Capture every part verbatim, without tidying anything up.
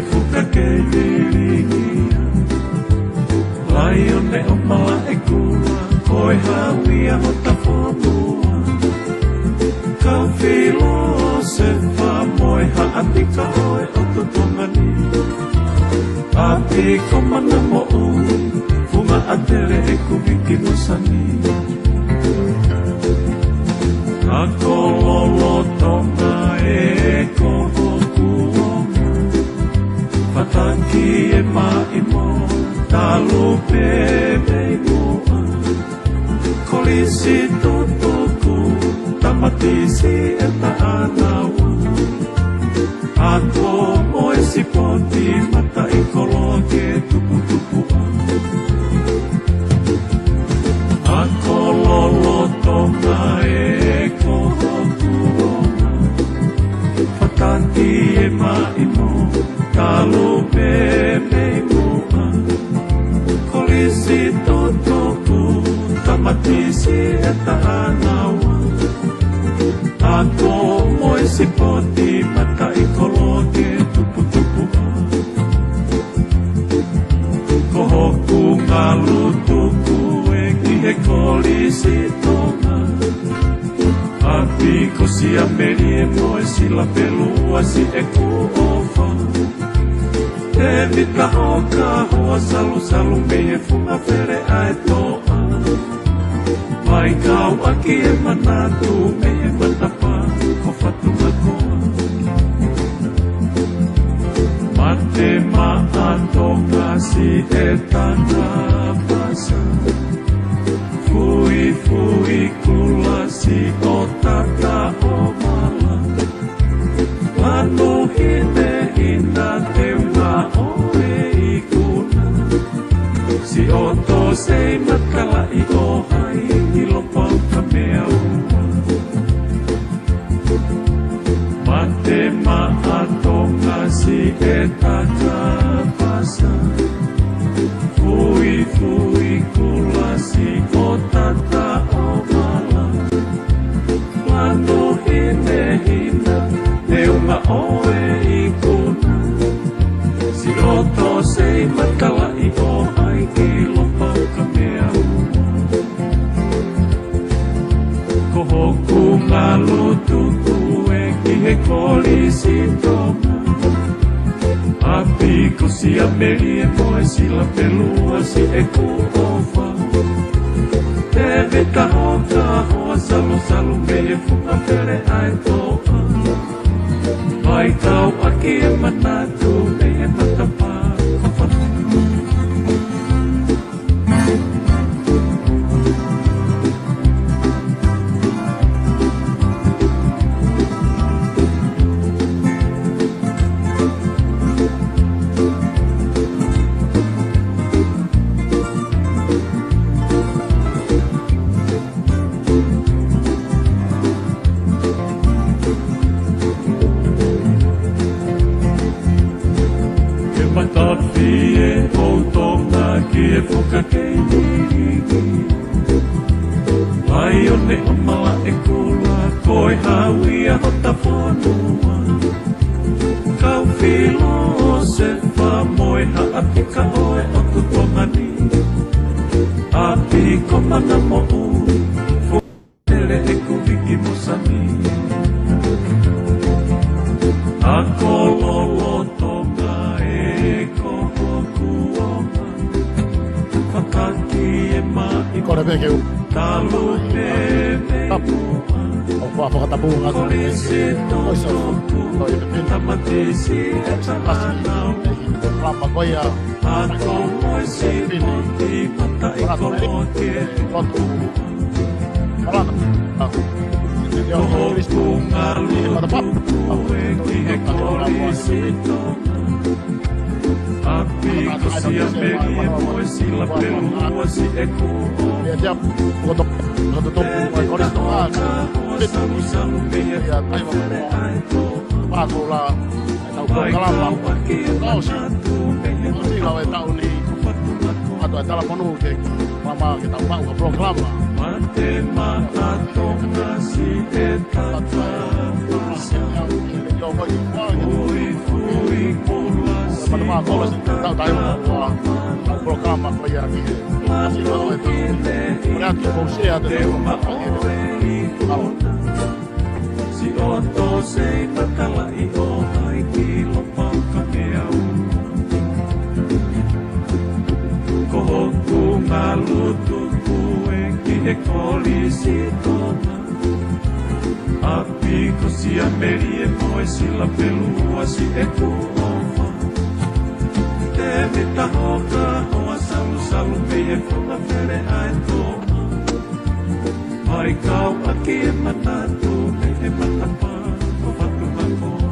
Fuka kei lilikia. Laione ʻo Malaʻekula, ko e hau ia hota fonua. Kau filosefa mo e haʻatika ʻo e ʻotu Tonga ni. ʻApi ko Mana Moʻui, funga ʻatele ʻeku viki mo sani. Ako lolotonga ʻe ko hoku ongo. Fataki e maʻi mo talu pē mei muʻa. Kolisi totoku tamatisi e taʻanaua. Ako mo e sipoti mataʻikoloa ke tuputupuʻa. Ako lolotonga ʻe ko hoku ongo. Fataki e maʻi mo talu pē mei muʻa. Kolisi totoku tamatisi e taʻanaua. Ako mo e sipoti mataʻikoloa ke tuputupuʻa. Ko hoku ngalu tuku ē ki he Kolisi Tonga. ʻApi ko Siamelie mo e Silapelua siʻeku ʻofa. Tēvita Hoka, hoa Salusalu mei he funga fele ʻa e toʻa. Mai kau ʻaki e manatu mei he matapā ko Fatumakoa. Mate Maʻa Tonga siʻe Takapasa. Fuifui Kula siʻo Tataʻomala. Lanu hinehina teunga ʻo e ikuna. Siʻoto Seimatalaʻi ʻo Haʻilo Paukameaua. Mate Maʻa Tonga siʻe Takapasa. Fuifui Kula siʻo Tataʻomala. Lanu hinehina teunga ʻo e ikuna. Siʻoto Seimatalaʻi ʻo Haʻilo Paukameaua. Ko hoku ngalu tuku ē ki he Kolisi Tonga. ʻApi ko Siamelie mo e Silapelua siʻeku ʻofa. Tēvita Hoka, hoa Salusalu mei he funga fele ʻa e toʻa. Mai kau ʻaki e manatu mei he matapā ko Fatumakoa. Ke matafi e ʻOutonga ki he fuka kei lilikia. Laione ʻo Malaʻekula, ko e hau ia hota fonua. Kau filosefa mo e haʻatika ʻo e ʻotu Tonga ni. ʻApi ko Mana Moʻui. Tele ʻeku viki mo sani. Ako lolotonga ē ko hoku ongo. Fakaki e maʻi. Kole pē ke u. Talu pē mei muʻa. ʻOku fakatapu atu. Kolisi totoku. Tamatisi e taʻanaua. Ako mo e sipoti mataʻikoloa ke tuputupuʻa. Ko hoku ngalu tuku ē ki he Kolisi Tonga. ʻApi ko Siamelie mo e Silapelua siʻeku ʻofa. Tēvita Hoka, hoa Salusalu mei he funga fele ʻa e toʻa. Mai kau ʻaki e manatu mei he matapā. Atu e talamonū ke mama ke tau maʻu ha polokalama. Mate Maʻa Tonga siʻe Takapasa. Fuifui Kula Pā Kola Senituli Taʻu Taha Hiva Valu Ua, polokalama ko ia ki he ʻasi ʻo e tau. Kole atu ke mou share atu e tau. Mālō. Siʻoto sei matalaʻi ʻo hai ki lo pau ka mea u. Ko hoku ngalu tuku ē ki he kolisi tona. ʻApi ko Siamelie mo e Silapelu ua siʻeku ʻofa. Tēvita Hoka, hoa Salusalu mei he Fanga Fele ʻa e Toʻa. Mai kau ʻaki e manatu mei he matapā ʻo Fatumakoa.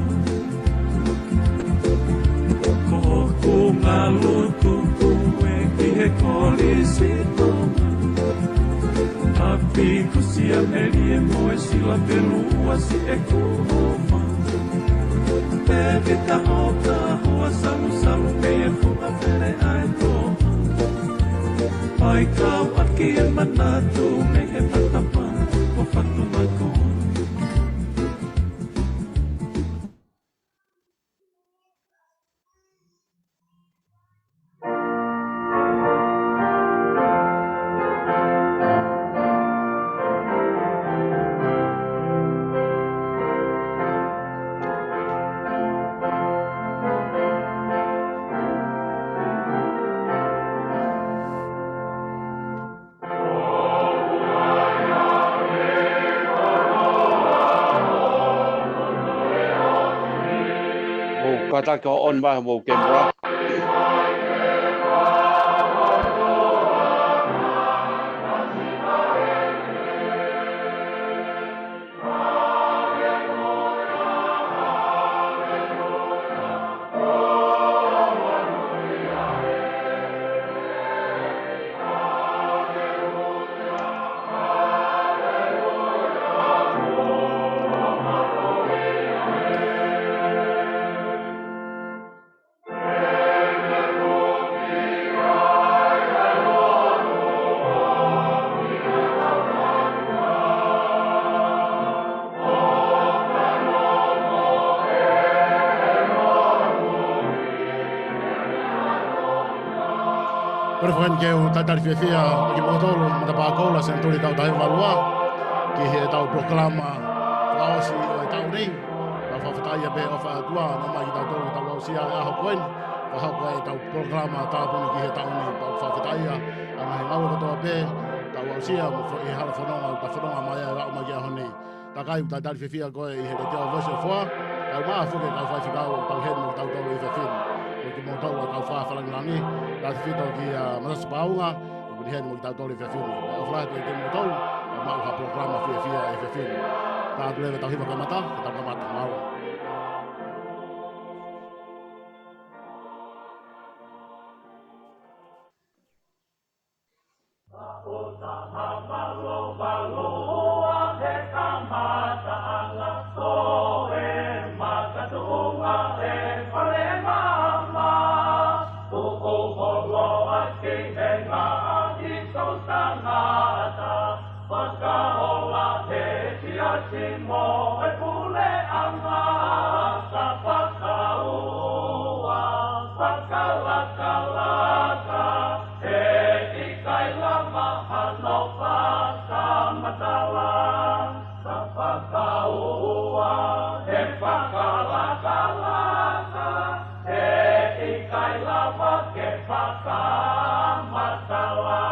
Ko hoku ngalu tuku ē ki he kolisi tona. ʻApi ko Siamelie mo e Silapelu ua siʻeku ʻofa. Tēvita Hoka, hoa Salusalu mei he Fanga Fele ʻa e Toʻa. Mai kau ʻaki e manatu mei he matapā ʻo Fatumakoa. Mou kātaki ʻo on mai homou camera. Kole foki ke u talitali fiefia ʻa kimoutolu, Matapā Koula Senituli Taʻu Taha Hiva Valu Ua, ki he tau polokalama fakaʻosi ʻo e taʻu ni. Tau fakafetaʻi pē ʻofa ʻa e ʻOtua, naʻe ʻomai kitautolu ke tau aʻusia e ʻaho ko eni. Fakahoko e tau polokalama tāpuni ki he taʻu ni, tau fakafetaʻi ʻa e ngaahi ngāue kotoa pē, tau aʻusia mo e foʻi hala fononga, ʻoku tau fononga mai ai ʻo aʻu mai ki he ʻaho ni. Takai, ʻoku talitali fiefia koe ʻi he letiō Voice of Foa, kae ʻumaʻā foki e kau faifekau ʻoku tau ʻi heni mo kitautolu ʻi he efiafi ni. Mo kimoutolu ʻa e kau fakalāngilangi, tautefito kia Matasi Paunga, ʻoku ʻi heni mo kitautolu ʻi he efiafi ni. ʻOfa lahi atu kiate kimoutolu, ʻo maʻu ha polokalama fiefia ʻi he efiafi ni. Tā atu leva e tau hiva kamata, ke tau kamata, mālō. He ʻikai lava hano fakamatala, ka fakaua he fakalakalaka. He ʻikai lava ke fakamatala.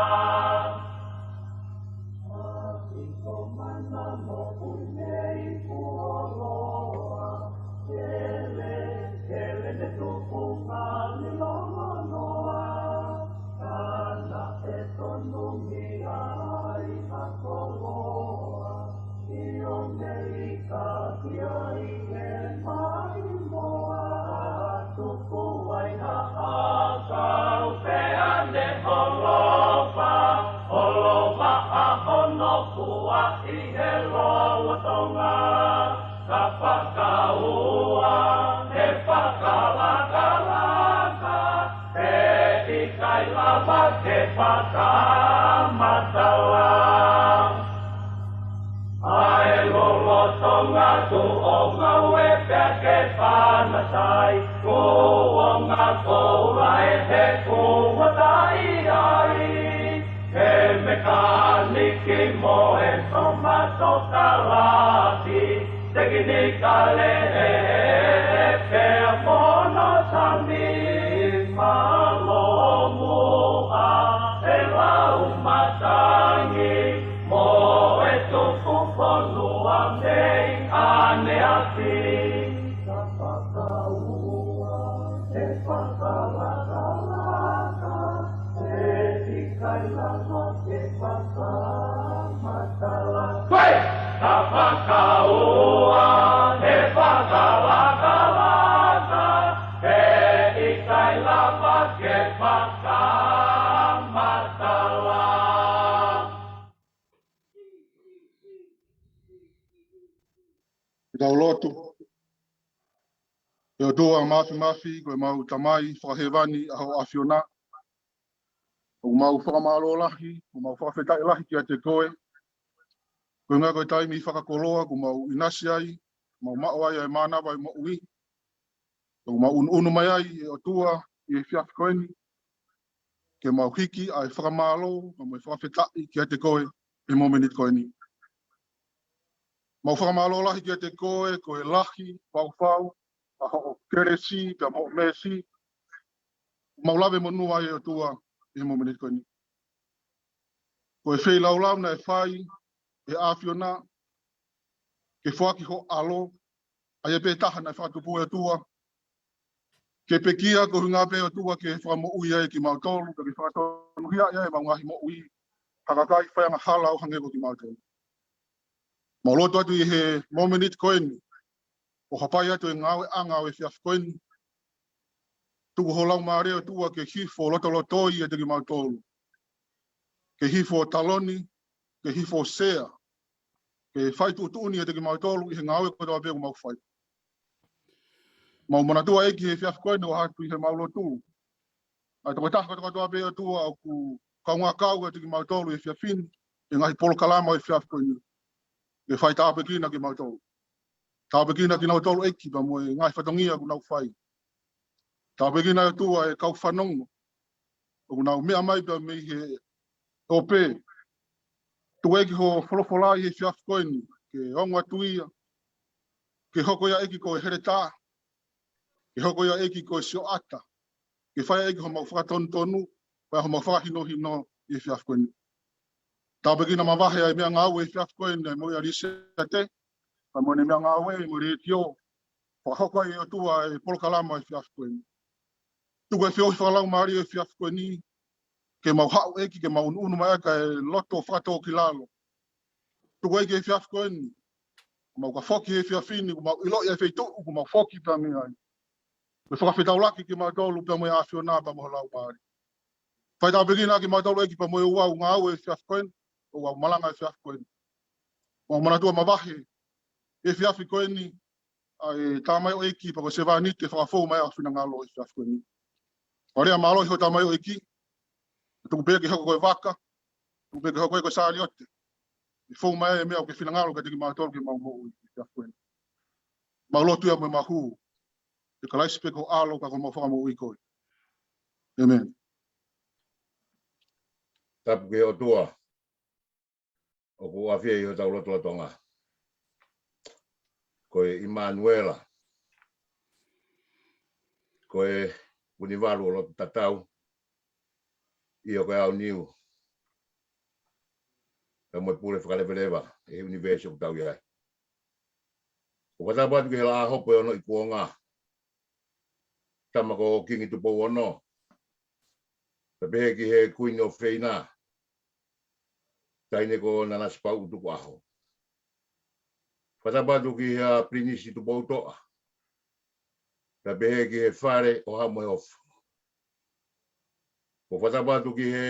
Ka fakaua he fakalakalaka, he ʻikai lava ke fakamatala. ʻA e lolotonga tuʻo ngāue pea ke fānasai, kuonga ko Fai, ka fakaua, he fakalakalaka, he ʻikai lava ke fakamatala. Ke tau lotu. ʻE ʻOtua Māfimafi, ko ʻemau Tamai fakahēvani ʻa hoʻo ʻAfiona. ʻOku mau fakamālō lahi, ʻoku mau fakafetaʻi lahi kiate koe. Koeʻuhi ko e taimi fakakoloa, kuo mau ʻinasi ai, mau maʻu ai ʻa e mānava ʻo e moʻui. ʻOku mau ʻunuʻunu mai ai, ʻe ʻOtua, ʻi he efiafi ko eni, ke mau hiki ʻa e fakamālō, ka mo e fakafetaʻi kiate koe, ʻi he mōmeniti ko eni. Mau fakamālō lahi kiate koe, ko e lahi, faufau, ʻa hoʻo kelesi, pea mo hoʻo meesi. Mau lave monū ai ʻe ʻOtua, ʻi he mōmeniti ko eni. Ko e feilaulau naʻe fai, ʻe he ʻAfiona, ke foaki ho ʻAlo, ʻa ia pē taha naʻe fakatupu ʻe ʻOtua. Ke pekia koeʻuhi pē ʻOtua ke fakamoʻui ai kimautolu, ke fakatonuhia ai ʻemau ngaahi moʻui, ha kakai faiangahala ʻo hangē ko kimautolu. Mau lotu atu ʻi he mōmeniti ko eni, ʻo hapai atu e ngāueʻanga ʻo e efiafi ko eni. Tuku ho Laumālie ʻOtua ke hifo lotolotoi ʻiate kimautolu. Ke hifo taloni, ke hifo sea, ke fai tuʻutuʻuni ʻiate kimautolu ʻi he ngāue kotoa pē ʻoku mau fai. Mau manatua ʻEiki he efiafi ko eni ʻo ʻoatu ʻi heʻemau lotu ʻa e tokotaha kotoa pē ʻOtua ʻoku kaungā kau ʻiate kimautolu he efiafi ni, he ngaahi polokalama ʻo e efiafi ko eni. Ke fai tāpuekina kimautolu. Tāpuekina kinautolu ʻEiki pea mo e ngaahi fatongia ʻoku nau fai. Tāpuekina ʻOtua e kau fanongo ʻoku nau meʻa mai pea mei he ope. Tuku ʻEiki ho folofola ʻi he efiafi ko eni, ke ongo atu ia, ke hoko ia ʻEiki ko e heletā, ke hoko ia ʻEiki ko e sioʻata, ke fai ʻEiki homau fakatonutonu, pea homau fakahinohino ʻi he efiafi ko eni. Tāpuekina mavahe ʻa e meʻangāue he efiafi ko eni, mo ia Lisiate, pea mo ʻene meʻangāue, mo e letiō, fakahoko ai ʻe ʻOtua e polokalama he efiafi ko eni. Tuku e feohi fakalaumālie he efiafi ko eni, ke mau haʻu ʻEiki, ke mau ʻunuʻunu mai ʻaki e loto fakatōkilalo. Tuku ʻEiki he efiafi ko eni, mau ka foki he efiafi ni, kuo mau ʻiloʻi e feituʻu, kuo mau foki pea mei ai. Ke fakafetaulaki kimautolu pea mo e ʻAfiona pea mo e Laumālie. Fai tāpuekina kimautolu ʻEiki pea mo e ʻū ngāue he efiafi ko eni, ʻū malanga he efiafi ko eni. Mau manatua mavahe he efiafi ko eni, ʻa e tamaioʻeiki pea ko e sevāniti ʻe fakafou mai ʻa e finangalo he efiafi ko eni. Pea lea mālohi ho tamaioʻeiki, tuku pē ke hoko ko e vaka, tuku pē ke hoko ko e saliote. ʻE fou mai e meʻa ʻoku ke finangalo kiate kimautolu ke mau moʻui he efiafi ko eni. Mau lotu ia mo e mahu, ʻia Kalaisi pē ko ho ʻAlo ka ko homau Fakamoʻui koe. ʻĒmeni. Tapu ki he ʻOtua ʻoku ʻafio ʻi hotau lotolotonga. Ko e ʻImanuela. Ko e Vunivalu ʻo lotu tatau. ʻIo, ko e aoniu. Pea mo e pule fakaleveleva ʻi he ʻunivēsi ʻoku tau ʻi ai. ʻOku fakatapu atu ki he Laʻā Hopo ʻe Ono ʻi Kuonga, tama ko Kingi Tupou Ono, pea pehē ki he Kuini ʻo Feina, Taʻahine ko Nanasipauʻu Tukuʻaho. Fakatapu atu ki he Pilinisi Tupoutoʻa, pea pehē ki he Fale ʻo Haʻa Moheofo. ʻOku fakatapu atu ki he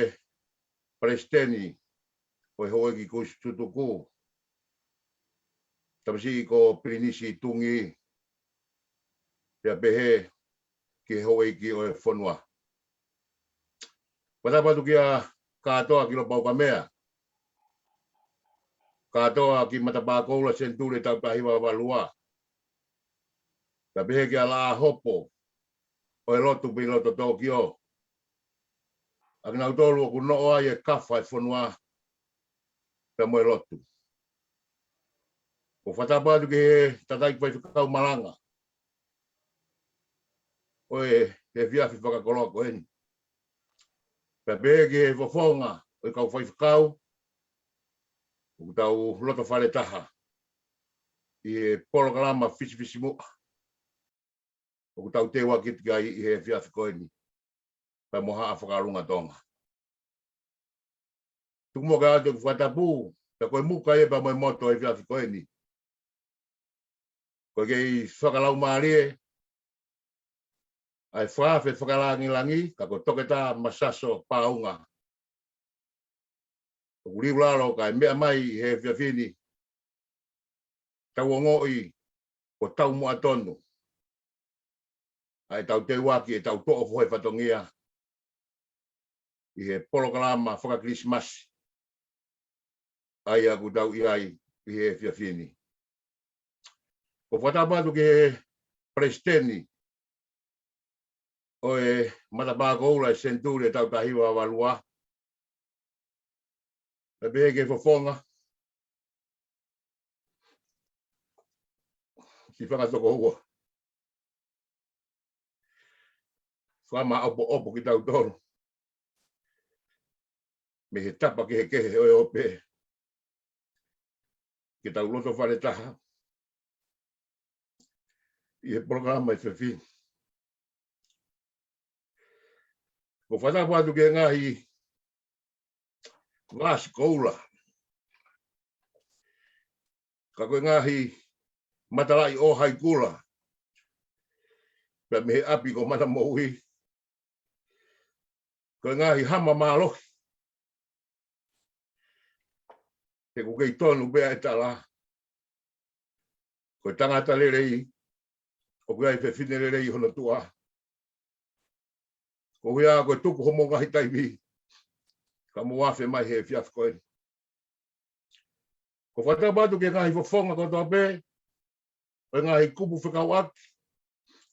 Palesiteni ʻo e Houʻeiki Kusi Tutuku, tamasiʻi ko Pilinisi Tungi, pea pehē ki he houʻeiki ʻo e fonua. Fakatapu atu kia Kātoa ki Lopaukamea, Kātoa ki Matapā Koula Senituli taha hiva valu ua, pea pehē kia Laʻā Hopo ʻo e lotu pē ʻi loto Tōkio. ʻA kinautolu ʻoku noʻo ai e kafa e fonua pea mo e lotu. ʻOku fakatapu atu ki he tataki faifekau malanga ʻo e efiafi fakakoloa ko eni, pea pehē ki he fofonga ʻo e kau faifekau ʻoku tau loto fale taha ʻi he polokalama fisifisimuʻa. ʻoku tau teuaki ki ai ʻi he efiafi ko eni, pea mo Haʻa Fakalunga Tonga. Tuku muʻa ke ʻoatu ʻeku fakatapu, pea ko e muka ia pea mo e moto ʻo e efiafi ko eni. Ko e kei fakalaumālie ʻa e fakaafe fakalāngilangi, ka ko Toketā Masaso Paunga. ʻOku liu lalo kae meʻa mai ʻi he efiafi ni, tau ongoʻi ʻoku taumuʻa tonu ʻa ʻetau teuaki, ʻetau toʻo fohe fatongia ʻi he polokalama faka-Kilisimasi ʻa ia ʻoku tau ʻi ai ʻi he efiafi ni. ʻOku ou fakatapu atu ki he Palesiteni ʻo e Matapā Koula ʻo e Senituli ʻe Taʻu Taha Hiva Valu Ua, pea pehē ki he fofonga, siʻi fanga tokoua, fakamāʻopoʻopo kitautolu mei he tapa kehekehe ʻo e ope, ke tau loto faletaha ʻi he polokalama ʻi he efiafi ni. ʻOku ou fakatapu atu ki he ngaahi vasi koula, ka ko e ngaahi matalaʻi ʻo hai kula, pea mei he ʻapi ko Manamoui, ko e ngaahi hama mālohi. He ʻoku kei tonu pē ʻa e tala, ko e tangata lelei ʻoku ʻi ai e fefine lelei ʻi hono tuʻa. Ko ia ko e tuku hoʻomou ngaahi taimi ka mou afe mai he efiafi ko eni. ʻOku ou fakatapu atu ki he ngaahi fofonga kotoa pē ʻo e ngaahi kupu fekauʻaki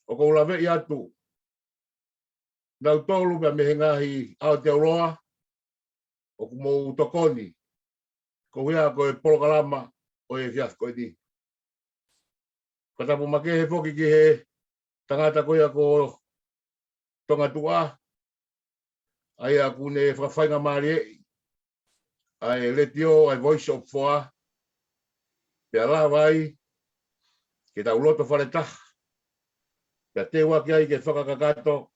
ʻoku ou laveʻi atu, nautolu pea mei he ngaahi Aotearoa ʻoku mou tokoni koeʻuhi ko e polokalama ʻo e efiafi ko eni. Fakatapu makehe foki ki he tangata ko ia ko Tongatuʻa, ʻa ia ʻoku ne fakafaingamālieʻi ʻa e letiō, ʻa e Voice of Foa, pea lava ai ke tau loto faletaha, pea teuaki ai ke fakakakato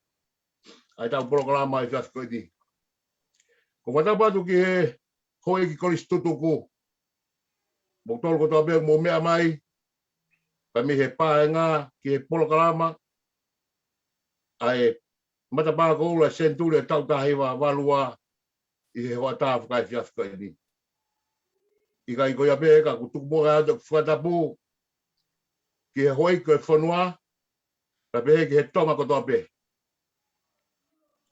ʻa ʻetau polokalama ʻi he efiafi ko eni. ʻOku ou fakatapu atu ki he houʻeiki kolisi tutuku, moutolu kotoa pē ʻoku mou meʻa mai, pea mei he paenga ki he polokalama ʻa e Matapā Koula ʻo e Senituli ʻe Taʻu Taha Hiva Valu Ua ʻi he hoʻatā fakaefiafi ko eni. ʻIkai ko ia pē, ka ʻoku tuku muʻa atu ʻeku fakatapu ki he houʻeiki ʻo e fonua, pea pehē ki he Tonga kotoa pē,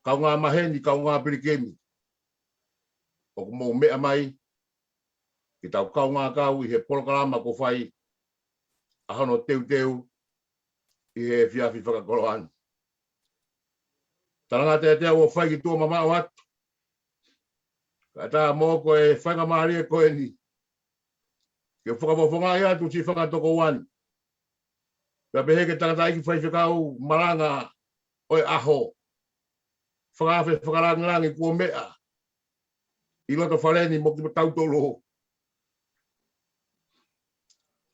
kaungā maheni, kaungā pilikimi ʻoku mou meʻa mai ke tau kaungā kau ʻi he polokalama ʻoku fai ʻa hono teuteu ʻi he efiafi fakakoloa ni. Talangata ʻiate au ʻo fai ki tuʻa mamaʻo atu, kae ʻatā mo ko e faingamālie ko eni ke fakafofongaʻi atu siʻi fanga tokoua ni, pea pehē ki he tangataʻeiki faifekau malanga ʻo e ʻaho, fakaafe fakalāngilangi kuo meʻa ʻi loto fale ni mo kitautolu,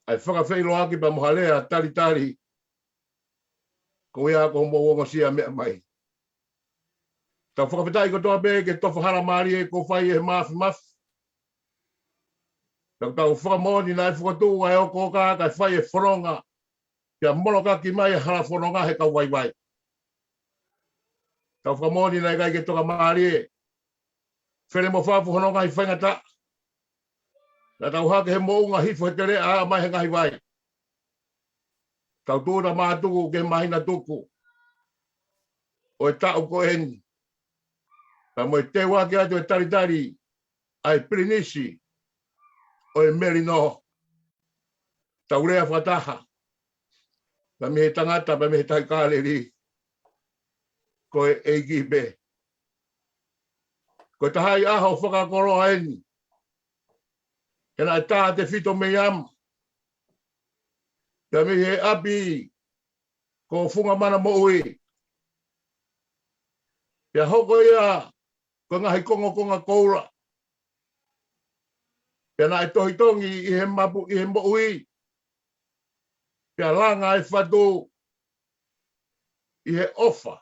ʻa e fakafeʻiloaki pea mo ha lea talitali, ko ia ʻoku mou ongosia meʻa mai. Tau fakafetaʻi kotoa pē ki he tofa hala mālie kuo fai ʻe he Mafimafi. Tau tau fakamoʻoni naʻe fokotuʻu ʻa e ʻOkōka kae fai e fononga, pea molokaki mai e hala fononga he kau vaivai. Tau fakamoʻoni naʻe ʻikai ke toka mālie, fele mo fafo hono ngaahi faingataʻa, naʻa tau hake he moʻunga, hifo he teleʻa, aʻa mai he ngaahi vai. Tau tūʻuta mātuku ki he māhina tuku ʻo e taʻu ko eni, pea mo e teuaki atu e talitali ʻa e Pilinisi ʻo e Melino. Tau lea fakataha, pea mei he tangata, pea mei he Tahi Kāleli, ko e ʻEiki pē. Ko e taha ʻi he ʻaho fakakoloa eni, he naʻe tā tefito mei ama, pea mei he ʻapi ko Fungamanamoʻui, pea hoko ia ko e ngaahi kongokonga koula, pea naʻe tohitongi ʻi he mapu, ʻi he moʻui, pea langa e fatu, ʻi he ʻofa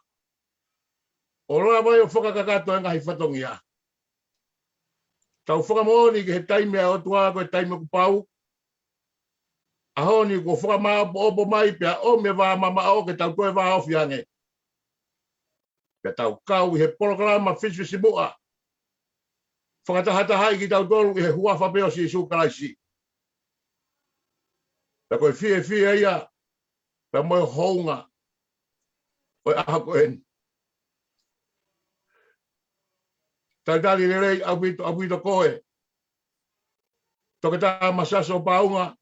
ʻo lava ai ʻo fakakakato e ngaahi fatongia. Tau fakamoʻoni ki he taimi ʻa e ʻOtua ko e taimi ʻoku pau. ʻAho ni kuo fakamāʻopoʻopo mai pea ʻomi e vā mamaʻo ke tau toe vāofi ange. Pea tau kau ʻi he polokalama fisifisimuʻa, fakatahatahaʻi kitautolu ʻi he huafa pē ʻo Sīsū Kalaisi. Pea ko e fiefia ia pea mo e hounga ʻo e ʻaho ko eni. Talitali lelei ʻaupito, ʻaupito koe, Toketā Masaso Paunga,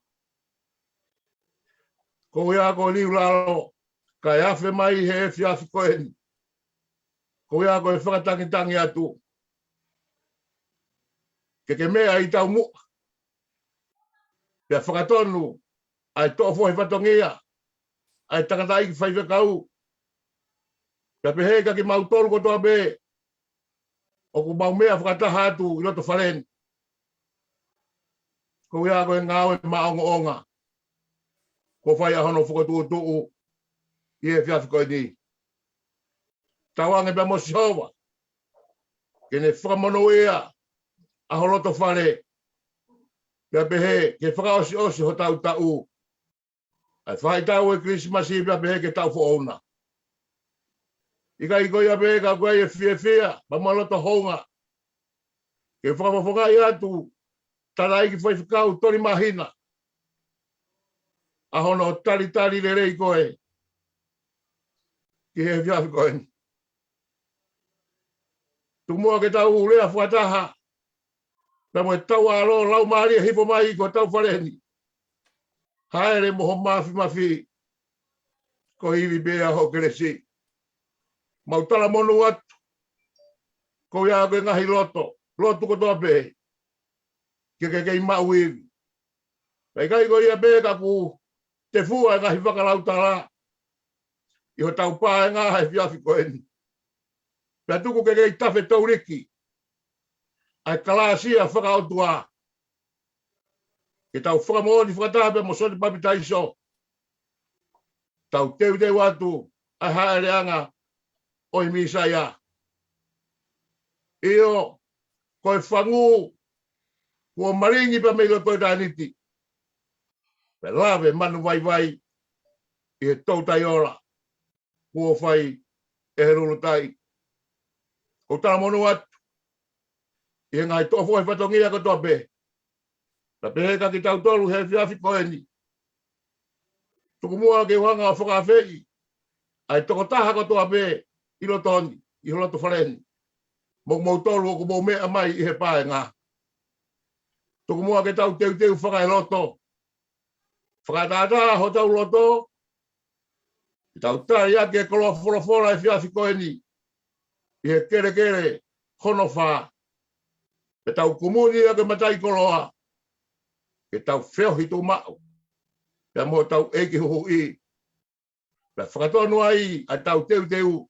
ko ia ko Liulalo, kae afe mai he efiafi ko eni. Ko ia ko e fakatangitangi atu ke ke meʻa ʻi taumuʻa, pea fakatonu ʻa e toʻo foʻi fatongia ʻa e tangataʻeiki faifekau, pea pehē kia kimautolu kotoa pē ʻoku mau meʻa fakataha atu ʻi loto fale ni. Ko ia ko e ngāue maʻongoʻonga kuo fai ʻa hono fokotuʻutuʻu ʻi he efiafi ko eni. Tauange pea mo Sihova ke ne fakamonūʻia ʻa ho loto fale, pea pehē ke fakaʻosiʻosi hotau taʻu, ʻa e faʻahitaʻu ʻo e Kilisimasi pea pehē ki he taʻu foʻou na. ʻIkai ko ia pē ka ʻoku ʻi ai e fiefia pea mo e loto hounga ke fakafofongaʻi atu tangataʻeiki faifekau Toni Māhina ʻa hono talitali lelei koe ki he efiafi ko eni. Tuku muʻa ke tau lea fakataha pea mo e tauʻalo laumālie hifo mai ki hotau fale ni. Hāʻele mo ho māfimafi, ko e ivi pē ʻa hoʻo kelesi. Mau talamonū atu, ko ia ko e ngaahi lotu, lotu kotoa pē, ke ke kei maʻu ivi. Pea ʻikai ko ia pē ka kuo tefua e ngaahi fakalautala ʻi hotau paenga he efiafi ko eni. Pea tuku ke kei tafe touliki ʻa e kalāsia fakaʻotua ke tau fakamoʻoni fakataha pea mo Sione Papitaiso, tau teuteu atu ʻa e hāʻeleʻanga ʻo e Mīsaia. ʻIo, ko e fangu kuo malingi pea mei loto ʻitāniti, pea lave manu vaivai ʻi he toutai ola kuo fai ʻe he lulutai. ʻOku talamonū atu ʻi he ngaahi toʻo foʻou e fatongia kotoa pē, pea pehē kia kitautolu he efiafi ko eni. Tuku muʻa ke u hanga ʻo fakaafeʻi ʻa e tokotaha kotoa pē ʻi loto ni, ʻi ho loto fale ni, mo kimoutolu ʻoku mou meʻa mai ʻi he paenga. Tuku muʻa ke tau teuteu fakaeloto, fakatātā hotau loto, ke tau tali ʻaki e koloa folofola he efiafi ko eni ʻi he kelekele hono fā. Pea tau kumuni ʻaki e mataʻikoloa, ke tau feohi tuʻumaʻu pea mo hotau ʻEiki Huhuʻi, pea fakatonu ai ʻa e tau teuteu,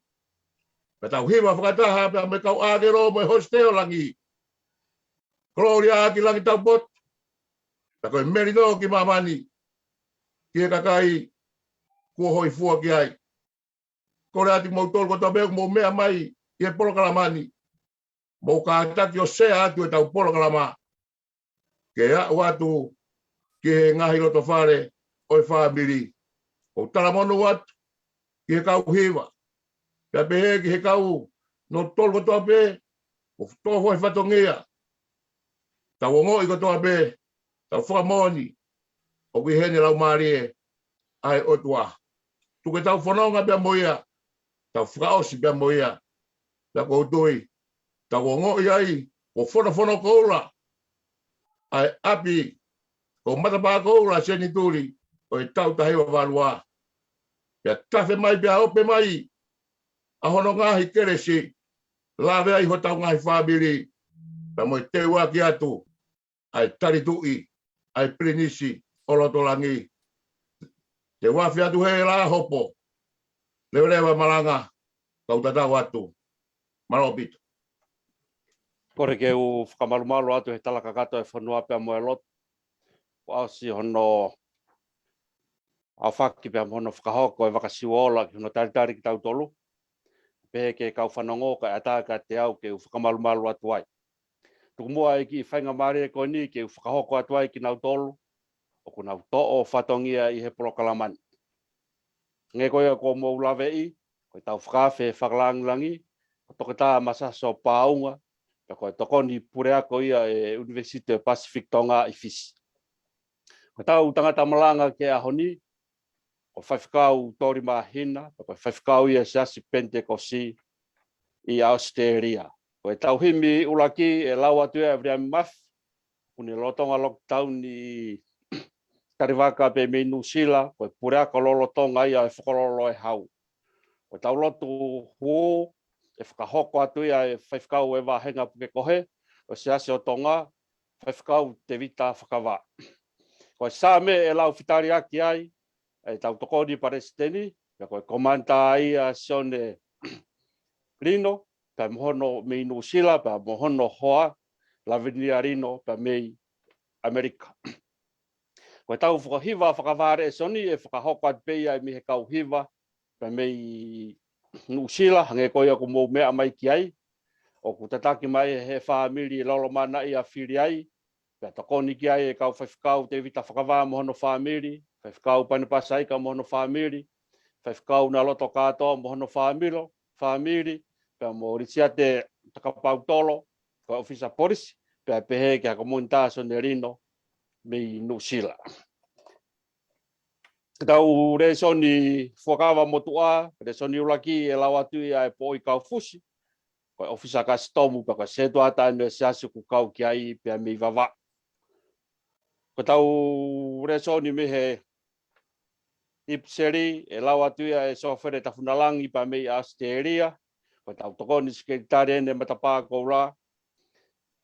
pea tau hiva fakataha pea mo e kau ʻāngelo mo e hōsite ʻo langi. Kolōlia ki langi taupotu, pea ko e melino ki māmani, ki he kakai kuo hōifua ki ai. Kole atu kimoutolu kotoa pē ʻoku mou meʻa mai ʻi he polokalama ni, mou kātaki ʻo share atu e tau polokalama ke aʻu atu ki he ngaahi loto fale ʻo e fāmili. ʻOku talamonū atu ki he kau hiva, pea pehē ki he kau nōtolu kotoa pē ʻoku toʻo foʻou e fatongia. Tau ongoʻi kotoa pē, tau fakamoʻoni ʻoku ʻi heni e Laumālie ʻa e ʻOtua. Tuku ke tau fononga pea mo ia, tau fakaʻosi pea mo ia. Pea ʻoku ou tui, tau ongoʻi ai ko e fonofono koula ʻa e ʻapi, ko e matapā koula senituli ʻo e taʻu taha hiva valu ua. Pea tafe mai pea ope mai ʻa hono ngaahi kelesi, lave ai hotau ngaahi fāmili, pea mo e teuaki atu ʻa e tali tuʻi ʻa e Pilinisi ʻo loto langi. Te u afe atu he la hopo, leveleva malanga, kau tatau atu. Mālō ʻaupito. Kole ke u fakamalumalu atu he tala kakato e fonua pea mo e lotu. Kuo ʻosi hono ʻAofaki pea mo hono fakahoko ʻe Vakasiuola ki hono talitali kitautolu. Pehē ki he kau fanongo, kae ʻatā kiate au ke u fakamalumalu atu ai. Tuku muʻa ʻa e kiʻi faingamālie ko eni ke u fakahoko atu ai kinautolu ʻoku nau toʻo fatongia ʻi he polokalama ni. Hangē ko ia kuo mou laveʻi, ko ʻetau fakaafe fakalāngilangi ko Toketā Masaso Pāunga, pea ko e tokoni puleako ia ʻo e ʻUnivēsiti Pacific Tonga ʻi Fisi. Ko ʻetau tangata malanga ki he ʻaho ni, ko Faifekau Toli Māhina, pea ko e faifekau ia ʻo e Siasi Penitekosi ʻi ʻAositelēlia. Ko ʻetau himi ʻuluaki ʻe lau atu ia ʻe Viliami Mafi, ʻoku ne lolotonga lockdown ʻi Talivaka pea mei Nuʻusila, ko e puleako lolotonga ia ʻo e Fokololo ʻo e Hau. Ko ʻetau lotu hū, ʻe fakahoko atu ia ʻe Faifekau ʻo e Vāhenga Pukekohe ʻo e Siasi ʻo Tonga, Faifekau Tēvita Fakavā. Ko e Saame ʻe lau fitaliaki ai ʻetau tokoni palesiteni, pea ko e Komanitā ia Sione Lino, pea mo hono mei Nuʻusila, pea mo hono hoa, Lavinia Lino, pea mei ʻAmelika. Ko ʻetau fakahiva fakavālēsoni ʻe fakahoko atu pē ia mei he kau hiva pea mei Nuʻusila, hangē ko ia ʻoku mou meʻa mai ki ai. ʻOku tataki mai ʻe he fāmili Lolomanaʻia Filiai, pea tokoni ki ai ʻa e kau Faifekau Tēvita Fakavā mo hono fāmili, Faifekau Panepasa Ika mo hono fāmili, Faifekau Naloto Kātoa mo hono fāmilo-, fāmili, pea mo Lisiate Takapautolo, ko e ʻōfisa polisi, pea pehē ki he Komanitā Sione Lino mei Nuʻusila. Ko ʻetau lēsoni fuakava motuʻa, lēsoni ʻuluaki ʻe lau atu ia ʻe Poʻi Kaufusi, ko e ʻōfisa kasitomu, pea ko e sētuata ʻeni ʻo e Siasi ʻoku kau ki ai pea mei Vavaʻu. Ko ʻetau lēsoni mei he ʻIpiseli ʻe lau atu ia ʻe Sōfele Tafunalangi pea mei ʻAositelēlia, ko ʻetau tokoni sekelitali ʻeni ʻa e Matapā Koula,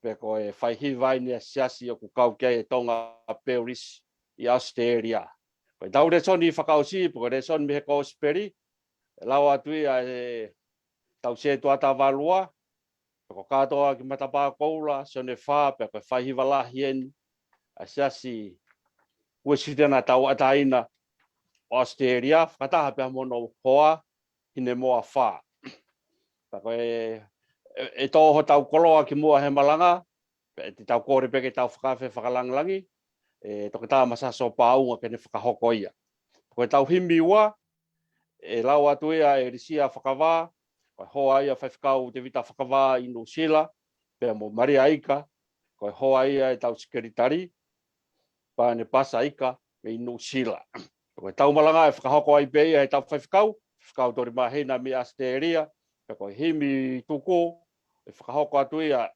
pea ko e faihiva ʻeni ʻa e Siasi ʻoku kau ki ai ʻa e Tonga Parish ʻi ʻAositelēlia. Ko ʻetau lēsoni fakaʻosi, pea ko e lēsoni mei he Kosipeli, ʻe lau atu ia ʻe ʻetau sētuata valu ua, pea ko e kātoa ki Matapā Koula, Sione Fā, pea ko e faihiva lahi ʻeni ʻa e Siasi Uēsiliana Tauʻatāina ʻo ʻAositelēlia, fakataha pea mo hono hoa, Hinemoa Fā. Pea ko e, ʻe, ʻe tō hotau koloa kimuʻa he malanga, pea te tau kole pē ke tau fakaafe fakalāngilangi ʻa Toketā Masaso Pāunga ke ne fakahoko ia. Ko ʻetau himi ua, ʻe lau atu ia ʻe Lisia Fakavā, ko e hoa ia ʻo Faifekau Tēvita Fakavā ʻi Nuʻusila, pea mo Malia Ika, ko e hoa ia ʻo ʻetau sekelitali, Panepasa Ika mei Nuʻusila. Ko ʻetau malanga ʻe fakahoko ai pē ia ʻe heʻetau faifekau, Faifekau Toli Māhina mei ʻAositelēlia, pea ko e himi tuku, ʻe fakahoko atu ia,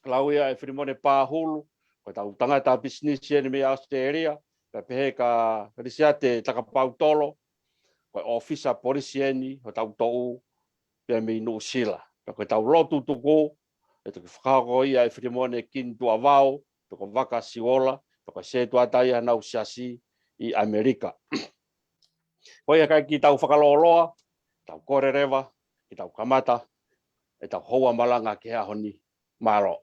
lau ia ʻe Filimone Pāhulu, ko ʻetau tangata pisinisi ʻeni mei ʻAositelēlia, pea pehē kia Lisiate Takapautolo, ko e ʻōfisa polisi ʻeni, hotau toʻu, pea mei Nuʻusila. Pea ko ʻetau lotu tuku, ʻe toki fakahoko ia ʻe Filimone Kinituʻavao, pea ko Vakasiuola, pea ko e sētuata ia ʻenau siasi ʻi ʻAmelika. Ko ia kae ʻikai ke tau fakalōloa, tau kole leva ke tau kamata ʻetau houa malanga ki he ʻaho ni. Mālō.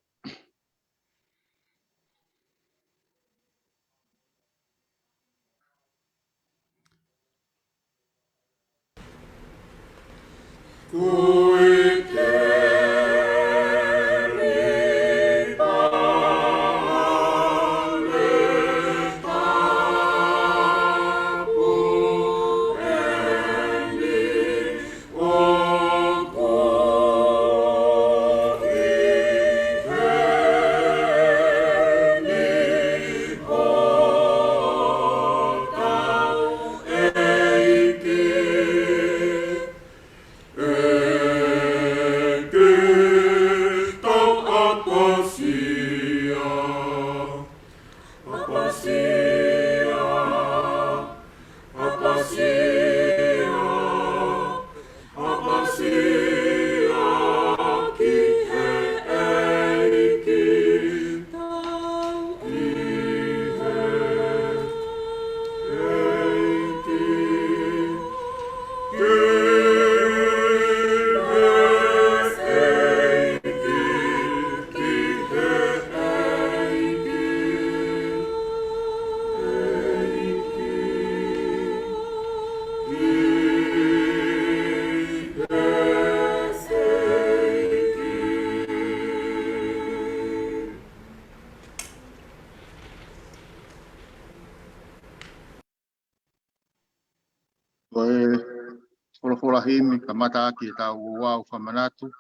himi, kamata ʻaki ʻetau ouau fakamanatu ʻi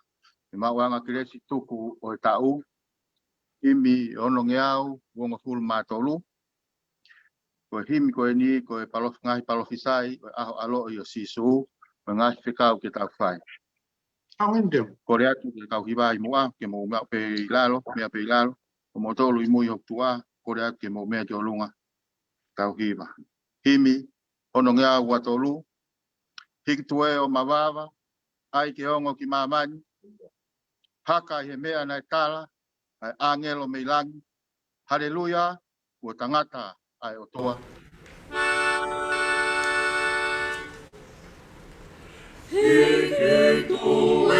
he maʻuʻanga kelesi tuku ʻo e taʻu. Himi onongeau uongofulu mā tolu. Ko e himi ko eni, ko e palof-, ngaahi palofisai ʻo e ʻaho ʻaloʻi ʻo Sīsū, mo e ngaahi fekau ke tau fai. Kole atu ki he kau hiva ʻi muʻa, ke mou meʻa pē ʻi lalo, meʻa pē ʻi lalo, ko moutolu ʻi mui ʻo tuʻa, kole atu ke mou meʻa ki ʻolunga, kau hiva. Himi onongeau ua tolu. Hiki tuʻu ʻo mavava, ʻai ke ongo ki māmani, haka ʻi he meʻa naʻe tala ʻa e ʻāngelo mei langi. Haleluia, kuo tangata ʻa e ʻOtua. Hiki tuʻu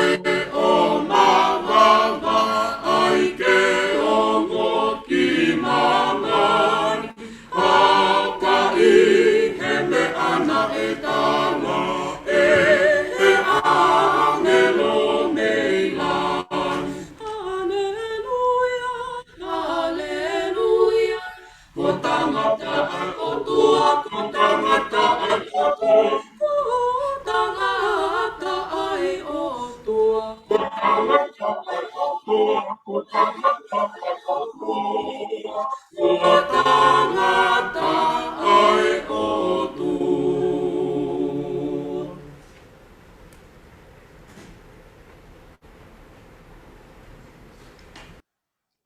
ʻo mavava, ʻai ke ongo ki māmani, haka ʻi he meʻa naʻe tala ʻe he ʻāngelo mei langi. Haleluia, haleluia. Kuo tangata ʻa e ʻOtua, kuo tangata ʻa e ʻOtua. Kuo tangata ʻa e ʻOtua. Kuo tangata ʻa e ʻOtua, kuo tangata ʻa e ʻOtua. Kuo tangata ʻa e ʻOtua.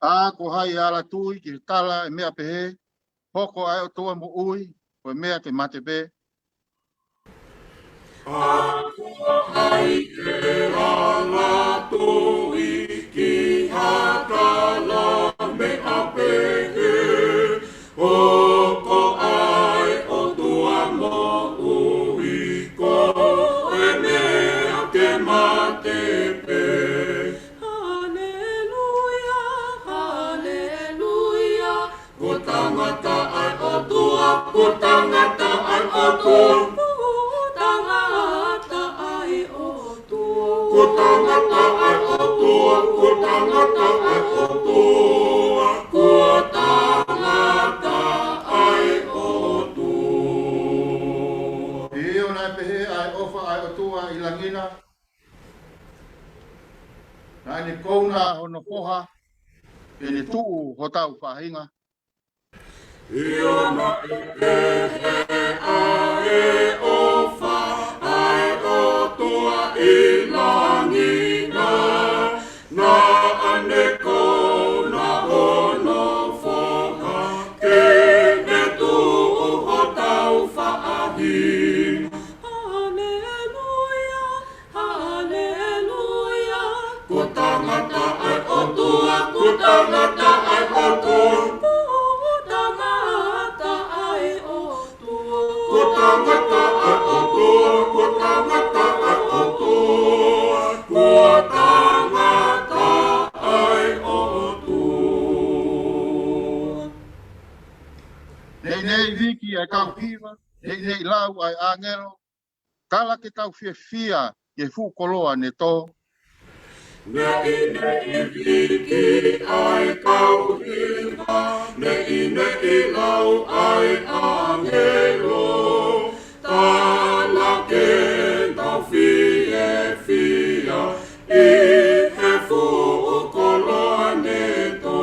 ʻA, ko hai ʻe ala tui ki he tala ʻe meʻa pehē, hoko ʻa e ʻOtua moʻui, ko e meʻa ke mate pē? ʻA, ko hai ʻe ala tui ki ha tala meʻa pehē, hoko ʻa e ʻOtua moʻui, ko e meʻa ke mate pē? Haleluia, haleluia. Kuo tangata ʻa e ʻOtua, kuo tangata ʻa e ʻOtua. Kuo tangata ʻa e ʻOtua. Kuo tangata ʻa e ʻOtua, kuo tangata ʻa e ʻOtua. Kuo tangata ʻa e ʻOtua. ʻIo, naʻe pehē ʻa e ʻofa ʻa e ʻOtua ʻi langi na, naʻa ne kouna hono Foha ke ne tuʻu hotau faʻahinga. ʻIo, naʻe pehē ʻa e ʻofa ʻa e ʻOtua ʻi langi na, naʻa ne kouna hono Foha ke ne tuʻu hotau faʻahinga. Haleluia, haleluia. Kuo tangata ʻa e ʻOtua, kuo tangata ʻa e ʻOtua. Kuo tangata ʻa e ʻOtua. Kuo tangata ʻa e ʻOtua, kuo tangata ʻa e ʻOtua. Kuo tangata ʻa e ʻOtua. Neʻineʻi hiki ʻa e kau hiva, neʻineʻi lau ʻa e ʻāngelo, tala ke tau fiefia ʻi he fuʻu koloa ne tō. Neʻineʻi hiki ʻa e kau hiva, neʻineʻi lau ʻa e ʻāngelo, tala ke tau fiefia ʻi he fuʻu koloa ne tō.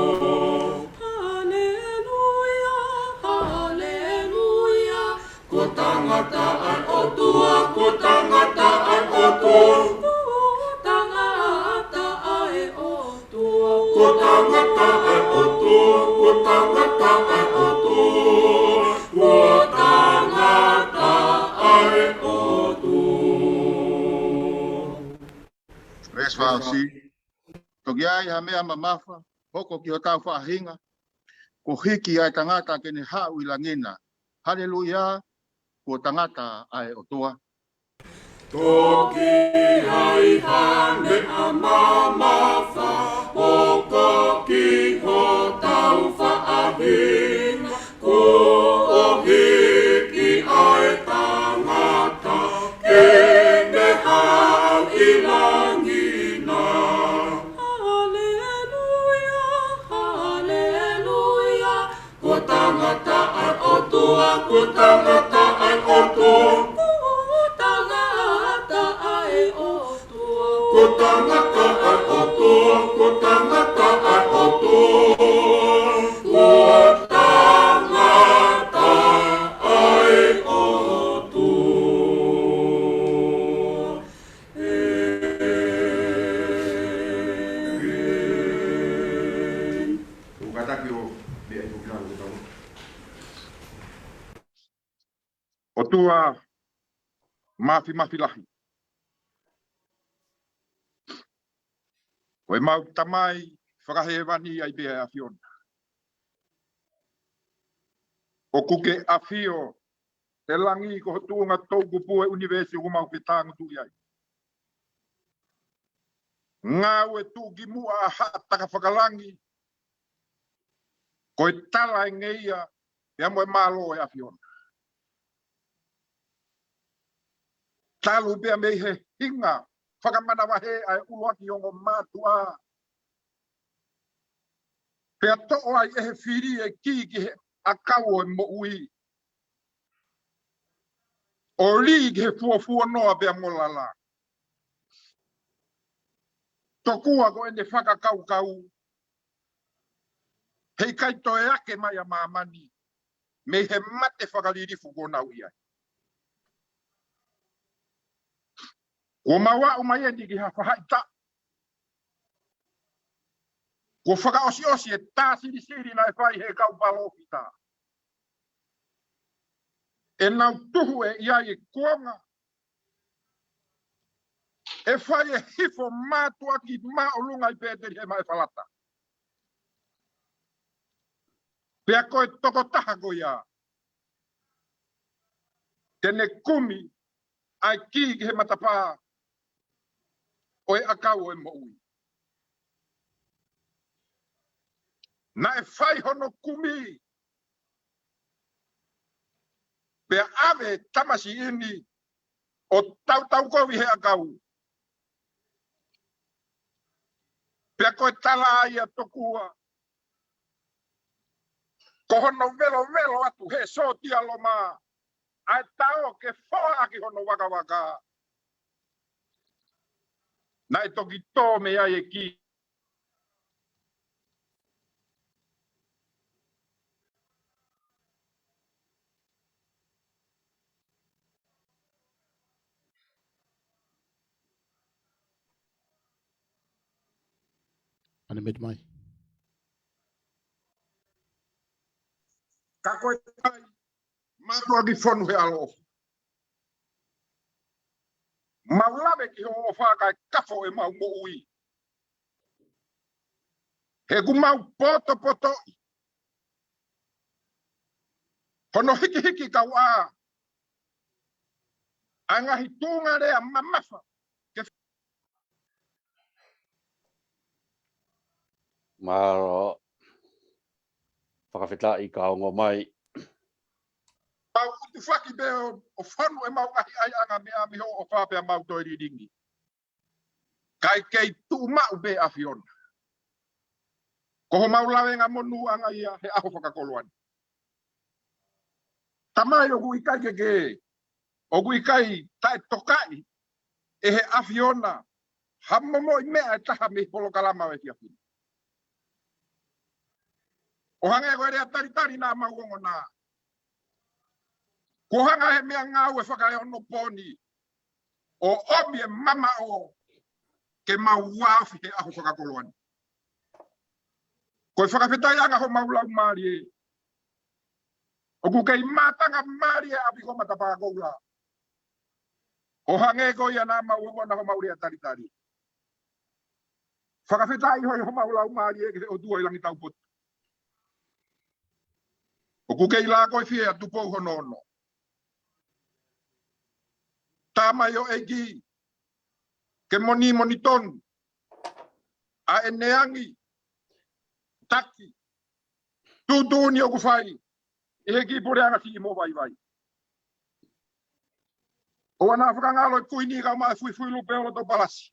Haleluia, haleluia. Kuo tangata ʻa e ʻOtua, kuo tangata ʻa e ʻOtua. Kuo tangata ʻa e ʻOtua. Kuo tangata ʻa e ʻOtua, kuo tangata ʻa e ʻOtua. Kuo tangata ʻa e ʻOtua. Veesi fā ʻosi. Toki ʻi ai ha meʻa mamafa hoko ki hotau faʻahinga, kuo hiki ʻa e tangata ke ne haʻu ʻi langi na. Haleluia, kuo tangata ʻa e ʻOtua. Toki ʻi ai ha meʻa mamafa hoko ki hotau faʻahinga, kuo hiki ʻa e tangata ke ne haʻu ʻi langi na. Haleluia, haleluia. Kuo tangata ʻa e ʻOtua, kuo tangata ʻa e ʻOtua. Kuo tangata ʻa Ko tangata ʻa e ʻOtua, ko tangata ʻa e ʻOtua, ko tangata ʻa e ʻOtua. ʻOku kātaki ʻo meʻa ʻi he tokilalo ko tau. ʻOtua māfimafi lahi. Ko ʻemau Tamai fakahēvani ʻa e ʻAfiona. ʻOku ke ʻafio he langi ko ho tuʻunga toʻukupu ʻo e ʻunivēsi ʻoku mau fetāngutuʻi ai. Ngāue tuʻukimuʻa ʻa haʻa taka fakalangi, ko e tala ʻe ngeia pea mo e mālō ʻo e ʻAfiona. Talu pea mei he hinga fakamanavahē ʻa e ʻuluaki ongo mātuʻa, pea toʻo ai ʻe he fili e kī ki he ʻakau ʻo e moʻui, ʻo lī ki he fuofuonoa pea mo lala. Tokua ko ʻene fakakaukau, heʻikai toe ake mai ʻa māmani mei he mate fakalilifu kuo nau ʻi ai. Kuo mau aʻu mai eni ki ha faʻahitaʻu kuo fakaʻosiʻosi e tā silisili naʻe fai ʻe he kau palōfita. ʻEnau tuhu ʻe ʻi ai e kuonga ʻe fai e hifo mātuʻaki māʻolunga ʻi Pētelihema ʻEfalata. Pea ko e tokotaha ko ia te ne kumi ʻa e kī ki he matapā ʻo e ʻakau ʻo e moʻui. Naʻe fai hono kumi, pea ʻave tamasiʻi ni ʻo tautau kovi he ʻakau. Pea ko e tala ia tokua, ko hono velovelo atu he sōtia Loma ʻa e tao ke foa ʻaki hono vakavaka, naʻe toki tō mei ai e kī. Unmute mai. Ka ko e tai mātuʻaki fonu he ʻaloʻofa. Mau lave ki hoʻo ʻofa kae kafo ʻemau moʻui. He ʻoku mau potopotoʻi hono hikihiki kauʻā ʻa e ngaahi tuʻunga lea mamafa ke Mālō. Fakafetaʻi ka ongo mai. Mau tufaki pē ʻo, ʻo fonu ʻemau ngaahi ʻaiʻanga meʻa mei hoʻo ʻofa pea mau toe lilingi. Kae kei tuʻu maʻu pē ʻAfiona. Ko homau lavengamonūʻanga ia he ʻaho fakakoloa ni. Tamai, ʻoku ʻikai ke ke, ʻoku ʻikai taʻetokaʻi ʻe he ʻAfiona ha momoʻi meʻa ʻe taha mei he polokalama ʻo e efiafi ni. ʻO hangē ko e lea talitali naʻa mau ongo na. Kuo hanga ʻe he meʻangāue fakaeonopooni ʻo ʻomi e mamaʻo ke mau vāofi he ʻaho fakakoloa ni. Ko e fakafetaʻiʻanga homau laumālie. ʻOku kei mātanga mālie ʻa e ʻapi ko Matapā Koula. ʻO hangē ko ia naʻa mau ongo na homau lea talitali. Fakafetaʻi hoi homau laumālie ki he ʻOtua ʻi langi taupotu. ʻOku kei lākoifie ʻa Tupou hono ono. Tamai ʻo e ʻEiki, ke monimonitonu ʻa ʻene angi, taki, tuʻutuʻuni ʻoku fai ʻi he kiʻi puleʻanga siʻi mo vaivai. ʻOua naʻa fakangalo e Kuini kae ʻumaʻā e fuifui lupe ʻo loto palasi.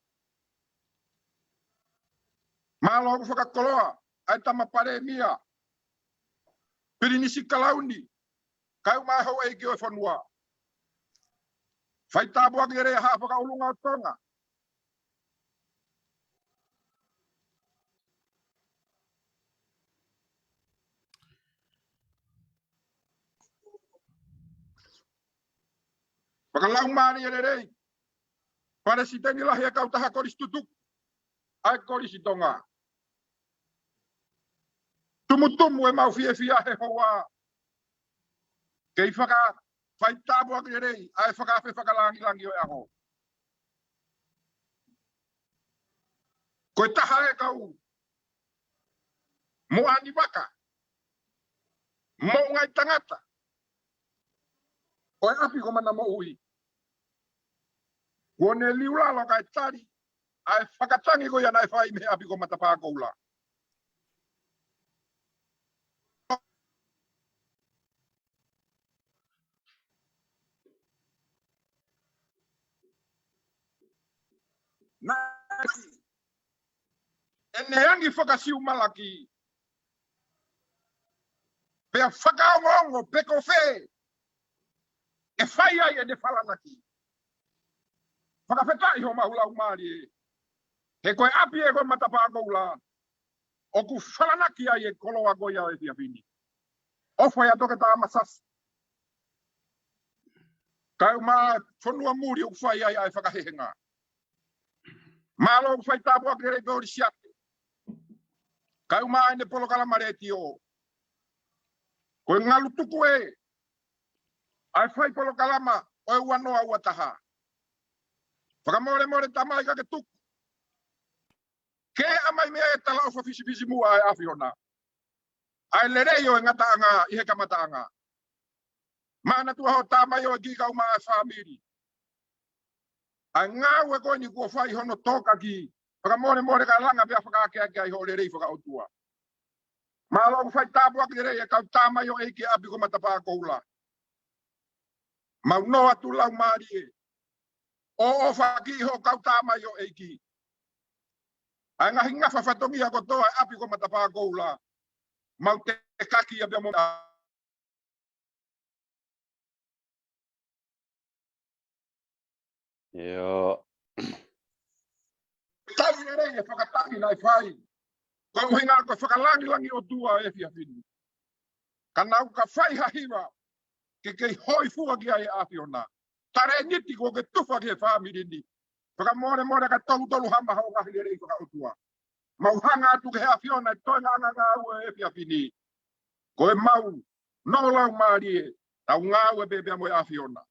Mālō ʻoku fakakoloa ʻa e tama palēmia, Pilinisi Kalauni, kae ʻumaʻā e houʻeiki ʻo e fonua. Fai tāpuaki ʻa e Haʻa Fakaʻulunga ʻo Tonga. Fakalaumālie lelei. Palesiteni Lahi ʻa e Kautaha Kolisi Tutuku ʻa e Kolisi Tonga. Tumutumu ʻemau fiefia he houa. Kei faka-, fai tāpuaki lelei ʻa e fakaafe fakalāngilangi ʻo e ʻaho. Ko e taha e kau moʻani vaka, moʻungaʻi tangata ʻo e ʻapi ko Manamoʻui. Kuo ne liulalo kae tali ʻa e fakatangi ko ia naʻe fai mei he ʻapi ko Matapā Koula. Naʻe ʻene angi fakasiumalaki, pea fakaongoongo pe ko fē ʻe fai ai ʻene falanaki. Fakafetaʻi homau laumālie. He ko e ʻapi ē ko Matapā Koula ʻoku falanaki ai e koloa ko ia ʻo e efiafi ni. ʻOfa ia Toketā Masasi. Kae ʻumaʻā e fonua muli ʻoku fai ai ʻa e fakahehenga. Mālō ʻoku fai tāpuaki lelei pē ʻo Lisiate. Kae ʻumaʻā ʻene polokalama letiō. Ko e ngalu tuku ē ʻa e fai polokalama ʻo e ua noa ua taha. Fakamolemole tamai ka ke tuku. Ke ʻomai mai e talaʻofa fisifisimuʻa ʻa e ʻAfiona. ʻA e lelei ʻo e ngataʻanga ʻi he kamataʻanga. Manatua hoʻo tamaioʻeiki kae ʻumaʻā e fāmili. ʻA e ngāue ko eni kuo fai hono tokaki. Fakamolemole kae langa pea fakaakeake ai hoʻo lelei fakaʻotua. Mālō ʻoku fai tāpuaki lelei e kau tamaioʻeiki ʻapi ko Matapā Koula. Mau nofo atu laumālie ʻo ʻofa ki hoʻo kau tamaioʻeiki. ʻA e ngaahi ngafa fatongia kotoa e ʻapi ko Matapā Koula. Mau tekaki ia pea mo ʻIo. Tali lelei e fakatangi naʻe fai. Ko e ʻuhinga ko e fakalāngilangi ʻOtua e efiafi ni. Ka nau ka fai ha hiva ke kei hōifua ki ai e ʻAfiona. Talēniti kuo ke tufa ki he fāmili ni. Fakamolemole ka tolutolu hama hoʻo ngaahi lelei fakaʻotua. Mau hanga atu ki he ʻAfiona e toenga ʻa e ngāue e efiafi ni. Ko e mau nofo laumālie, tau ngāue pē pea mo e ʻAfiona.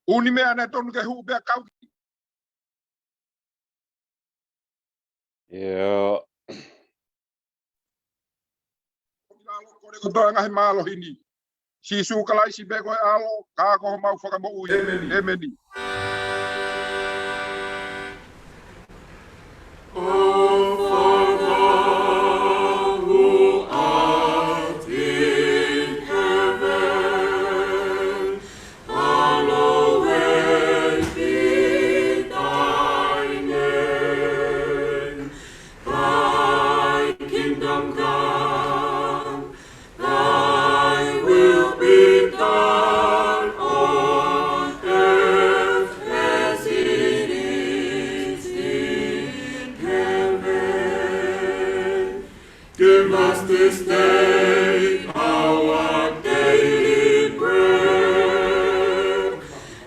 ʻUni meʻa naʻe tonu ke hū pea kau ki. ʻIo. Kole kotoa e ngaahi mālohi ni. Sīsū Kalaisi pē ko e ʻAlo, ka ko homau Fakamoʻui. ʻĒmeni. ʻĒmeni. Oh, Father, who art in heaven, hallowed be thy name. Thy kingdom come, thy will be done on earth as it is in heaven. Give us this day our daily bread,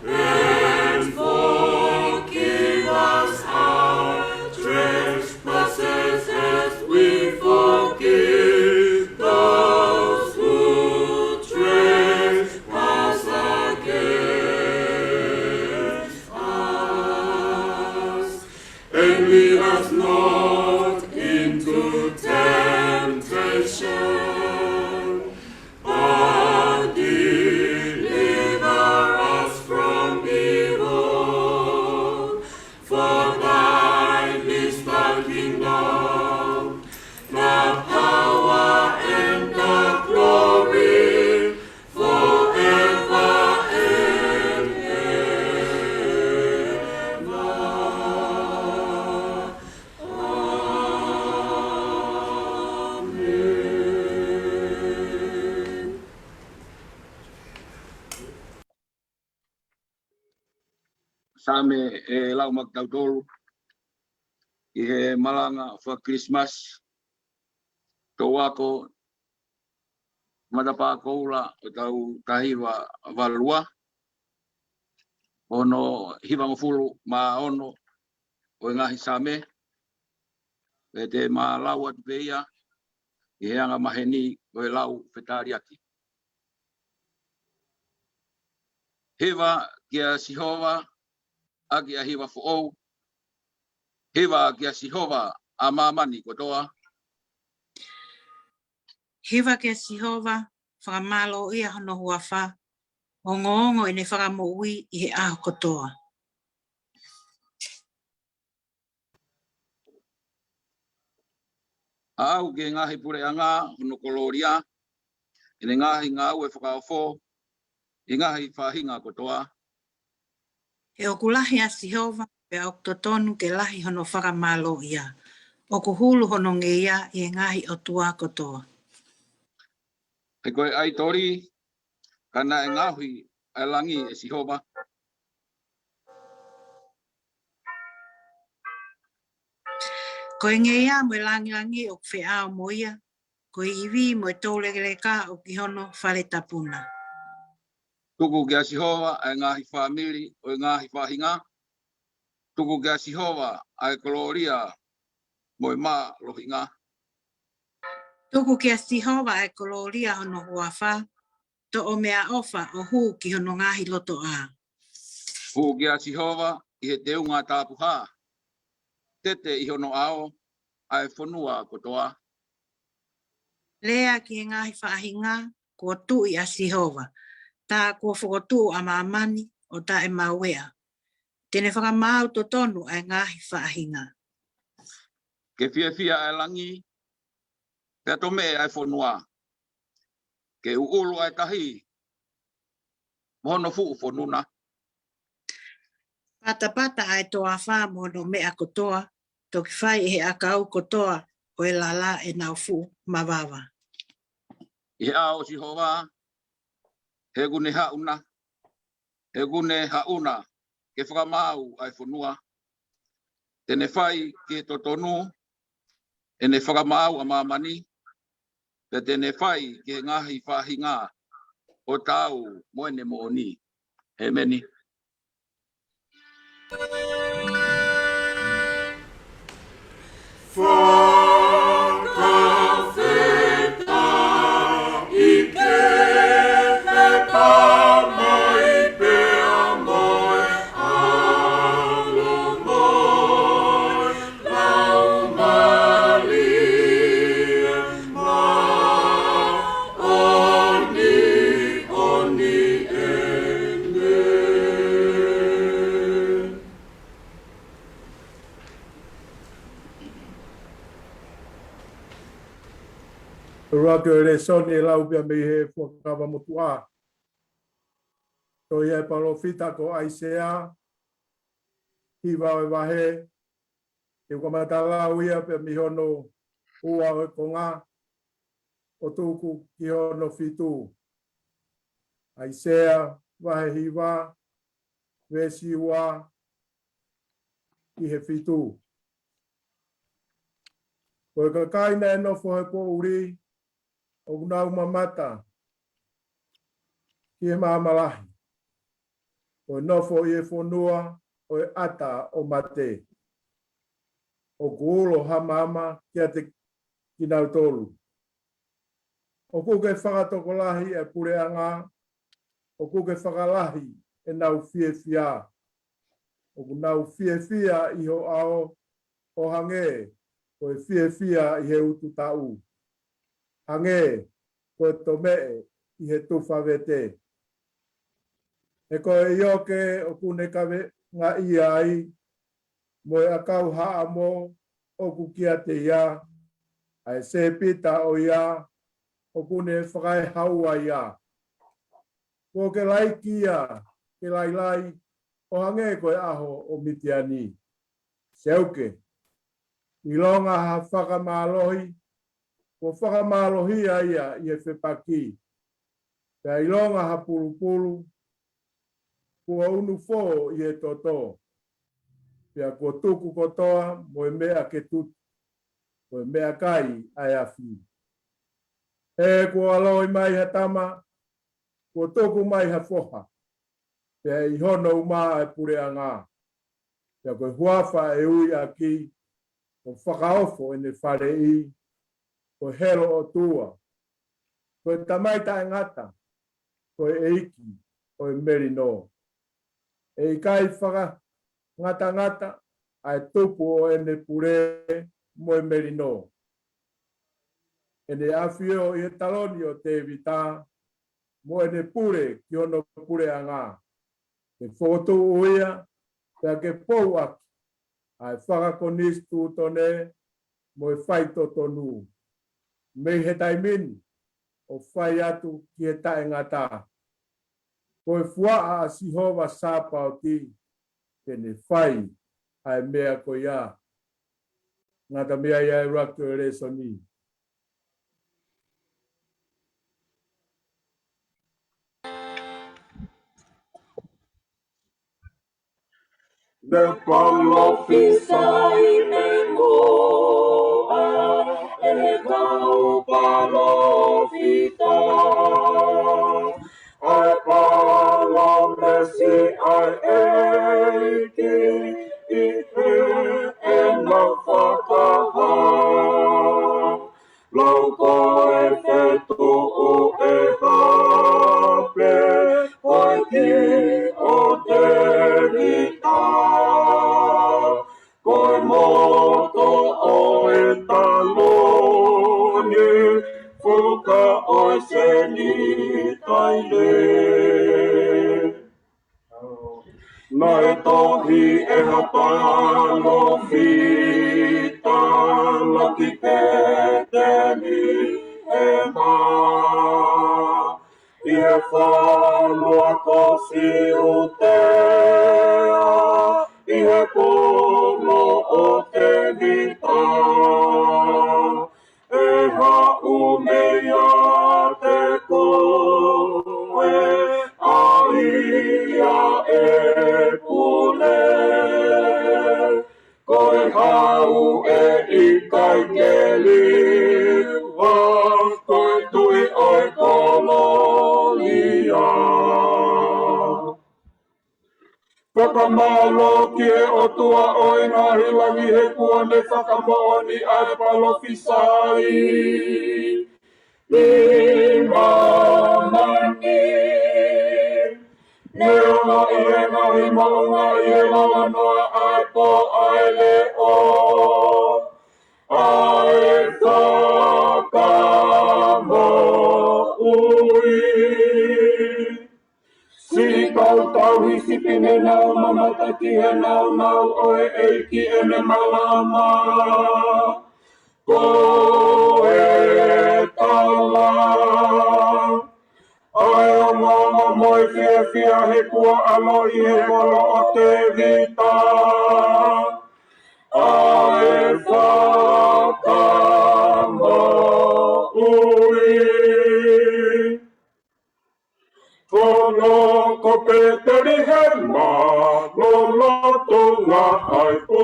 and forgive us our trespasses as we forgive those who trespass against us. And lead us not into temptation, but deliver us from evil. For thine is the kingdom, the power, and the glory, forever and ever. ʻĒmeni. Saame ʻe lau maʻa kitautolu ʻi he malanga faka-Christmas, tau ako Matapā Koula ʻo e taʻu taha hiva valu ua. hono hivangofulu mā ono ʻo e ngaahi Saame, pea te ma lau atu pē ia ʻi he anga maheni ʻo e lau fetaliaki. Hiva kia Sihova ʻaki ʻa e hiva foʻou. Hiva kia Sihova ʻa māmani kotoa. Hiva kia Sihova, fakamālōʻia hono huafa, ongoongo ʻene fakamoʻui ʻi he ʻaho kotoa. Aʻu ki he ngaahi puleʻanga hono kolōlia, ʻene ngaahi ngāue fakaofo ʻi he ngaahi faʻahinga kotoa. He ʻoku lahi ʻa Sihova, pea ʻoku totonu ke lahi hono fakamālōʻia. ʻOku hulu hono ngeia ʻi he ngaahi ʻotua kotoa. He ko e ʻaitoli, ka naʻe ngaohi ʻa e langi ʻe Sihova. Ko e ngeia mo e langilangi ʻoku feʻao mo ia, ko e ivi mo e toulekeleka ʻoku ʻi hono fale tapu na. Tuku kia Sihova ʻa e ngaahi fāmili ʻo e ngaahi faʻahinga. Tuku kia Sihova ʻa e kolōlia mo e mālohinga. Tuku kia Sihova ʻa e kolōlia hono huafa, toʻo meʻaʻofa ʻo hū ki hono ngaahi lotoʻā. Hū kia Sihova ʻi he teunga tapuhā. Tete ʻi hono ʻao ʻa e fonua kotoa. Lea ki he ngaahi faʻahinga, kuo tuʻi ʻa Sihova, tā kuo fokotuʻu ʻa māmani ʻo taʻemaueʻa. Te ne fakamaau totonu ʻa e ngaahi faʻahinga. Ke fiefia ʻa e langi, pea tomeʻe ʻa e fonua. Ke ʻuʻulu ʻa e tahi mo hono fuʻu fonu na. Patapata ʻa e toafa mo hono meʻa kotoa, toki fai ʻe he ʻakau kotoa ʻo e lala ʻenau fuʻu mavava. ʻI he ʻao ʻo Sihova, he ʻoku ne haʻu na, he ʻoku ne haʻu na ke fakamaau ʻa e fonua. Te ne fai ki he totonu ʻene fakamaau ʻa māmani, pea te ne fai ki he ngaahi faʻahinga ʻo taau mo ʻene moʻoni. ʻEmeni. ʻUluaki ʻo e lēsoni ʻe lau pē ia mei he Fuakava Motuʻa. Tohi ʻa e palōfita ko ʻAisea, hiva ʻo e vahe, te u kamata lau ia pē mei hono ua ʻo e konga, ʻo tuku ki hono fitu. ʻAisea vahe hiva, veesi ua ki he fitu. Ko e kakai naʻe nofo he poʻuli, ʻoku nau mamata ki he maama lahi. ʻO nofo ʻi he fonua ʻo e ʻata ʻo mate. ʻOku ulo ha maama kiate kinautolu. ʻOku ke fakatokolahi ʻa e puleʻanga, ʻoku ke fakalahi ʻenau fiefia. ʻOku nau fiefia ʻi ho ʻao, ʻo hangē ko e fiefia ʻi he utu taʻu. Hangē ko e tomeʻe ʻi he tufa vete. He ko e ioke ʻoku ne kavengaʻia ai, mo e ʻakau haʻamo ʻoku kiate ia, ʻa e sēpita ʻo ia ʻoku ne fakaehaua ia. Kuo ke laiki ia ke lailai, ʻo hangē ko e ʻaho ʻo Mitiani. Seuke, ʻilonga ha fakamālohi, kuo fakamālohia ia ʻi he fepaki. Pea ʻilonga ha pulupulu, kuo unu fō ʻi he toto. Pea kuo tuku kotoa mo e meʻa ke tutu, mo e meʻakai ʻa e afi. He kuo ʻaloʻi mai ha tama, kuo tuku mai ha foha. pea ʻi hono uma ʻa e puleʻanga. Pea ko e huafa ʻe ui ʻaki, ʻo fakaofo ʻene faleʻi, ko e Helo ʻOtua, ko e Tamai Taʻengata, ko e ʻEiki ʻo e Melino. ʻE ʻikai fakangatangata ʻa e tupu ʻo ʻene pule mo e melino. ʻEne ʻafio ʻi he taloni ʻo Tēvita, mo ʻene pule ki hono puleʻanga. Ke fokotuʻu ia, pea ke pou ʻaki ʻa e fakakonisitūtone mo e faitotonu, mei he taimi ni ʻo fai atu ki he taʻengata. Ko e fuaʻa ʻa Sihova Sāpaoti, te ne fai ʻa e meʻa ko ia. Ngata mei ai ʻa e ʻuluaki ʻo e lēsoni. Ne palōfisai mei muʻa ʻe he kau palōfita ʻa e palōmesi ʻa e ʻEiki ʻi heʻena fakahā. Lau ko e fetuʻu ʻe hape, ko e kiʻi ʻo Tēvita. Ko e moto ʻo e taloni, fuka ʻo e senitaile. Naʻe tohi ʻe ha palōfita ʻi Petelihema, ʻi he fonua ko Siutea, ʻi he pulo ʻo Tēvita. ʻE haʻu meiate koe ʻa ia ʻe pule. Ko e hau ʻe ʻikai ke liua, ko e tui ʻo e kolōlia. Fakamālō ki he ʻOtua ʻo e ngaahi langi he kuo ne fakamoʻoni ʻa e palōfisai ʻi māmani. Neongo ʻi he ngaahi moʻunga ʻi he lava noa ʻa e pō ʻa e leʻo ʻa e fakamoʻui. Siʻi kau tauhi sipi ne nau mamata ki he nāunau ʻo e ʻEiki ʻene malama. Ko e tala ʻa e ongoongo mo e fiefia he kuo ʻaloʻi he kolo ʻo Tēvita ʻa e fakamoʻui. Kono ko Petelihema, lolotonga ʻa e pō.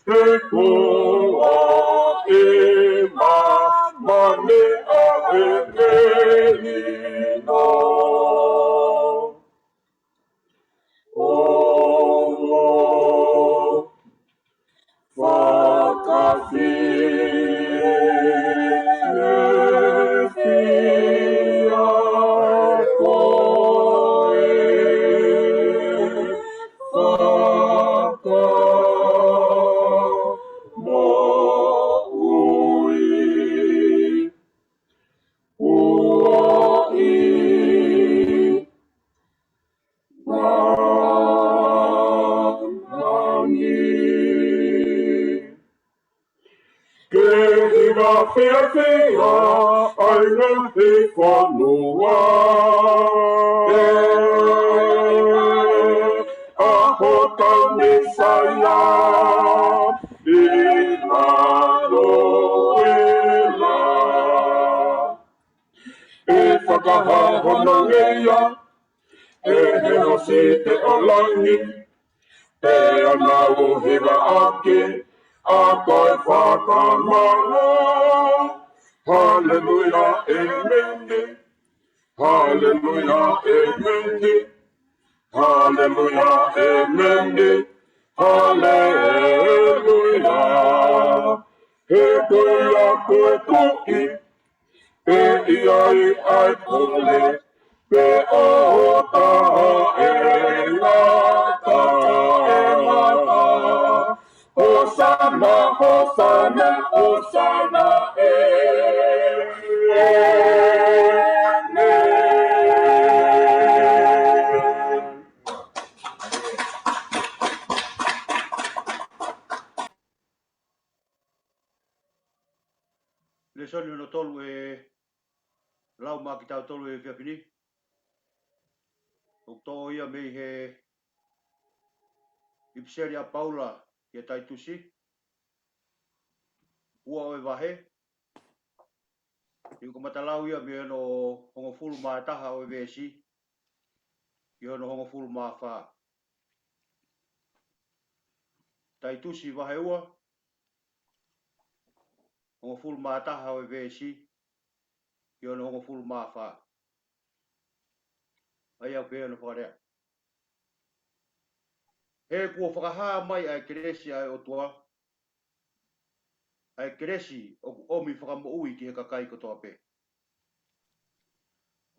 He kuo ʻi māmani ʻa e melino. ʻO fakafiefia koe fakamoʻui. Ua ʻi māmani. Ke hiva fiefia ʻa e ngaahi fonua ʻi he ʻaho tauhi Saione ʻi Manuela. ʻE fakahā hono ngeia ʻe he hosi ʻo langi, pea nau hiva ʻaki ʻa koe fakamālō. Haleluia, ʻēmeni. Haleluia, ʻēmeni. Haleluia, ʻēmeni. Haleluia. He ko ia ko e Tuʻi, ʻe ʻi ai ʻa e pule, pea ʻoku taʻengata, taʻengata. Hōsana, hōsana, hōsana, ʻēmeni. Lēsoni hono tolu ʻe lau maʻa kitautolu he efiafi ni, ʻoku toʻo ia mei he ʻipiseli ʻa Paula kia Taitusi, ua ʻo e vahe, ʻoku kamata lau ia mei hono hongofulu mā taha ʻo e veesi ki hono hongofulu mā fā. Taitusi vahe ua, hongofulu mā taha ʻo e veesi ki hono hongofulu mā fā. ʻA ia ʻoku pehē hono fakalea: He kuo fakahā mai ʻa e kelesi ʻa e ʻOtua, ʻa e kelesi ʻoku ʻomi fakamoʻui ki he kakai kotoa pē.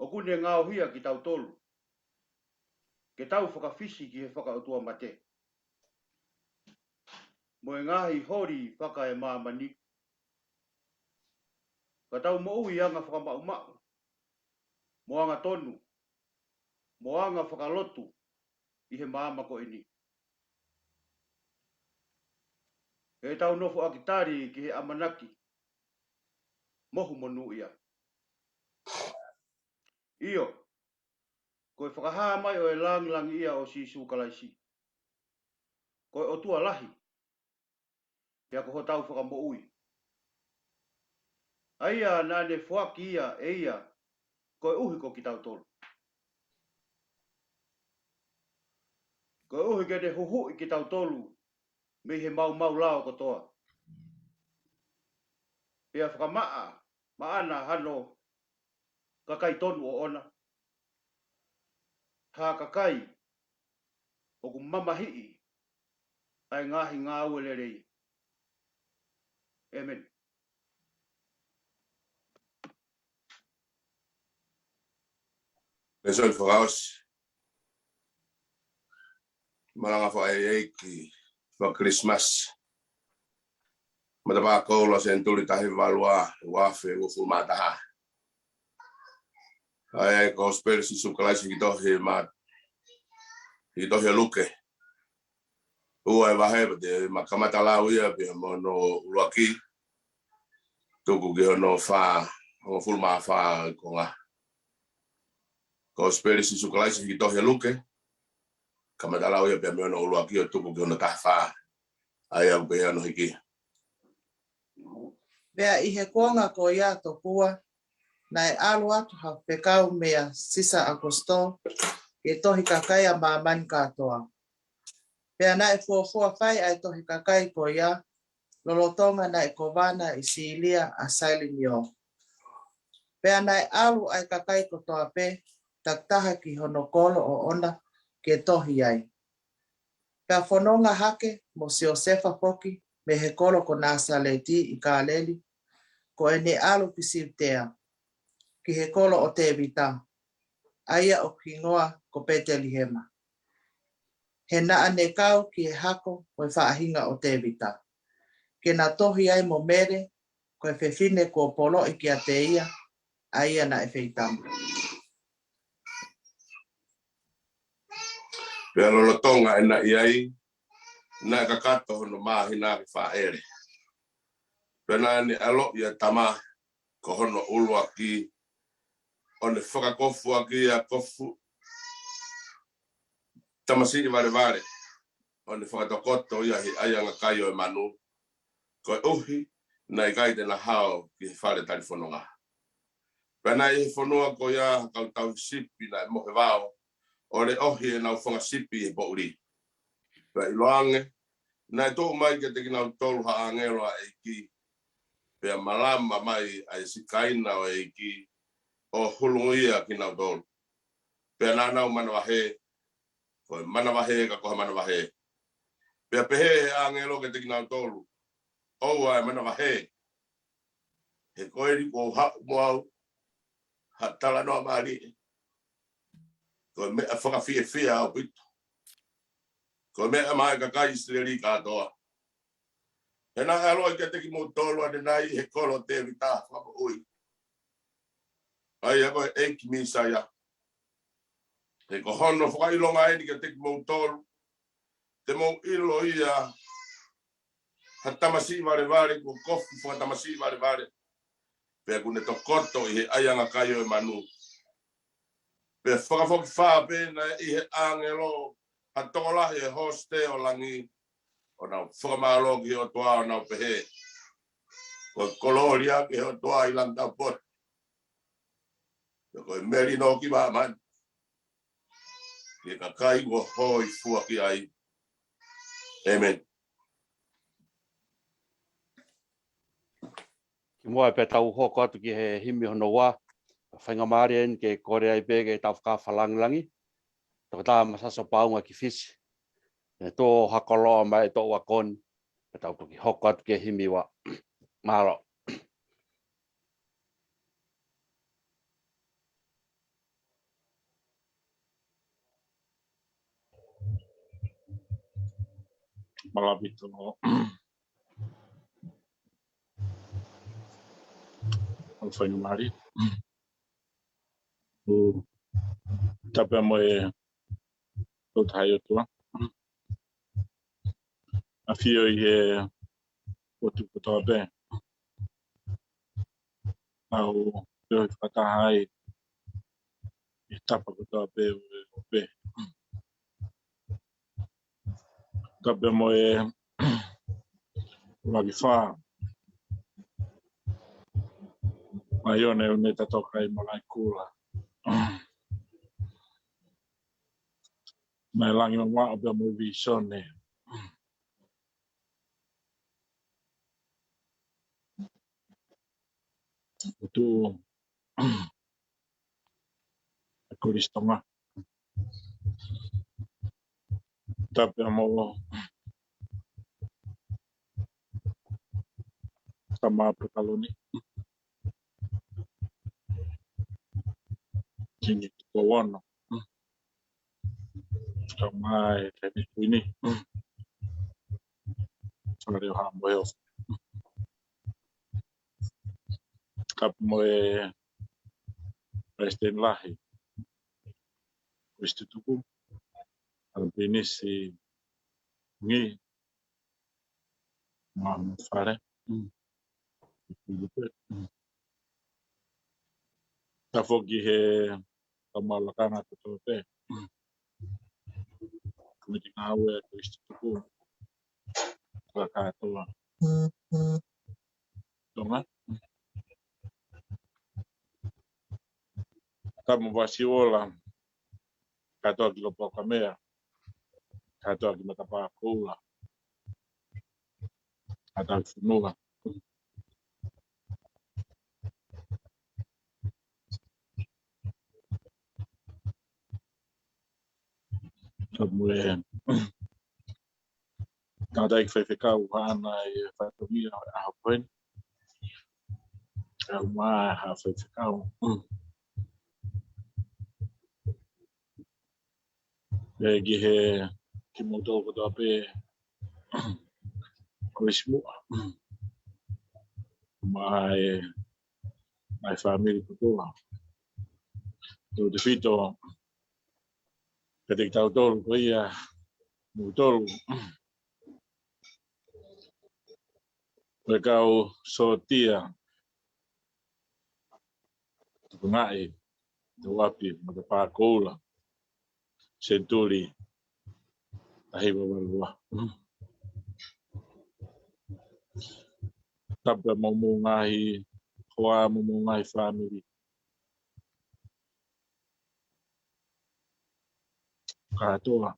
ʻOku ne ngaohi kitautolu ke tau fakafisi ki he fakaʻotuamate mo e ngaahi holi fakaemāmani, ka tau moʻui anga fakamaʻumaʻu, mo angatonu, mo anga fakalotu ʻi he māmani ko eni. He tau nofoʻaki tali ki he ʻamanaki mohu monūʻia. ʻIo, ko e fakahā mai ʻo e langilangiʻia ʻo Sīsū Kalaisi, ko e ʻOtua lahi, pea ko hotau fakamoʻui, ʻa ia naʻa ne foaki ia ʻe ia koeʻuhi ko kitautolu, koeʻuhi ke ne huhuʻi kitautolu mei he maumau lao kotoa, pea fakamaʻa maʻana hano kakai tonu ʻoʻona, ha kakai ʻoku mamahiʻi ʻa e ngaahi ngāue lelei. ʻĒmeni. Lēsoni fakaʻosi. Malanga fakaʻeiʻeiki faka-Kilisimasi, matapā koula senituli taha valu ua, ua afe uofulu mā taha. ʻA ia ko e Kosipeli ʻa Sīsū Kalaisi ki he tohi ʻa Ma-, ki he tohi ʻa Luke, ua ʻo e vahe, pea te ma kamata lau ia pea mei hono ʻuluaki tuku ki hono fā, hongofulu mā fā ʻo e konga. Kosipeli ʻa Sīsū Kalaisi ki he tohi ʻa Luke, kamata lau ia pea mei hono ʻuluaki ʻo tuku ki hono taha fā. ʻA ia ʻoku pehē hono hiki: Pea ʻi he kuonga ko ia tokua, naʻe ʻalu atu ha fekau meia Sisa ʻAukusito ki he tohi kakai ʻa māmani kātoa. Pea naʻe fuofua fai ʻa e tohi kakai ko ia, lolotonga naʻe kōvana ʻi Sīlia ʻa Sailinio. Pea naʻe ʻalu ʻa e kakai kotoa pē, takitaha ki hono kolo ʻoʻona ke tohi ai. Pea fononga hake mo Siosefa foki mei he kolo ko Nāsaleti ʻi Kāleli, ko ʻene ʻalu ki Siutea, ki he kolo ʻo Tēvita, ʻa ia ʻoku hingoa ko Pētelihema, he naʻa ne kau ki he hako ʻo e faʻahinga ʻo Tēvita, ke na tohi ai mo Mele, ko e fefine kuo poloʻi kiate ia, ʻa ia naʻe feitama. Pea lolotonga ʻena ʻi ai, naʻe kakato hono māhina ke fāʻele. Pea naʻa ne ʻaloʻi ʻa e tama ko hono ʻuluaki, ʻo ne fakakofuʻaki ʻa e kofu, tamasiʻi valevale, ʻo ne fakatokoto ia ʻi he ʻaiʻanga kai ʻo e manu, koeʻuhi naʻe ʻikai te na hao ki he fale talifononga. Pea naʻe ʻi he fonua ko ia ha kau tauhi sipi naʻe mohe vao, ʻo leʻohi ʻenau fanga sipi ʻi he poʻuli. Pea ʻiloange, Naʻe tuʻu mai kiate kinautolu ha ʻāngelo ʻa e ʻEiki, pea malama mai ʻa e sikaina ʻo e ʻEiki ʻo hulungia kinautolu. Pea naʻa nau manavahē, ko e manavahē ka ko ha manavahē. Pea pehē ʻe he ʻāngelo kiate kinautolu, ʻOua ʻe manavahē, he ko eni kuo u haʻu mo au ha talanoa mālie, ko e meʻa fakafiefia ʻaupito, ko e meʻa maʻa e kakai ʻIsileli kātoa. He naʻe ʻaloʻi kiate kimoutolu ʻanenai ʻi he kolo ʻo Tēvita ha Fakamoʻui, ʻa ia ko e ʻEiki Mīsaia. He ko hono fakaʻilonga eni kiate kimoutolu, te mou ʻilo ia ha tamasiʻi valevale, kuo kofu fakatamasiʻi valevale, pea kuo ne tokoto ʻi he ʻaiʻanga kai ʻo e manu. Pea fakafokifā pē naʻe ʻi he ʻāngelo ha tokolahi ʻo e hōsite ʻo langi, ʻo nau fakamālō ki he ʻOtua ʻo nau pehē, Ko e kolōlia ki he ʻOtua ʻi langi taupotu, pea ko e melino ki māmani, ki he kakai kuo hōifua ki ai. ʻĒmeni. Kimuʻa pea tau hoko atu ki he himi hono ua, faingamālie eni ke kole ai pē ke tau fakaafe langilangi, Toketā Masaso Paunga ki Fisi, ʻe tō ha koloa mai ʻe toʻu akoni, pea tau toki hoko atu ki he himi ua. Mālō. Mālō ʻaupito. ʻOku faingamālie. ʻOku tapu mo e Tauʻatāina ʻOtua. ʻAfio ʻi he potu kotoa pē. Tau feohi fakataha ai ʻi he tapa kotoa pē ʻo e ʻope. Tapu mo e ʻuluaki fā ʻa ʻIone ʻUneta Toka ʻi Malaʻekula. Naʻe langi mamaʻo pea mo e vīsone. ʻOku tuʻu ʻa Kolisi Tonga. Tapu mo Tama Pataloni. Kingi Tupou Ono. Tama e Teni Kuini. Fale ʻo Haʻa Moheofo. Tapu mo e Palesiteni Lahi Kolisi Tutuku, Alapinisi Ngi, Mama Fale. Mm. Tapu foki he kau maʻu lakanga kotoa pē. Komiti ngāue ʻa Kolisi Tutuku. Ko e kātoa Tonga. Tapu mo Vasiola, kātoa ki Lopoukamea, kātoa ki Matapā Koula, kātoa ki Fonua. Tapu mo e tangataʻeiki faifekau haʻana ʻi he fatongia ʻo e ʻaho ko eni. Kau mai ha faifekau. Pea ki he kimoutolu kotoa pē Kolisi Muʻa. Mai mai fāmili kotoa. Tautefito kiate kitautolu ko ia moutolu ko e kau sōtia tukungaʻi Tauapi Matapā Koula, senituli taha hiva valu ua. Tapu mo hoʻomou ngaahi hoa mo hoʻomou ngaahi fāmili kātoa.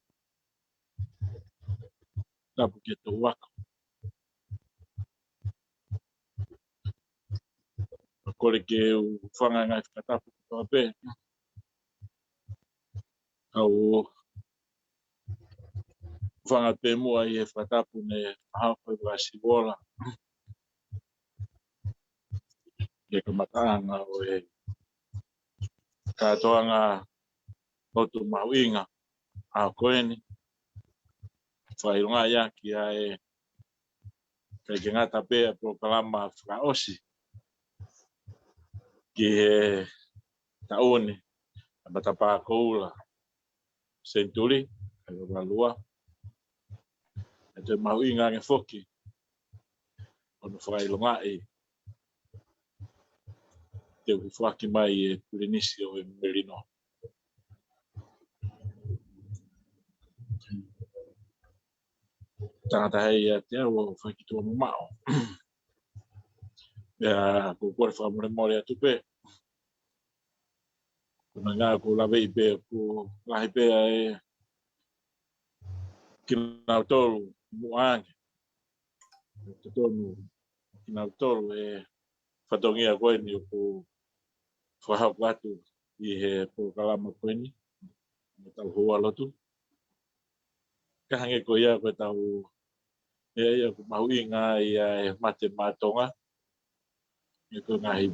Tapu ki he toʻu ako. Kole ke u hūfanga he ngaahi fakatapu kotoa pē. Kau hūfanga pē muʻa ʻi he fakatapu ne fakahoko ʻe Siuola ki he kamataʻanga ʻo e kātoanga lotu mahuʻinga ʻaho ko eni. Fakaʻilongaʻi ʻaki ʻa e ʻikai ke ngata pē ʻa e polokalama fakaʻosi ki he taʻu ni ʻa e Matapā Koula Senituli, ʻa e Vavalua. ʻE toe mahuʻinga ange foki ʻo ne fakaʻilongaʻi te u hifo ʻaki mai e Pilinisi ʻo e Melino. Tangata hei ʻiate au ʻoku fai ki tuʻa mamaʻo. Pea ʻoku ou kole fakamolemole atu pē. Ko e ʻuhinga ʻoku ou laveʻi pē ʻoku lahi pē ʻa e kinautolu muʻa ange. Totonu kinautolu e fatongia ko eni ʻoku fakahoko atu ʻi he polokalama ko eni, mo ʻetau houa lotu. Ka hangē ko ia ko ʻetau, ʻe ia ʻoku mahuʻinga ia e mate maʻa Tonga. ʻE ko e ngaahi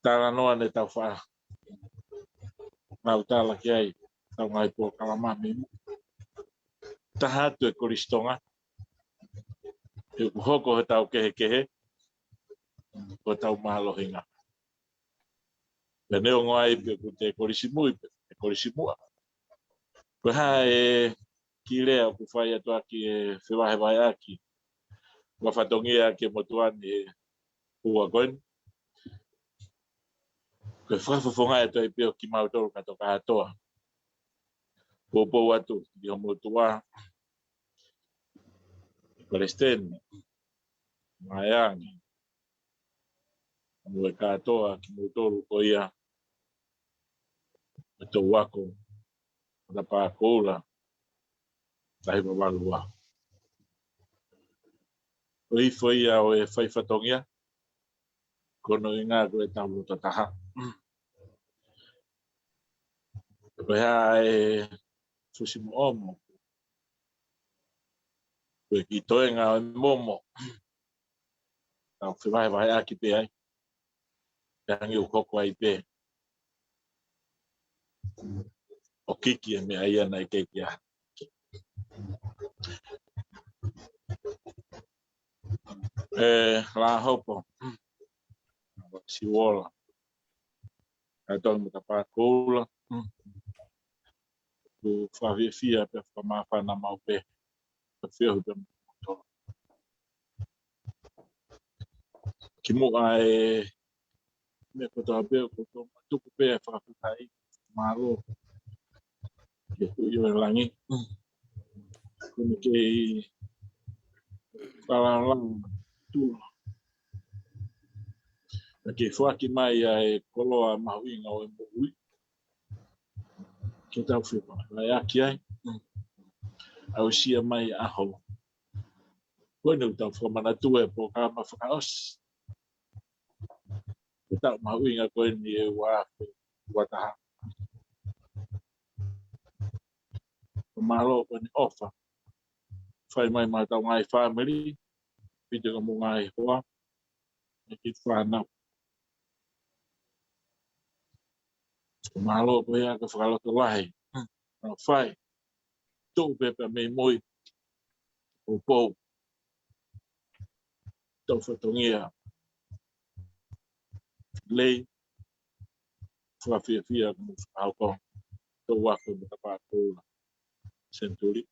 talanoa ne tau faʻa mau tala ki ai, tau ngaahi polokalama mei muʻa. Taha atu e Kolisi Tonga. ʻE ʻoku hoko he tau kehekehe, ko e tau mālohinga. Pea neongo ai pē ʻoku te kolisi mui, pe te kolisi muʻa. Ko e hā e kiʻi lea ʻoku fai atu ʻaki e fevahevaheʻaki. Ua fatongia ki he motuʻa ni he houa ko eni. Ko e fakafofonga atu ai pē ʻo kimautolu kātoa kātoa. Poupou atu ki he motuʻa, Palesiteni, Mayangi, mo e kātoa kimoutolu ko ia, e toʻu ako, Matapā Koula, Lahi Vavalua. Ko e hifo ia ʻo e fai fatongia, ko hono ʻuhinga ko e tau loto taha. Ko e hā e fusi moʻomo, ko e kiʻi toenga ʻo e momo. Tau fevahevaheʻaki pē ai. Pea hangē ʻoku hoko ai pē ʻo kiki e meʻa ia naʻe kei kia. ʻE Lahopo, Siuola, ʻa e toenga Matapā Koula. ʻOku fakafiefia pea fakamāfana maʻu pē. Ka fia huta mo tolo. Kimuʻa e meʻa kotoa pē ʻoku ou tuku pē fakafetaʻi, mālō ki he Tuʻi ʻo e langi. Ko ʻene kei fakalangilangi atu. Naʻe kei foaki mai ʻa e koloa mahuʻinga ʻo e moʻui ke tau fevahevaheʻaki ai. Aʻusia mai ʻa e ʻaho. Ko eni ʻoku tau fakamanatu e polokalama fakaʻosi. Ko e taʻu mahuʻinga ko eni ʻe ua afe ua taha. Ko e mālō ko eni ʻofa fai mai maʻa hotau ngaahi fāmili, pea mo e ngaahi hoa, mo e kiʻi fānau. Ko e mālō ko ia ko e fakalotolahi naʻa fai. Tuʻu pē pea mei mui. Poupou. Tau fatongia. Lei. Fakafiefia mo fakahoko. Toʻu ako Matapā Koula Senituli,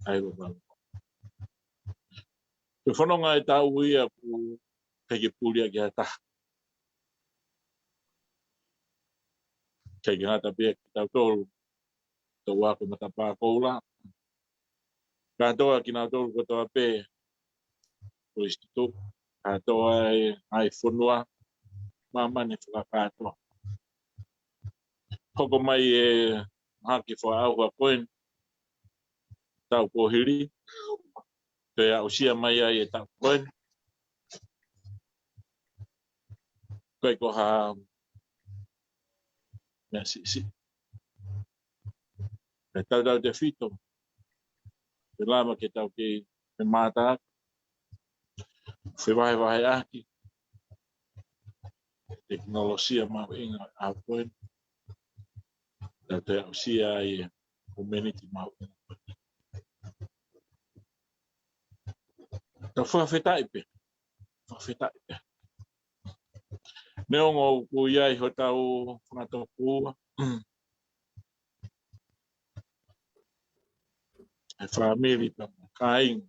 ʻa e Vavalua. Ko e fononga e taʻu ia ʻoku ʻikai ke puli ʻaki ha taha. ʻIkai ke ngata pē kitautolu, toʻu ako Matapā Koula. Kātoa kinautolu kotoa pē, Kolisi Tutuku, kātoa e ngaahi fonua, māmani fakakātoa. Hoko mai e mahaki fakaʻauha ko eni, taʻu kuo hili, toe aʻusia mai ai e taʻu ko eni. Ko e ko ha meʻa siʻisiʻi. Pea tautautefito, pea lava ke tau kei femaʻataʻaki, fevahevaheʻaki tekinolosia mahuʻinga ʻa e ʻaho ko eni. Tau toe aʻusia ai e momeniti mahuʻinga. Tau fakafetaʻi pē. Fakafetaʻi pē. Neongo ʻoku ʻi ai hotau fanga tokoua, e fāmili pea mo e kāinga,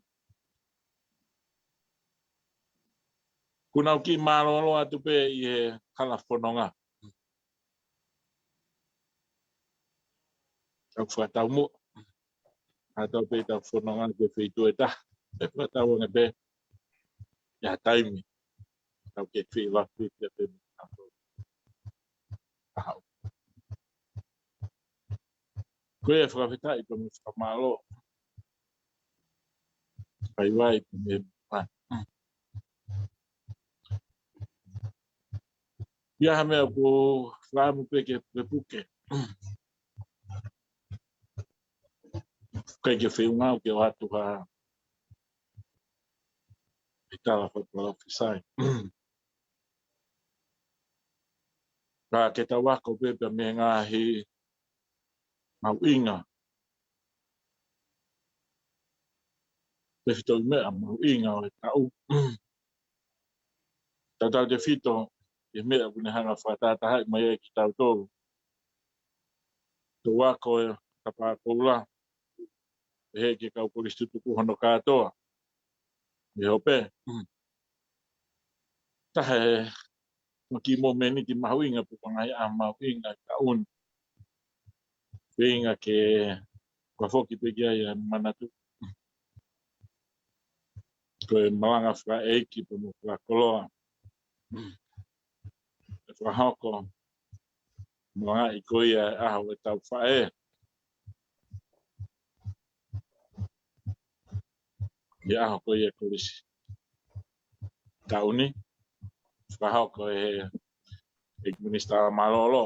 kuo nau kiʻi mālōlō atu pē ʻi he hala fononga. Tau fakataumuʻa. ʻA tau pē tau fononga ki he feituʻu ʻe taha. Pea fakatauange pē ʻi ha taimi tau kei feʻiloaki pē pea pē mo tau pau. Ko ia, fakafetaʻi pea mo e fakamālō. Vaivai pea mo e ʻi ai ha meʻa ʻoku ou fakaʻamu pē ke pukepuke. ʻIkai ke feʻunga au ke ʻoatu ha ʻi tala fakapalōfisai. Ka ke tau ako pē pea mei he ngaahi mahuʻinga, tefitoʻi meʻa mahuʻinga ʻo e taʻu. Tautautefito e meʻa ʻoku ne hanga fakatahatahaʻi mai ai kitautolu. Tau ako e Matapā Koula, pehē ki he kau kolisi tutuku hono kātoa. ʻI hope, taha e kiʻi momeniti mahuʻinga pe ko e ngaahi ʻaho mahuʻinga ʻo e taʻu ni. Feinga ke fakafoki pē ki ai ʻa e manatu. Ko e malanga fakaʻeiki pea mo fakakoloa. ʻE fakahoko malangaʻi ko ia e ʻaho ʻo e tau faʻē ʻi he ʻaho ko ia e kolisi taʻu ni. Fakahoko ʻe he, ʻe he Minisitā Mālōlō,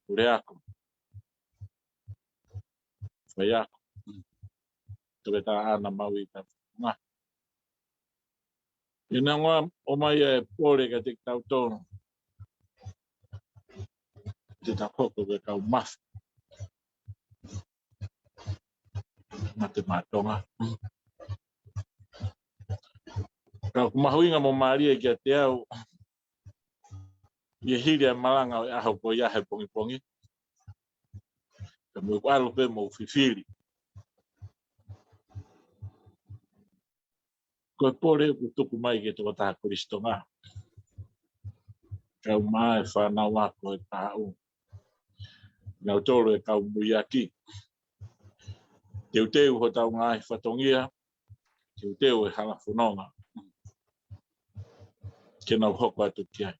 Puleako, Faiako, Toketā ʻAna Maui Tafunga. ʻI he neongo ʻomai e pole kiate kitautolu, te tau hoko ko e kau mafi mate maʻa Tonga. Ka ʻoku mahuʻinga mo mālie kiate au ʻi he hili ʻa e malanga ʻo e ʻaho ko ia he pongipongi, ka mou ʻalu pē mou fifili. Ko e pole ʻoku tuku mai ki he Tokotaha Kolisi Tonga, kau mai e fānau ako e taʻu, nautolu e kau muiaki. Teuteu hotau ngaahi fatongia, teuteu e hala fononga ke nau hoko atu ki ai.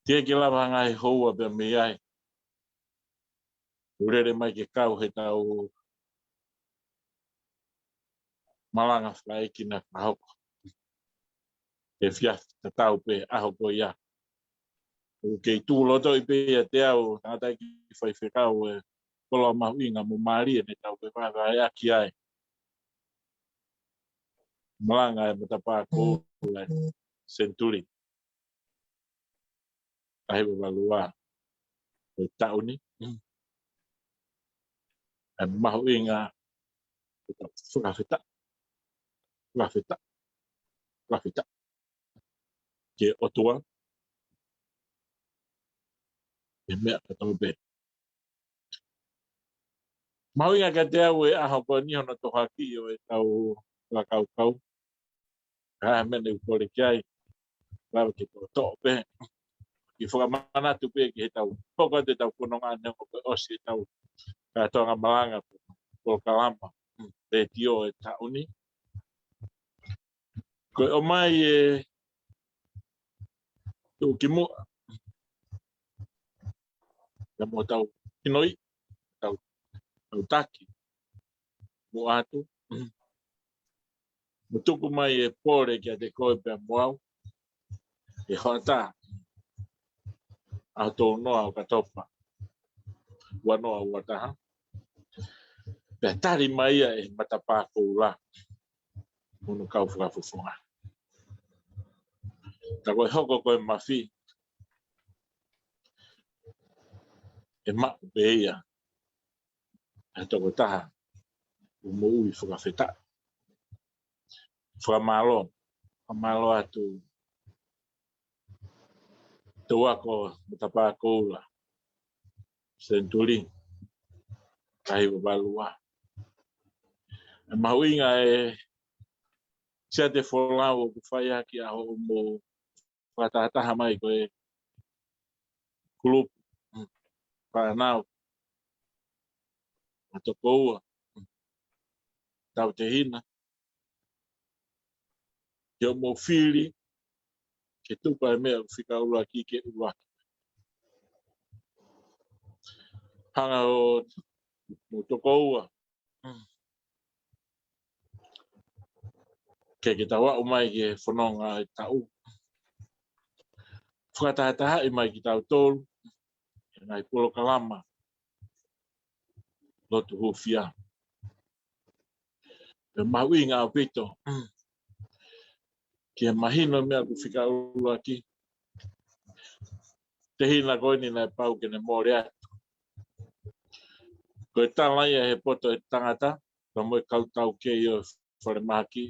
Teʻeki lava ha ngaahi houa pea mei ai ʻo lele mai ke kau he tau malanga fakaʻeiki naʻe fakahoko he efiafi tatau pē ʻaho ko ia. ʻOku kei tuʻu lotoʻi pē ʻiate au, tangataʻeiki faifekau, e koloa mahuʻinga mo mālie ne tau fevahevaheʻaki ai. Malanga e Matapā Koula Senituli taha hiva valu ua ʻo e taʻu ni. ʻE mahuʻinga ke tau fakafetaʻi, fakafetaʻi, fakafetaʻi ki he ʻOtua he meʻa kotoa pē. Mahuʻinga kiate au e ʻaho ko eni hono tohoakiʻi ʻo e tau fakakaukau. Ka ʻi ai ha meʻa ne u kole ki ai, lava ke toʻotoʻo pē. Ke fakamanatu pē ki he tau hoko atu e tau fononga neongo pē ʻosi e tau kātoanga malanga pe polokalama letiō e taʻu ni. Ko e ʻomai e tuʻukimuʻa ia mo tau hinoi, tau Kau taki, mo ʻatu, mo tuku mai e pole kiate koe pea mo au, ʻi he hoʻatā ʻaho tolu noa ʻo ʻOkatopa, ua noa ua taha. Pea tali mai ia ʻe he Matapā Koula mo hono kau fakafofonga. Tā ko e hoko ko e mafi, ʻe maʻu pē ia ʻe he tokotaha ʻoku moʻui fakafetaʻi. Fakamālō, fakamālō atu Tō Ako Matapā Koula, Senituli, taha hiva valu ua. ʻE mahuʻinga e siate folau ʻoku fai ʻaki ʻa hoʻomo fakatahataha mai ko e kulupu, mm, fānau, ʻa e tokoua, mm, tautehina, ke ʻomo fili, ke tuku ʻa e meʻa ʻoku fika ʻuluaki ke ʻuluaki. Hanga ʻo mo tokoua, mm, ke ke tau aʻu mai ki he fononga ʻo e taʻu. Fakatahatahaʻi mai kitautolu, ʻi he ngaahi polokalama lotu hūfia. ʻE mahuʻinga ʻaupito, mm, ke mahino meʻa ʻoku fika ʻuluaki. Tehina ko eni naʻe pau ke ne mole atu. Ko e tala ia he poto ʻo e tangata, pea mo e kau taukei ʻo e falemahaki.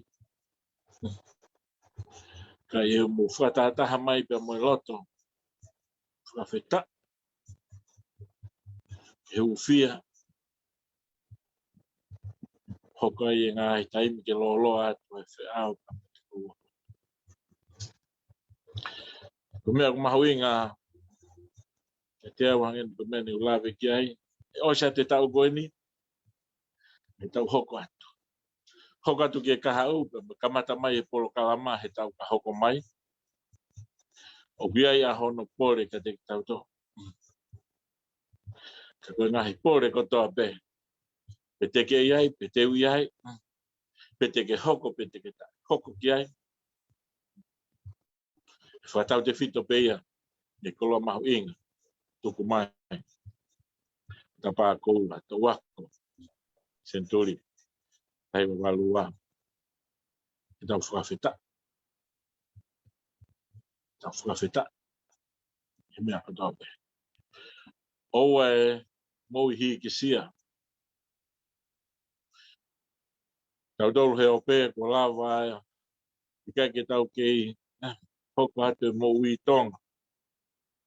Ka ʻi heʻeku fakatahataha mai pea mo e loto fakafetaʻi, ʻe hūfia, hoko ai e ngaahi taimi ke lōloa atu e feʻao ka mo te koua. Ko e meʻa ʻoku mahuʻinga kiate au hangē ko e meʻa ne u lave ki ai, ʻe ʻosi atu e taʻu ko eni, ʻe tau hoko atu. Hoko atu ki he kahaʻu, pea kamata mai e polokalama he taʻu ka hoko mai. ʻOku ʻi ai ʻa hono pole kiate kitautolu. Ka ko e ngaahi pole kotoa pē, pe te ke ʻi ai, pe te u ʻi ai, pe te ke hoko, pe te ke taʻe hoko ki ai, ʻe fakatautefito pē ia ʻi he koloa mahuʻinga tuku mai. Matapā Koula, Tō Ako, Senituli, taha hiva valu ua. ʻE tau fakafetaʻi. Tau fakafetaʻi he meʻa kotoa pē. ʻOua ʻe moʻui hīkisia. Tautolu he ope kuo lava ia, ʻikai ke tau kei, eh, hoko atu e moʻui Tonga.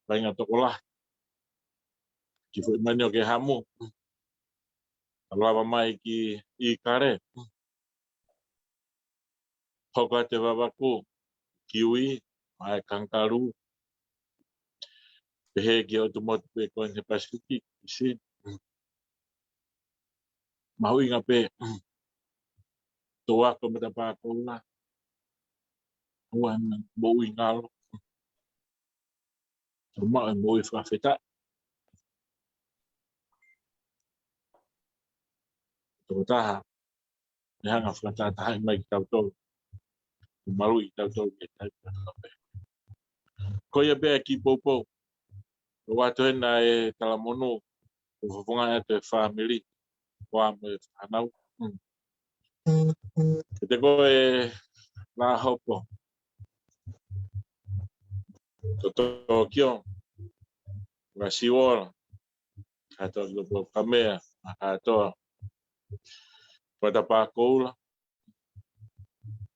Faʻahinga tokolahi. Kiʻi foʻi manioke hamu. Tau lava mai ki ʻIkale. Hoko atu e vavaku, kiwi, mo e kangaroo. Pehē ki he ʻotu motu pē ko eni he Pasifiki, ʻi Sini. Mahuʻinga pē, Tō Ako Matapā Koula. ʻOua ʻe moʻui ngalo. Tau maʻu e moʻui fakafetaʻi. Tokotaha, ne hanga ʻo fakatahatahaʻi mai kitautolu. Kuo maluʻi kitautolu ke tau pē. Ko ia pē ʻa e kiʻi poupou. Ko e ʻoatu hena e talamonū, ko e fofonga atu e fāmili, ko e amo e fānau. Mm. Kiate koe Lāhopo. Ko Tokio, Ngasiwola, kātoa ki Lopo Kamea, kātoa. Matapā Koula,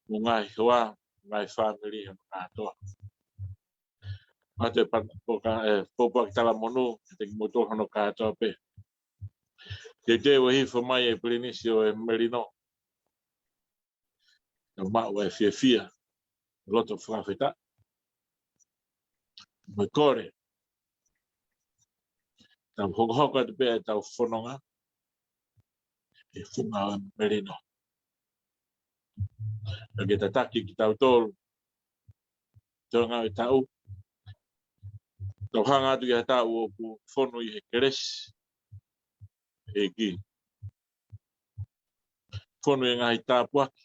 mo e ngaahi hoa, ngaahi fāmili, kātoa. ʻOatu e pa-, poka-, e, poupou ʻa e talamonū, kiate kimoutolu hono kātoa pē. Teuteu e hifo mai e Pilinisi ʻo e Melino. Tau maʻu e fiefia, loto fakafetaʻi. Mo e kole, tau hokohoko atu pē ʻetau fononga ʻi he funga ʻo e Melino. Ka ke tataki kitautolu, tō ngā e taʻu. Tau hanga atu ki ha taʻu ʻoku fonu ʻi he kelesi. ʻEiki, fonu e ngaahi tāpuaki,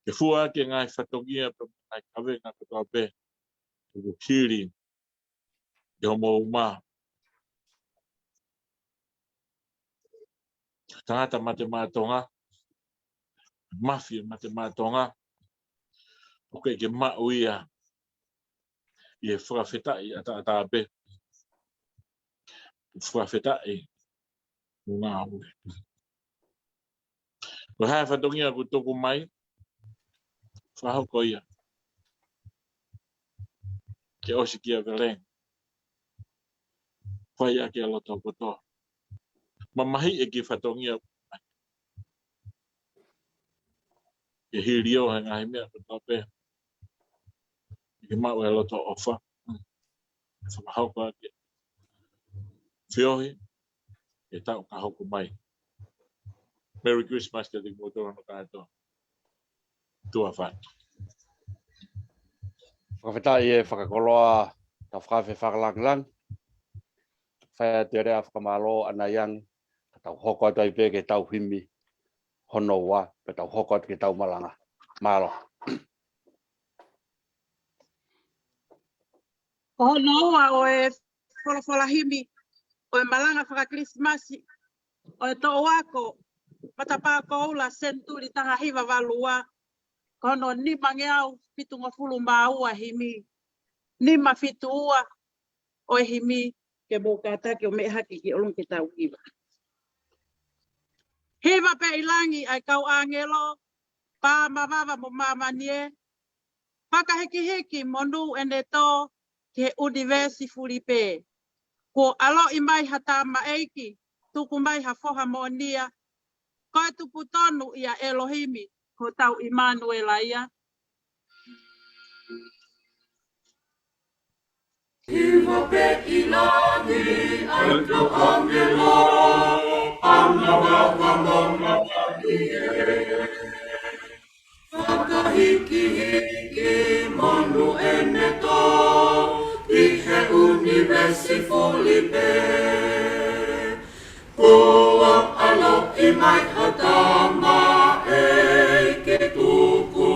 ke fua ʻaki e ngaahi fatongia pea mo e ngaahi kavenga kotoa pē ʻoku hili ʻi hoʻomou uma. Tangata mate maʻa Tonga, mafia mate maʻa Tonga, ʻoku ʻikai maʻu ia ʻi he fakafetaʻi ʻataʻatā pē. Fakafetaʻi mo ngāue. Ko e hā e fatongia ʻoku tuku mai, fakahoko ia. Ke ʻosi kia Veleng. Fai ʻaki e loto kotoa. Mamahiʻi e kiʻi fatongia. Ke hili ʻo he ngaahi meʻa kotoa pē. Ke maʻu e loto ʻofa. Fakahoko ʻaki e feohi ʻi he taʻu ka hoko mai. Merry Christmas kiate kimoutolu hono kātoa. Tuʻa ʻofa atu. Fakafetaʻi e fakakoloa, tau fakafe fakalāngilangi. Fai atu e lea fakamālō ʻanai ange, ka tau hoko atu ai pē ki he tau himi hono ua, pea tau hoko atu ki he tau malanga. Mālō. Ko hono ua ʻo e folofola himi ʻo e malanga faka-Kilisimasi ʻo e toʻu ako matapā koula senituli taha hiva valu ua, ko hono nimangeau fitungofulu mā ua himi, nima fitu ua ʻo e himi, ke mou kātaki ʻo meʻa hake ki ʻolunga ke tau hiva. Hiva pē ʻi langi ʻa e kau ʻāngelo, pā mavava mo māmani ē, fakahikihiki monū ʻene tō ki he ʻunivēsi fulipē. Kuo ʻaloʻi mai ha tamaʻeiki, tuku mai ha foha moʻonia, ko e tupu tonu ʻia ʻElohimi, ko hotau ʻImanuela ia. Hiva pē ʻi langi ʻa e kau ʻāngelo, pā mavava mo māmani ē. Fakahikihiki monū ʻene tō ki he ʻunivēsi fulipē. Kuo ʻaloʻi mai ha tamaʻeiki, tuku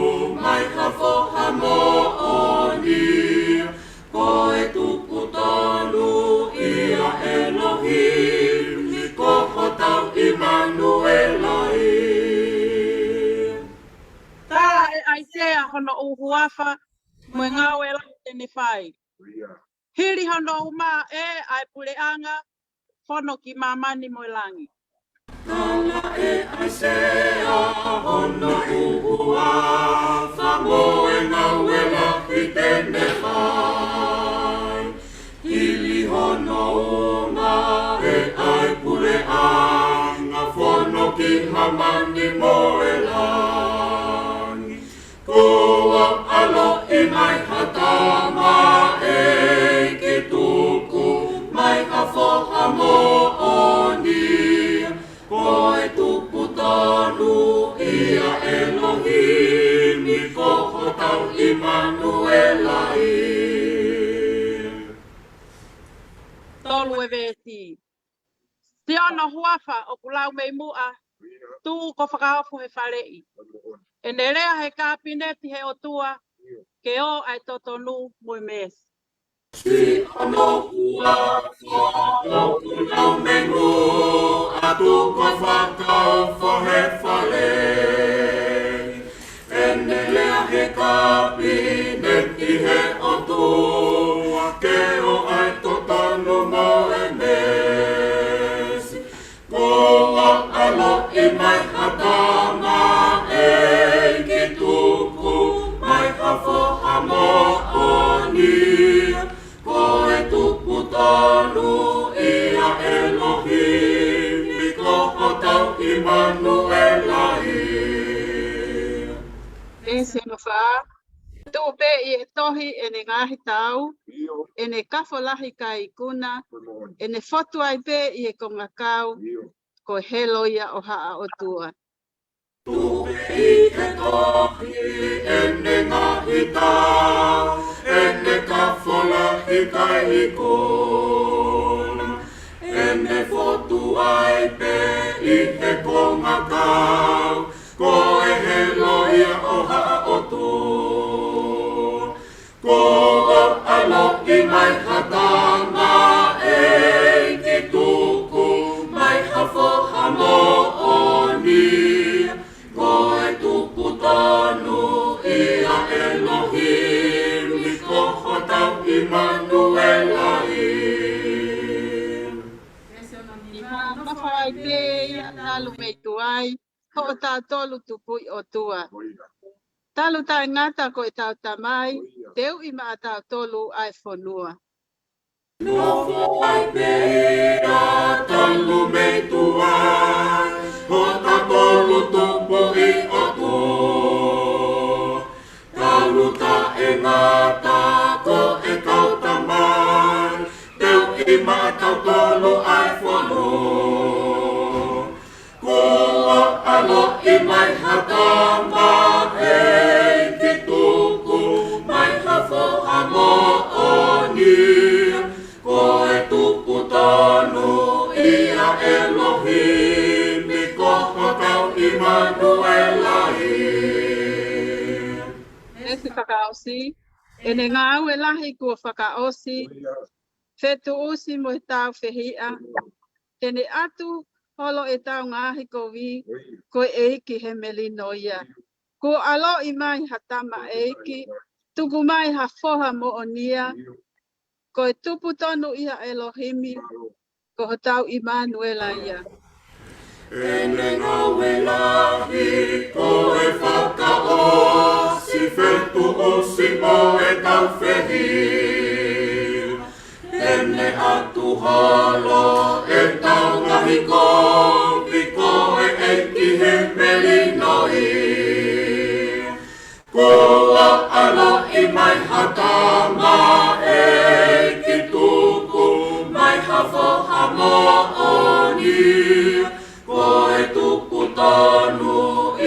mai ha foha moʻonia, ko e tupu tonu ʻia ʻElohimi, ko hotau ʻImanuela ia. Tala ʻe ʻAisea hono ʻū huafa mo e ngāue lahi te ne fai. Hili hono uma ē ʻa e puleʻanga, fono ki māmani mo e langi. Tala ʻe ʻAisea hono ʻū huafa mo e ngāue lahi te ne fai. Hili hono uma ē ʻa e puleʻanga, fono ki māmani mo e langi. Kuo ʻaloʻi mai ha tamaʻeiki, tuku mai ha foha moʻonia, ko e tupu tonu ʻia ʻElohimi, ko hotau ʻImanuela ia. Tolu e veesi. Siʻono huafa ʻoku lau mei muʻa, tuʻu ko fakaofo he faleʻi. ʻEne lea he kāpineti he ʻOtua, ke ō ʻa e totonu mo e meesi. Siʻono huafa ʻoku lau mei muʻa, tuʻu ko fakaofo he faleʻi. ʻEne lea he kāpineti he ʻOtua, ke ō ʻa e totonu mo e meesi. Kuo ʻaloʻi mai ha tamaʻeiki, tuku mai ha foha moʻonia, ko e tupu tonu ʻia ʻElohimi, ko hotau ʻImanuela ia. Veesi hono fā. Tuʻu pē ʻi he tohi ʻene ngaahi taau, ʻio, ʻene kafo lahi kae ikuna, ko e moʻoni, ʻene fotu ai pē ʻi he kongakau, ʻio, ko e helo ia ʻo Haʻa ʻOtua. Tuʻu pē ʻi he tohi ʻene ngaahi taau, ʻene kafo lahi kae ikuna, ʻene Ne fotu ai pē ʻi he kongakau, ko e helo ia ʻo Haʻa ʻOtua. Kuo ʻaloʻi mai ha tamaʻeiki, tuku mai ha foha moʻoni. Ko e tupu tonu ia ʻElohimi, ko hotau ʻImanuela ia. ʻI he nofo ai pē ia talu mei tuai, hoʻo tautolu tupuʻi ʻOtua. Talu taʻengata ko ʻetau Tamai, teuʻi maʻatautolu ʻa e fonua. Nofo ai pē ia talu mei tuai, hoʻo tautolu tupuʻi ʻOtua. Talu taʻengata ko ʻetau Tamai, teuʻi maʻatautolu ʻa e fonua. Kuo ʻaloʻi mai ha tamaʻeiki, tuku mai ha foha moʻoni. Ko e tupu tonu ia ʻElohimi, ko hotau ʻImanuela ia. Veesi fakaʻosi, ʻene ngāue lahi kuo fakaʻosi, fetuʻusi mo e tāufehiʻa, te ne ʻatu holo ʻetau ngaahi kovi, ko e ʻEiki he melino ia. Kuo ʻaloʻi mai ha tamaʻeiki, tuku mai ha foha moʻoni ia, ko e tupu tonu ia ʻElohimi, ko hotau ʻImanuela ia. ʻEne ngāue lahi ko e fakaʻosi, fetuʻusi mo e tāufehiʻa. ʻEne ʻatu holo ʻetau ngaahi kovi, ko e ʻEiki he melino ia. Kuo ʻaloʻi mai ha tamaʻeiki, tuku mai ha foha moʻoni. Ko e tupu tonu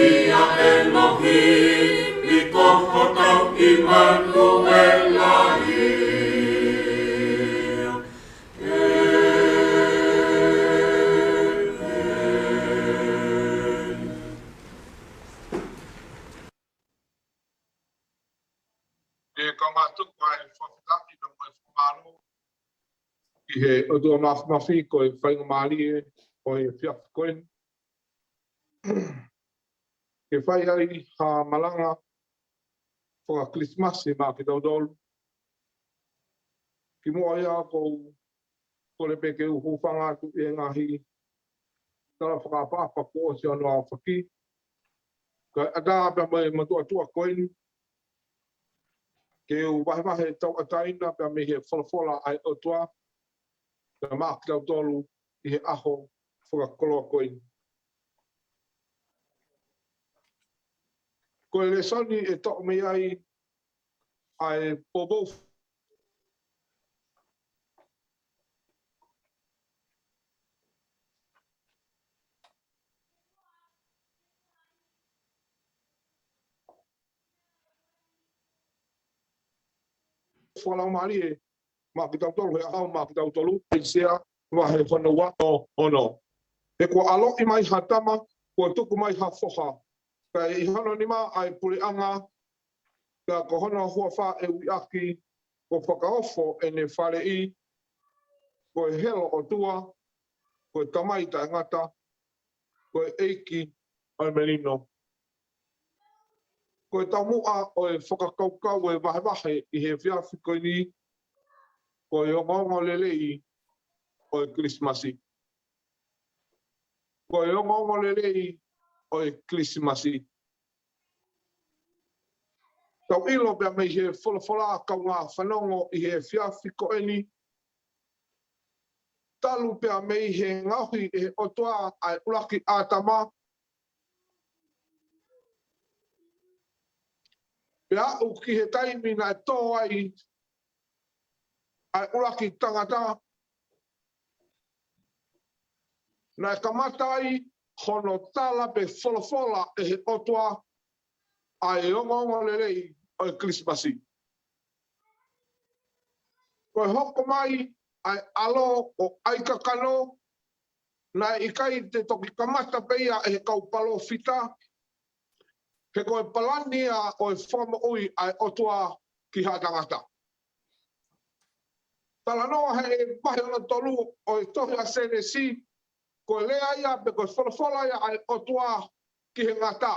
ia ʻElohimi, ko hotau ʻImanuela ia. ʻE kamata atu ʻa e fakafetaʻi mo e fakamālō ki he ʻOtua Māfimafi, ko e faingamālie ʻo e efiafi ko eni ke fai ai ha malanga faka-Kilisimasi maʻa kitautolu. Kimuʻa ia ʻoku ou kole pē ke u hūfanga atu ʻi he ngaahi tala fakaʻapaʻapa kuo ʻosi hono aofaki. Kae ʻatā pea mo e mātuʻa tuʻa ko eni ke u vahevahe tauʻatāina pea mei he folofola ʻa e ʻOtua pea maʻa kitautolu ʻi he ʻaho fakakoloa ko eni. Ko e lēsoni ʻe toʻo mei ai ʻa e poupou fakalaumālie maʻa kitautolu he ʻaho maʻa kitautolu, ʻAisea vahe hono ua ʻo ono. He kuo ʻaloʻi mai ha tama, kuo tuku mai ha foha. Kae ʻi hono nima ʻa e puleʻanga, pea ko hono huafa ʻe ui ʻaki, Kuo Fakaofo ʻEne Faleʻi, Ko e Helo ʻOtua, Ko e Tamai Taʻengata, Ko e ʻEiki ʻo e Melino. Ko e taumuʻa ʻo e fakakaukau ʻo e vahevahe ʻi he efiafi ko eni, ko e ongoongolelei ʻo e Kilisimasi. Ko e ongoongolelei ʻo e Kilisimasi. Tau ʻilo pea mei he folofola kaungā fanongo ʻi he efiafi ko eni, talu pea mei he ngaohi ʻe he ʻOtua ʻa e ʻuluaki ʻĀtama, pea aʻu ki he taimi naʻe tō ai ʻa e ʻuluaki tangata, naʻe kamata ai hono tala pe folofola ʻe he ʻOtua ʻa e ongoongolelei ʻo e Kilisimasi. Ko e hoko mai ʻa e ʻAlo ʻo ʻAi Kakano, naʻe ʻikai te toki kamata pē ia ʻe he kau palōfita, he ko e palani ia ʻo e fakamoʻui ʻa e ʻOtua ki ha tangata. Talanoa he vahe hono tolu ʻo e tohi ʻa Sēnesi, ko e lea ia pe ko e folofola ia ʻa e ʻOtua ki he ngata.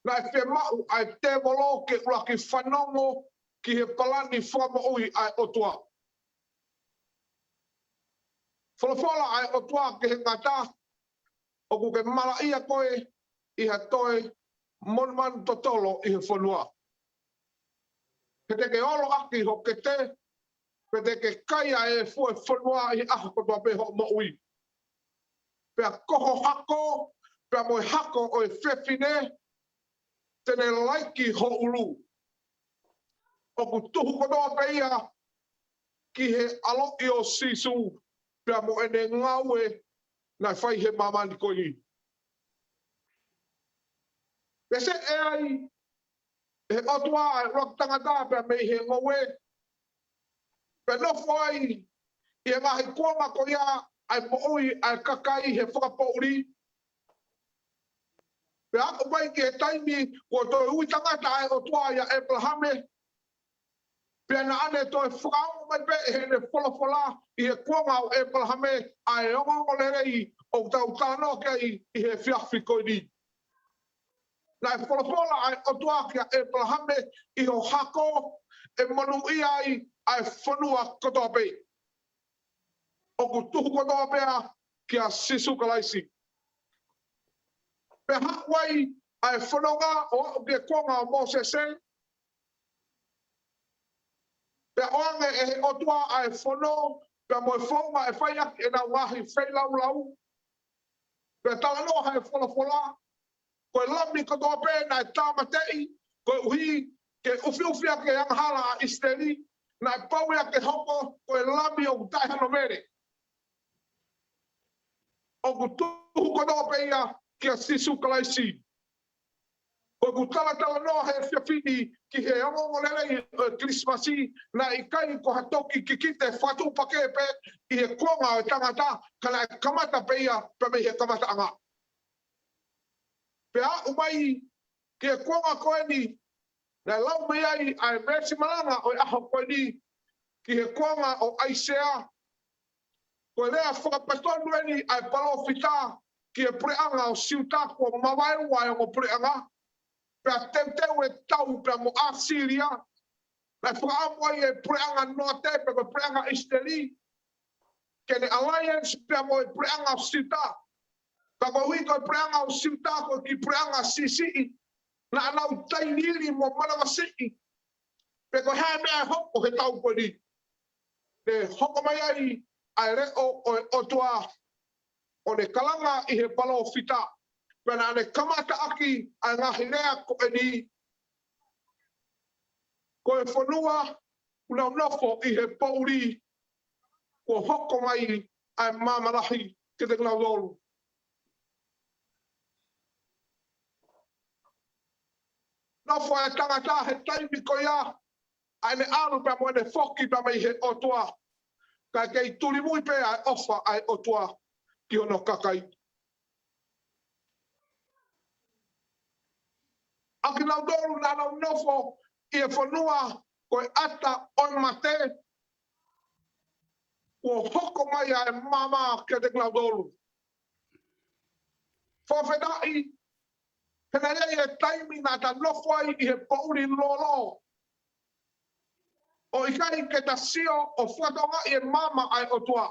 Naʻe fiemaʻu ʻa e tēvolo ke ʻuluaki fanongo ki he palani fakamoʻui ʻa e ʻOtua. Folofola ʻa e ʻOtua ki he ngata, ʻoku ke malaʻia koe ʻi ha toe monumanu totolo ʻi he fonua. He te ke olo ʻaki ho kete, pea te ke kai ʻa e efu ʻo e fonua ʻi he ʻaho kotoa pē hoʻo moʻui. Pea ko ho hako, pea mo e hako ʻo e fefine, te ne laiki ho ʻulu. ʻOku tuhu kotoa pē ia ki he ʻaloʻi ʻo Sīsū, pea mo ʻene ngāue naʻe fai he māmani ko eni. Pea seʻe ai ʻe he ʻOtua ʻa e ʻuluaki tangata pea mei he ngoue, pea nofo ai ʻi he ngaahi kuonga ko ia ʻa e moʻui ʻa e kakai he fakapoʻuli. Pea aʻu mai ki he taimi kuo toe ui tangata ʻa e ʻOtua ʻia ʻEpalahame, pea naʻa ne toe fakaongo mai pē ʻe heʻene folofola ʻi he kuonga ʻo ʻEpalahame ʻa e ongoongolelei ʻoku tau talanoa ki ai ʻi he efiafi ko eni. Naʻe folofola ʻa e ʻOtua kia ʻEpalahame, ʻi ho hako ʻe monūʻia ai ʻa e fonua kotoa pē. ʻOku tuhu kotoa pē ia kia Sīsū Kalaisi. Pea haʻu ai ʻa e fononga ʻo aʻu ki he kuonga ʻo Mōsese, pea ʻoange ʻe he ʻOtua ʻa e fono, pea mo e founga ʻe fai ʻaki ʻenau ngaahi feilaulau. Pea talanoa he folofola, ko e lami kotoa pē naʻe tāmateʻi, koeʻuhi ke ʻufiʻufi ʻaki e angahala ʻa ʻIsileli, naʻe pau ia ke hoko ko e lami ʻoku taʻe hano vele. ʻOku tuhu kotoa pē ia kia Sīsū Kalaisi. ʻOku talatalanoa he efiafi ni ki he ongoongolelei ʻo e Kilisimasi, naʻe ʻikai ko ha toki kikite fakatuʻupakē pē ʻi he kuonga ʻo e tangata, ka naʻe kamata pē ia pea mei he kamataʻanga. Pea aʻu mai ki he kuonga ko eni, naʻe lau mai ai ʻa e veesi malanga ʻo e ʻaho ko eni, ki he kuonga ʻo ʻAisea. Ko e lea fakapatonu eni ʻa e palōfita ki he puleʻanga ʻo Siuta kuo mavaeua e ongo puleʻanga, pea teuteu e tau pea mo ʻAsīlia. Naʻe fakaʻamu ai e puleʻanga Noate pe ko e puleʻanga ʻIsileli ke ne alliance pea mo e puleʻanga ʻo Siuta. Ka koeʻuhi ko e puleʻanga ʻo Siuta ko e kiʻi puleʻanga siʻisiʻi, naʻa nau tailiili mo manavasiʻi pe ko e hā e meʻa ʻe hoko he tau ko eni. Ne hoko mai ai ʻa e leʻo ʻo e ʻOtua ʻo ne kalanga ʻi he palōfita, pea naʻa ne kamata ʻaki ʻa e ngaahi lea ko eni: Ko e fonua ʻoku nau nofo ʻi he poʻuli, kuo hoko mai ʻa e maama lahi kiate kinautolu. Nofo e tangata he taimi ko ia, ʻa ʻene ʻalu pea mo ʻene foki pea mei he ʻOtua, kae kei tulimui pē ʻa e ʻofa ʻa e ʻOtua ki hono kakai. ʻA kinautolu naʻa nau nofo ʻi he fonua ko e ʻata ʻo e mate, kuo hoko mai ʻa e maama kiate kinautolu. Fakafetaʻi, he naʻe ʻi ai e taimi naʻa ta nofo ai ʻi he poʻuli lōlō, ʻo ʻikai ke ta sio ʻo fakatokangaʻi e maama ʻa e ʻOtua.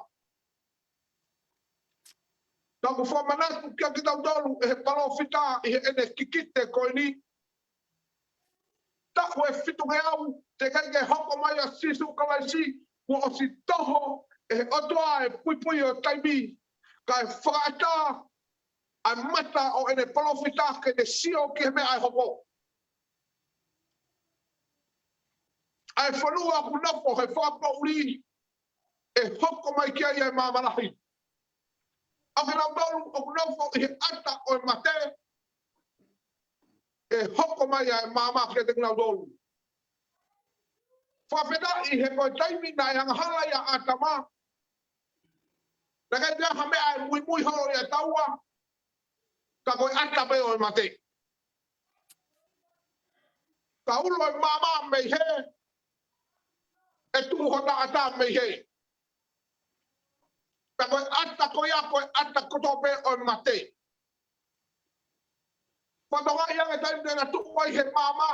Ka ʻoku fakamanatu kiate kitautolu ʻe he palōfita ʻi heʻene kikite ko eni, taʻu ʻe fitungeau teʻeki ai ke hoko mai ʻa Sīsū Kalaisi, kuo ʻosi toho ʻe he ʻOtua e puipui ʻo taimi, kae fakaʻatā ʻa e mata ʻo ʻene palōfita ke ne sio ki he meʻa ʻe hoko. ʻA e fonua ʻoku nofo he fakapoʻuli, ʻe hoko mai ki ai ʻa e maama lahi. ʻA kinautolu ʻoku nofo ʻi he ʻata ʻo e mate, ʻe hoko mai ʻa e maama kiate kinautolu. Fakafetaʻi, he ko e taimi naʻe angahala ai ʻa ʻĀtama, Naʻe ʻikai te ha meʻa ʻe muimui holo ia taua, ka ko e ʻata pē ʻo e mate. Ka ulo e maama mei hē, ʻe tuʻu hota ʻata mei hē. Ka ko e ʻata ko ia, ko e ʻata kotoa pē ʻo e mate. Fakatokangaʻi ange taimi te na tuʻu ai he maama,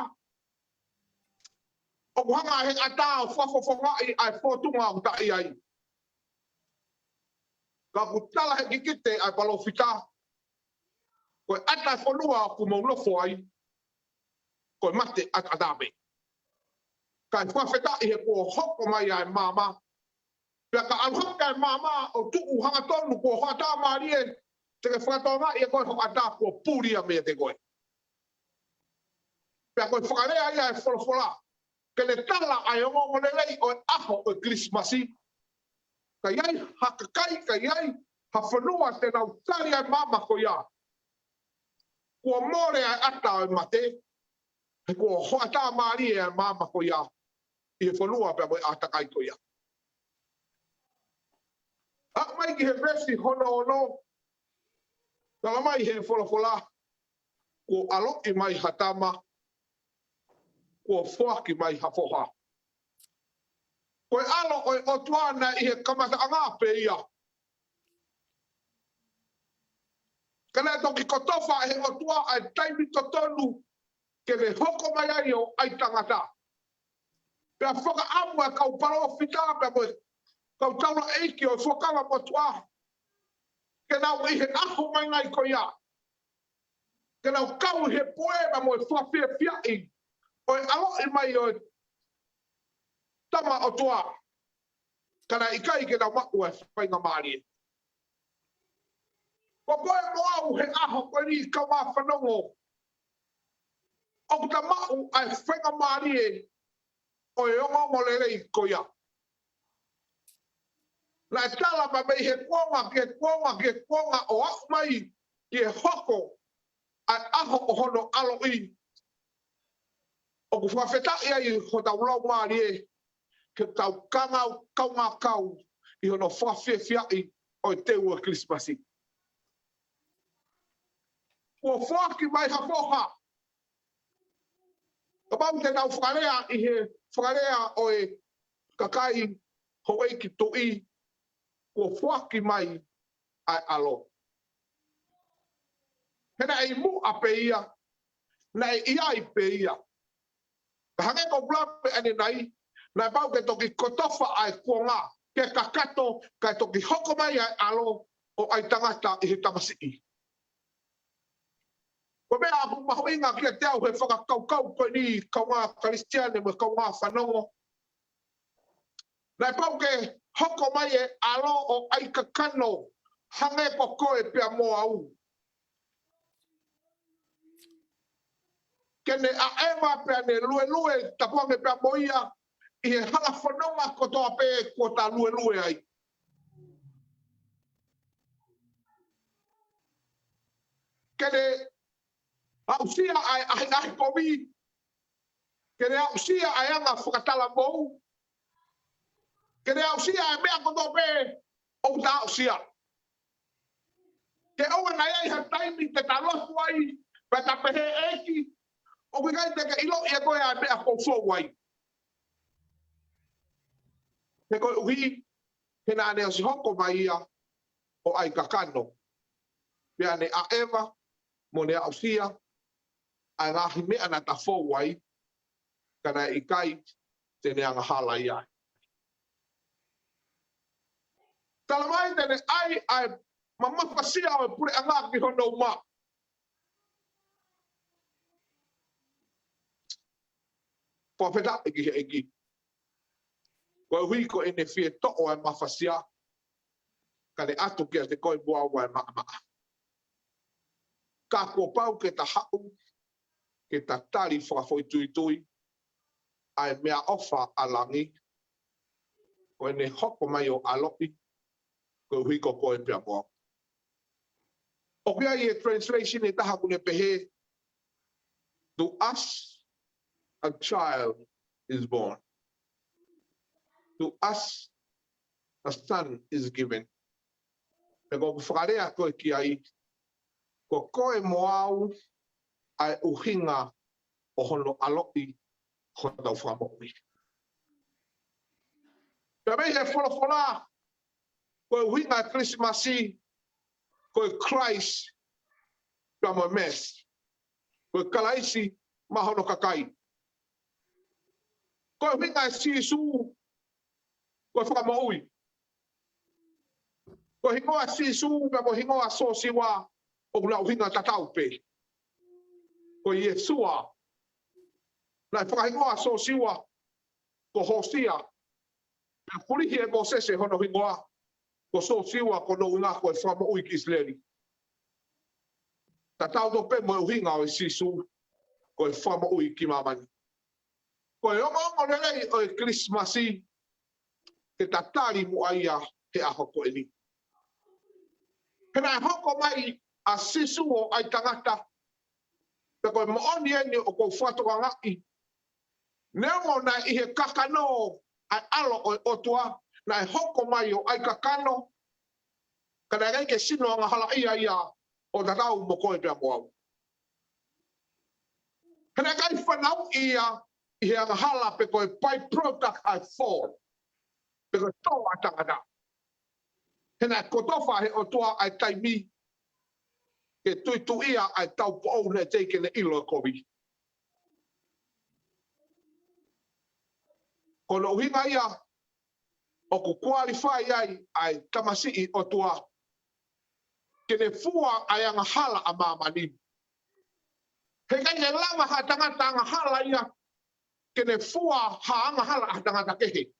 ʻoku hanga he ʻata ʻo fakafofongaʻi ʻa e fōtunga ʻoku ta ʻi ai. Ka ʻoku tala he kikite ʻa e palōfita, ko e ʻata e fonua ʻoku mou nofo ai, ko e mate ʻataʻatā pē. Kae fakafetaʻi he kuo hoko mai ʻa e maama. Pea ka ʻalu hake ʻa e maama ʻo tuʻu hangatonu, ko e hoʻatā mālie, te ke fakatokangaʻi ʻe koe ho ʻata kuo puli ia meiate koe. Pea ko e fakalea ia ʻa e folofola, ke ne tala ʻa e ongoongolelei ʻo e ʻaho ʻo e Kilisimasi. Ka ʻi ai ha kakai, ka ʻi ai ha fonua te nau tali ʻa e maama ko ia, kuo mole ʻa e ʻata ʻo e mate, he kuo hoʻatā mālie ʻa e maama ko ia ʻi he fonua pea mo e ʻātakai ko ia. Aʻu mai ki he veesi hono ono, tala mai he folofola, kuo ʻaloʻi mai ha tama, kuo foaki mai ha foha. Ko e ʻAlo ʻo e ʻOtua naʻe ʻi he kamataʻanga pē ia. Ka naʻe toki kotofa ʻe he ʻOtua ʻa e taimi totonu ke ne hoko mai ai ʻo ʻai tangata. Pea fakaʻamu ʻa e kau palōfita, pea mo e kau taulaʻeiki ʻo e Fuakava Motuʻa, ke nau ʻi he ʻaho mai nai ko ia, ke nau kau ʻi he puea mo e fakafiefiaʻi ʻo e ʻaloʻi mai ʻo e Tama ʻOtua, ka naʻe ʻikai ke nau maʻu ʻa e faingamālie. Ko koe mo au he ʻaho ko eni, kaungā fanongo, ʻoku ta maʻu ʻa e faingamālie ʻo e ongoongolelei ko ia. Naʻe tala mai mei he kuonga ki he kuonga ki he kuonga ʻo aʻu mai ki he hoko ʻa e ʻaho ʻo hono ʻaloʻi. ʻOku fakafetaʻi ai hotau laumālie ke tau kangau kaungā kau ʻi hono fakafiefiaʻi ʻo e teu ʻo e Kilisimasi. Kuo foaki mai ha foha. Kapau te tau fakalea ʻi he fakalea ʻo e kakai houʻeiki tuʻi, kuo foaki mai ʻa e ʻAlo. He naʻe ʻi muʻa pē ia, naʻe ʻi ai pē ia. Ka hangē ko e ʻuluaki pē ʻanenai, naʻe pau ke toki kotofa ʻa e kuonga, ke kakato, kae toki hoko mai ʻa e ʻAlo ʻo ʻai tangata ʻi he tamasiʻi. Ko e meʻa ʻoku mahuʻinga kiate au he fakakaukau ko eni, kaungā Kalisitiane mo e kaungā fanongo. Naʻe pau ke hoko mai e ʻAlo ʻo ʻai kakano, hangē ko koe pea mo au. Ke ne ʻaʻeva pea ne luelue, tapu ange pea mo ia ʻi he hala fononga kotoa pē kuo ta luelue ai. Ke ne aʻusia ʻa e ʻahiʻahi kovi, ke ne aʻusia ʻa e anga fakatalamou, ke ne aʻusia ʻa e meʻa kotoa pē ʻoku ta aʻusia. Ke ʻoua naʻa ʻi ai ha taimi te ta lotu ai, pea ta pehē, ʻEiki, ʻoku ʻikai te ke ʻiloʻi ʻe koe ʻa e meʻa ʻoku ou fou ai. He koeʻuhi, he naʻa ne ʻosi hoko mai ia ʻo ʻai kakano, pea ne ʻaʻeva mo ne aʻusia ʻa e ngaahi meʻa naʻa ta fou ai, ka naʻe ʻikai te ne angahala ia. Tala mai te ne ʻai ʻa e mamafasia ʻo e puleʻanga ki hono uma. Fakafetaʻi ki he ʻEiki. Koeʻuhi ko ʻene fie toʻo ʻa e mafasia, ka ne ʻatu kiate koe mo au ʻa e maʻamaʻa. Ka kuo pau ke ta haʻu, ke ta tali fakafoʻituitui ʻa e meʻaʻofa ʻa langi, ko ʻene hoko mai ʻo ʻaloʻi, koeʻuhi ko koe pea mo au. ʻOku ʻi ai e translation ʻe taha ʻoku ne pehē, "To us a child is born. To us a son is given." Pea ko ʻeku fakalea ko ē ki ai, ko koe mo au ʻa e ʻuhinga ʻo hono ʻaloʻi hotau Fakamoʻui. Pea mei he folofola, ko e ʻuhinga ʻo e Kilisimasi, ko e Christ, pea mo e Mass. Ko e Kalaisi mo hono kakai. Ko e ʻuhinga ʻo Sīsū, ko e Fakamoʻui. Ko e hingoa ʻo Sīsū, pea mo e hingoa ʻo Sōsiua, ʻoku na ʻuhinga tatau pē. Ko Iesua. Naʻe fakahingoa ʻa Sōsiua ko Hōsia. Pea fulihi ʻe Mōsese hono hingoa, ko Sōsiua, ko hono ʻuhinga ko e Fakamoʻui ki ʻIsileli. Tatau tofu pē mo e ʻuhinga ʻo Sīsū, ko e Fakamoʻui ki māmani. Ko e ongoongolelei ʻo e Kilisimasi, ke ta tali muʻa ia he ʻaho ko eni. He naʻe hoko mai ʻa Sīsū ʻo ʻai tangata, pea ko e moʻoni eni ʻoku ou fakatokangaʻi. Neongo naʻe ʻi he kakano ʻa e ʻAlo ʻo e ʻOtua, naʻe hoko mai ʻo ʻai kakano, ka naʻe ʻikai ke sino angahalaʻia ia ʻo tatau mo koe pea mo au. He naʻe ʻikai fanauʻi ia ʻi he angahala pe ko e by-product ʻa e fall, pe ko e tō ʻa e tangata. He naʻe kotofa ʻe he ʻOtua ʻa e taimi ke tuituʻia ʻa e taupoʻou naʻe teʻeki ke ne ʻilo e kovi. Ko hono ʻuhinga ia ʻoku qualify ai ʻa e tamasiʻi ʻOtua ke ne fua ʻa e angahala ʻa māmani. He ʻikai ke lava ha tangata angahala ia ke ne fua ha angahala ʻa ha tangata kehe.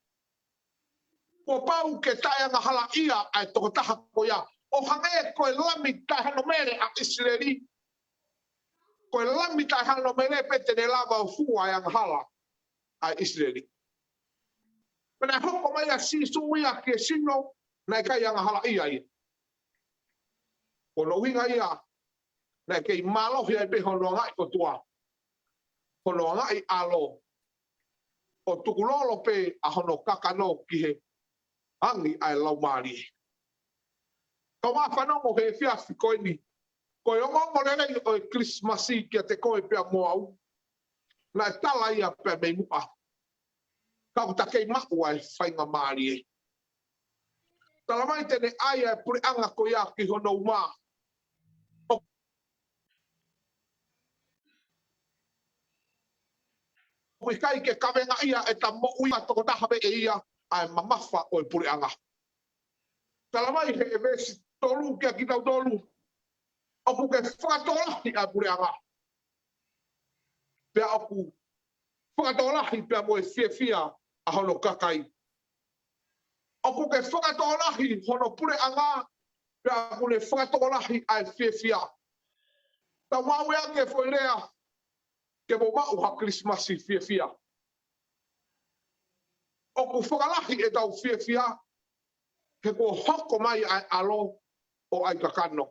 Kuo pau ke taʻeangahalaʻia ʻa e tokotaha ko ia, ʻo hangē ko e lami taʻehano mele ʻa ʻIsileli. Ko e lami taʻehano mele pē te ne lava ʻo fua ʻa e angahala ʻa ʻIsileli. Pea naʻe hoko mai ʻa Sīsū ia ki he sino naʻe ʻikai angahalaʻia ia. Ko hono ʻuhinga ia, naʻe kei mālohi ai pē hono angaʻi ʻOtua, hono angaʻi ʻAlo, ʻo tukulolo pē ʻa hono kakano ki he angi ʻa e Laumālie. Kau fanongo he efiafi ko eni, ko e ongoongolelei ʻo e Kilisimasi kiate koe pea mo au, naʻe tala ia pea mei muʻa. Ka ʻoku ta kei maʻu ʻa e faingamālie. Tala mai te ne ʻai ʻa e puleʻanga ko ia ki hono uma. ʻOku ʻikai ke kavengaʻia ʻe ta moʻui ʻa e tokotaha pē ʻe ia ʻa e mamafa ʻo e puleʻanga. Tala mai he veesi tolu kiate kitautolu, ʻoku ke fakatokolahi ʻa e puleʻanga. Pea ʻoku fakatokolahi pea mo e fiefia ʻa hono kakai. ʻOku ke fakatokolahi hono puleʻanga, pea ʻoku ne fakatokolahi ʻa e fiefia. Tau maʻu ʻa e foʻi lea, ke mo maʻu ha Kilisimasi fiefia. ʻOku fakalahi ʻetau fiefia, he kuo hoko mai ʻa e ʻAlo ʻo ʻai kakano.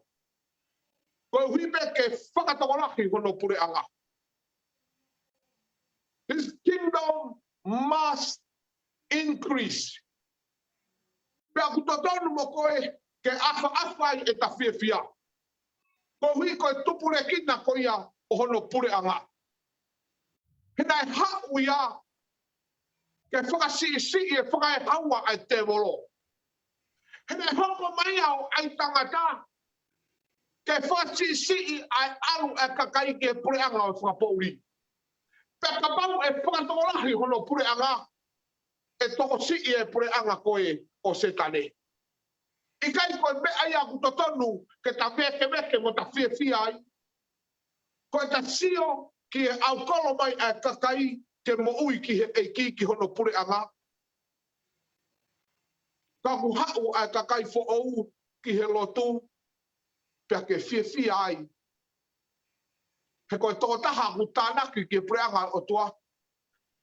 Koeʻuhi pē ke fakatokolahi hono puleʻanga. His kingdom must increase. Pea ʻoku totonu mo koe ke ʻafaʻafa ai ʻeta fiefia. Koeʻuhi ko e tupulekina ko ia ʻo hono puleʻanga. He naʻe haʻu ia ke fakasiʻisiʻi e fakaehaua ʻa e tēvolo. He naʻe hoko mai ia ʻo ʻai tangata ke fakasiʻisiʻi ʻa e ʻalu ʻa e kakai ki he puleʻanga ʻo e fakapoʻuli. Pea kapau ʻe fakatokolahi hono puleʻanga, ʻe tokosiʻi e puleʻanga ko ē ʻo Sētane. ʻIkai ko e meʻa ia ʻoku totonu ke ta vēkeveke mo ta fiefia ai. Ko ʻeta sio ki he ʻaukolo mai ʻa e kakai ke moʻui ki he ʻEiki ki hono puleʻanga. Ka ʻoku haʻu ʻa e kakai foʻou ki he lotu, pea ke fiefia ai. He ko e tokotaha ʻoku tānaki ki he puleʻanga ʻo e ʻOtua,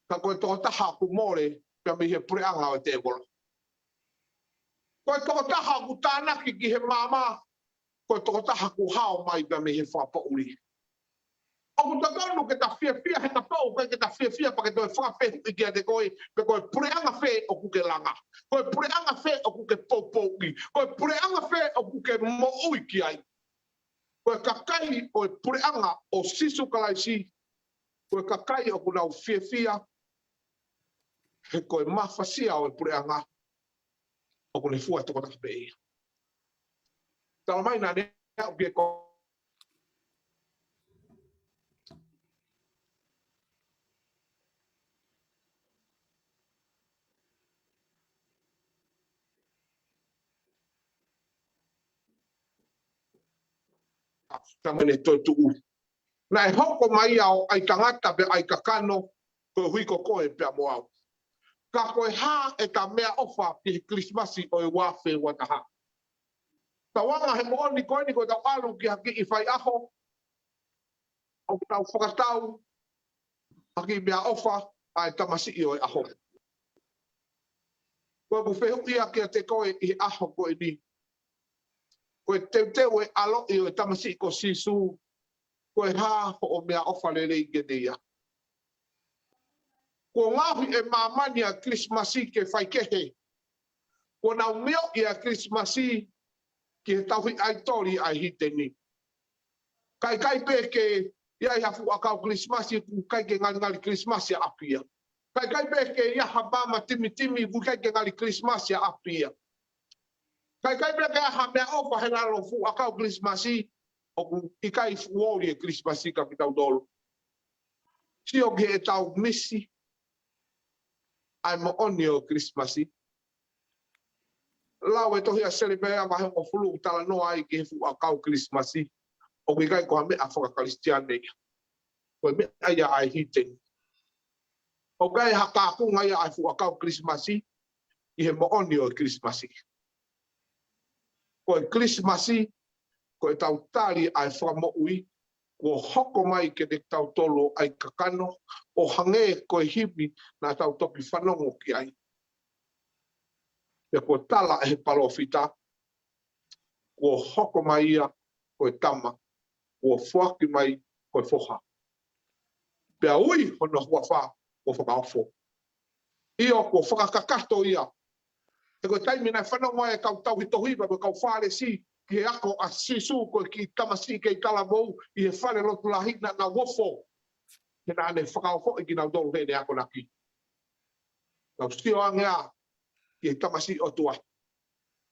ka ko e tokotaha ʻoku mole pea mei he puleʻanga ʻo e tēvolo. Ko e tokotaha ʻoku tānaki ki he maama, ko e tokotaha ʻoku hao mai pea mei he fakapoʻuli. ʻOku totonu ke ta fiefia he kapau ʻoku ʻikai ke ta fiefia pea ke toe fakafehuʻi kiate koe, pe ko e puleʻanga fē ʻoku ke langa. Ko e puleʻanga fē ʻoku ke poupouʻi. Ko e puleʻanga fē ʻoku ke moʻui ki ai. Ko e kakai ʻo e puleʻanga ʻo Sīsū Kalaisi, ko e kakai ʻoku nau fiefia, he ko e mafasia ʻo e puleʻanga ʻoku ne fua tokotaha pē ia. Tala mai naʻa ne aʻu ki he ko Tama ne toe tuʻu. Naʻe hoko mai ia ʻo ʻai tangata pea ʻai kakano, koeʻuhi ko koe pea mo au. Ka ko e hā ʻeta meʻaʻofa ki he Kilisimasi ʻo e ua afe ua taha? Tau anga he moʻoni ko eni ko ʻetau ʻalu ki ha kiʻi faiʻaho, ʻoku tau fakatau ha kiʻi meʻaʻofa ʻa e tamasiʻi ʻo e ʻaho. Ko ʻeku fehuʻi ia kiate koe ʻi he ʻaho ko eni. Ko e teuteu e ʻaloʻi ʻo e tamasiʻi ko Sīsū, ko e hā hoʻo meʻaʻofa lelei kiate ia? Kuo ngaohi ʻe māmani ʻa e Kilisimasi ke faikehe. Kuo nau mioʻi ʻa e Kilisimasi ki he tauhi ʻaitoli ʻa e hiteni. Kae ʻikai pē ke ʻi ai ha fuʻu ʻakau Kilisimasi ʻoku ʻikai ke ngalingali Kilisimasi ʻa ʻapi ia. Kae ʻikai pē ke ʻi ai ha maama timitimi ʻoku ʻikai ke ngali Kilisimasi ʻa ʻapi ia. Kae ʻikai pē ke ʻi ai ha meʻaʻofa he lalo fuʻu ʻakau Kilisimasi, ʻoku ʻikai fuʻu ʻoli e Kilisimasi kia kitautolu. Sio ki heʻetau misi ʻa e moʻoni ʻo e Kilisimasi. Lau e tohi ʻa Selemaia vahe hongofulu ʻoku talanoa ai ki he fuʻu ʻakau Kilisimasi. ʻOku ʻikai ko ha meʻa faka-Kalisitiane ia. Ko e meʻa ia ʻa e hiteni. ʻOku ʻikai ha kaunga ia ʻa e fuʻu ʻakau Kilisimasi ʻi he moʻoni ʻo e Kilisimasi. Ko e Kilisimasi, ko ʻetau tali ʻa e Fakamoʻui, kuo hoko mai kiate kitautolu ʻo ʻai kakano, ʻo hangē ko e himi naʻa tau toki fanongo ki ai. Pea kuo tala ʻe he palōfita, kuo hoko mai ia ko e tama, kuo foaki mai ko e foha. Pea ui hono huafa ko Fakaofo. ʻIo, kuo fakakakato ia. He ko e taimi naʻe fanongo ai e kau tauhi tohi pea mo e kau Fālesi ki he ako ʻa Sīsū ko e kiʻi tamasiʻi kei talavou ʻi he fale lotu lahi, naʻa nau ofo. He naʻa ne fakaofoʻi kinautolu heʻene akonaki. Nau sio ange ā ki he tamasiʻi ʻOtua.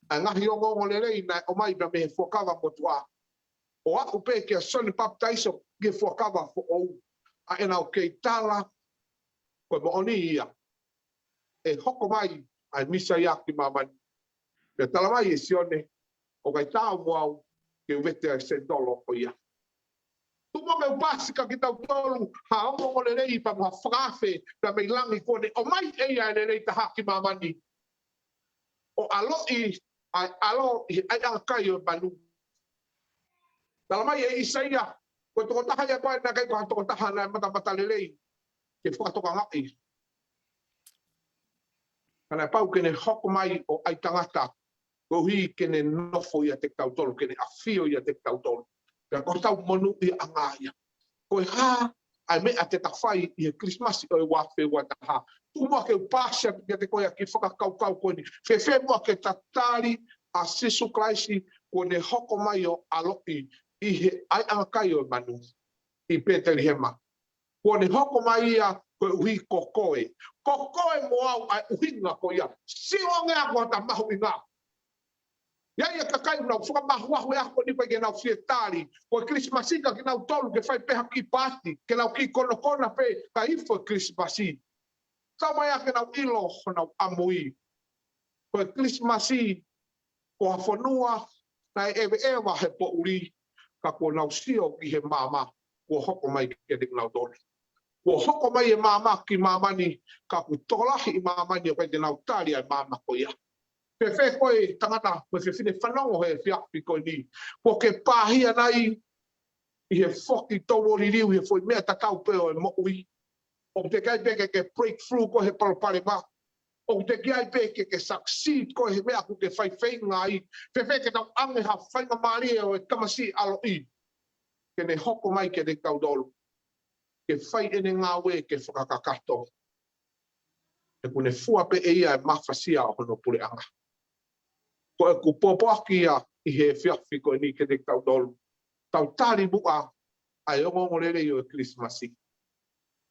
ʻA e ngaahi ongoongolelei naʻe ʻomai pea mei he Fuakava Motuʻa, ʻo aʻu pē kia Sione Papitaiso ki he Fuakava Foʻou, ʻa ʻenau kei tala ko e moʻoni ia, ʻe hoko mai ʻa e Mīsaia ki māmani. Pea tala mai ʻe Sione, ʻoku ʻikai taau mo au ke u vete ʻa e senitolo ko ia. Tuku muʻa ke u pasi kia kitautolu ha ongoongolelei pea mo ha fakaafe pea mei langi kuo ne ʻomai ʻe ia e lelei taha ki māmani, ʻo ʻaloʻi ʻa e ʻAlo ʻi he ʻaiʻanga kai ʻo e manu. Tala mai ʻe ʻĪsaia, ko e tokotaha ia ko ē naʻe ʻikai ko ha tokotaha naʻe matamatalelei ke fakatokangaʻi. Ka naʻe pau ke ne hoko mai ʻo ʻai tangata, koeʻuhi ke ne nofo ʻiate kitautolu, ke ne ʻafio ʻiate kitautolu. Pea ko hotau monūʻiaʻanga ia. Ko e hā ʻa e meʻa te ta fai ʻi he Kilisimasi ʻo e ua afe ua taha? Tuku muʻa ke u pasi atu kiate koe ʻa e kiʻi fakakaukau ko eni. Fēfē muʻa ke ta tali ʻa Sīsū Kalaisi kuo ne hoko mai ʻo ʻaloʻi ʻi he ʻaiʻanga kai ʻo e manu ʻi Pētelihema? Kuo ne hoko mai ia koeʻuhi ko koe. Ko koe mo au ʻa e ʻuhinga ko ia. Sio ange ā ko hota mahuʻinga. ʻI ai e kakai ʻoku nau fakamahuahu he ʻaho ni pea ʻikai ke nau fie tali. Ko e Kilisimasi kia kinautolu ke fai pē ha kiʻi pāti, ke nau kiʻi konakona pē kae ifo e Kilisimasi. Tau mai ā ke nau ʻilo honau ʻamui. Ko e Kilisimasi, ko ha fonua naʻe ʻeveʻeva he poʻuli, ka kuo nau sio ki he maama kuo hoko mai kiate kinautolu. Kuo hoko mai e maama ki māmani, ka ʻoku tokolahi ʻi māmani ʻoku ʻikai te nau tali ʻa e maama ko ia. Fēfē koe tangata mo e fefine fanongo he efiafi ko eni? Kuo ke pāhia nai ʻi he foki tau ʻo liliu he foʻi meʻa tatau pē ʻo e moʻui? ʻOku teʻeki ai pē ke ke breakthrough koe he palopalema. ʻOku teʻeki ai pē ke ke succeed koe he meʻa ʻoku ke faifeinga ai. Fēfē ke tau ʻange ha faingamālie ʻo e tamasiʻi ʻaloʻi ke ne hoko mai kiate kitautolu? ke fai ʻene ngāue ke fakakakato. He ʻoku ne fua pē ʻe ia e mafasia ʻo hono puleʻanga. Ko ʻeku pōpoaki ia ʻi he efiafi ko eni kiate kitautolu. Tau tali muʻa ʻa e ongoongolelei ʻo e Kilisimasi.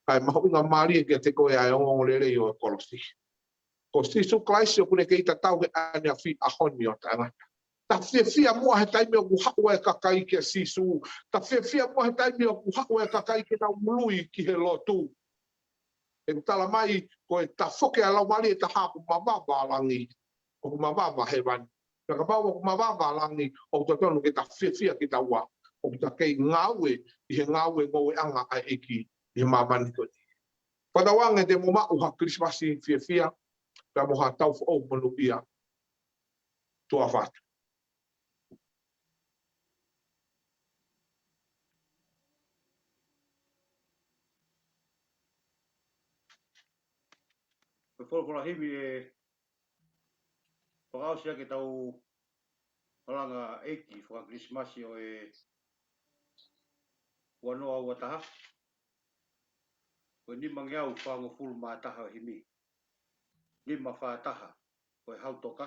Kae mahuʻinga mālie kiate koe ʻa e ongoongolelei ʻo e kolosi. Ko Sīsū Kalaisi ʻoku ne kei tatau he ʻaneafi, ʻaho ni ʻo taʻengata. Ta fiefia muʻa he taimi ʻoku haʻu ai e kakai kia Sīsū. Ta fiefia muʻa he taimi ʻoku haʻu ai e kakai ke nau ului ki he lotu. ʻE tala mai, ko e tafoki ʻa e laumālie ʻe taha ʻoku mavava ʻa langi, ʻoku mavava hēvani. Pea kapau ʻoku mavava ʻa langi, ʻoku totonu ke ta fiefia kitaua, ʻoku ta kei ngāue ʻi he ngāue ngoueʻanga ʻa e ʻEiki ʻi he māmani ko eni. Fakatauange te mou maʻu ha Kilisimasi fiefia, pea mo ha taʻu foʻou monūʻia. Tuʻa ʻofa atu. Ko e folofola himi ʻe fakaʻosi ʻaki ʻetau malanga ʻeiki faka-Kilisimasi ʻo e ua noa ua taha. Ko e nimangeau fāngofulu mā taha ʻo e himi. Nima fā taha. Ko e hau toka.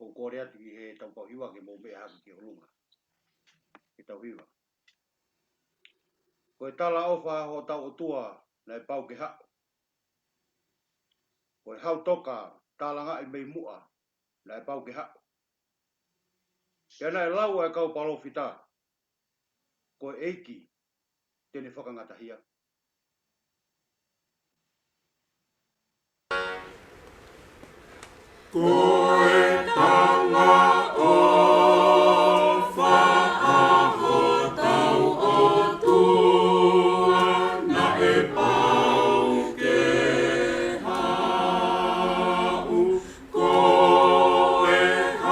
ʻOku kole atu ki he tau pau hiva ke mou meʻa hake ki ʻolunga. Ke tau hiva. Ko e talaʻofa hotau ʻOtua naʻe pau ke haʻu. Ko e hau toka tālangaʻi mei muʻa naʻe pau ke haʻu. Pea naʻe lau ʻa e kau palōfita, ko e ʻEiki te ne fakangatahia. Ko e talaʻofa ʻa hotau ʻOtua naʻe pau ke haʻu. Ko e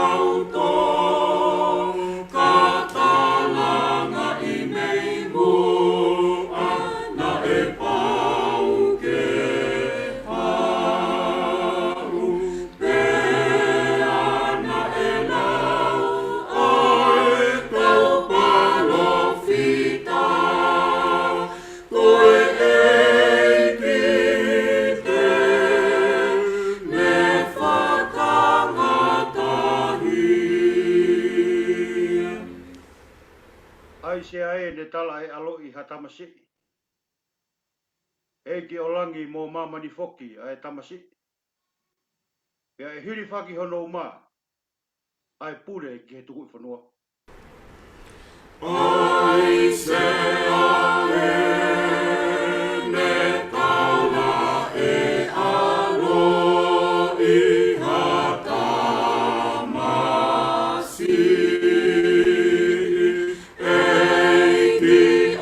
hau toka tālangaʻi mei muʻa naʻe pau ke haʻu, pea naʻe lau ʻa e kau palōfita. Ko e ʻEiki te ne fakangatahia. ʻAisea ē, ne tala ʻe he ʻAlo ʻi ha tamasiʻi. ʻEiki ʻo langi mo māmani foki ʻa e tamasiʻi. Pea ʻe hilifaki hono uma ʻa e pule ki he tukuʻi fonua. ʻAisea ē, ne tala ʻe he ʻAlo ʻi ha tamasiʻi. ʻEiki ʻo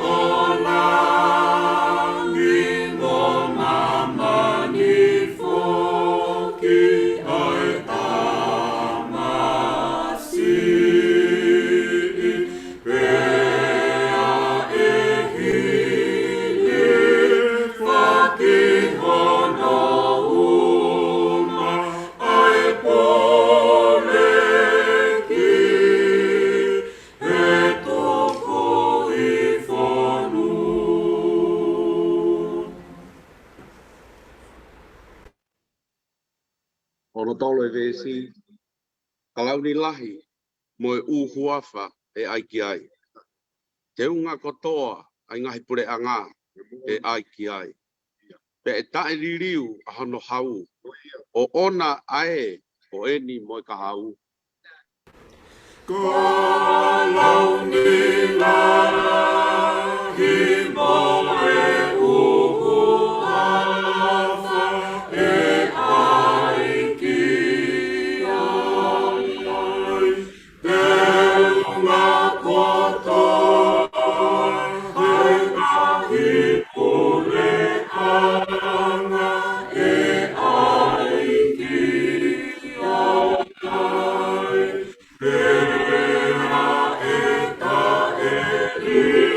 langi mo māmani foki ʻa e tamasiʻi, pea ʻe hilifaki hono uma ʻa e pule ki he tukuʻi fonua. Hono tolu e veesi. Ka launi lahi mo e ʻū huafa ʻe ʻai ki ai. Teunga kotoa ʻa e ngaahi puleʻanga ʻe ʻai ki ai. Pea ʻe taʻeliliu ʻa hono hau. ʻOʻona ʻa ē ko eni mo e kahaʻu. Ka launi lahi mo e ʻū huafa ʻe ʻai ki ai. Teunga kotoa ʻa e ngaahi puleʻanga ʻe ʻai ki ai. Pea ʻe taʻeliliu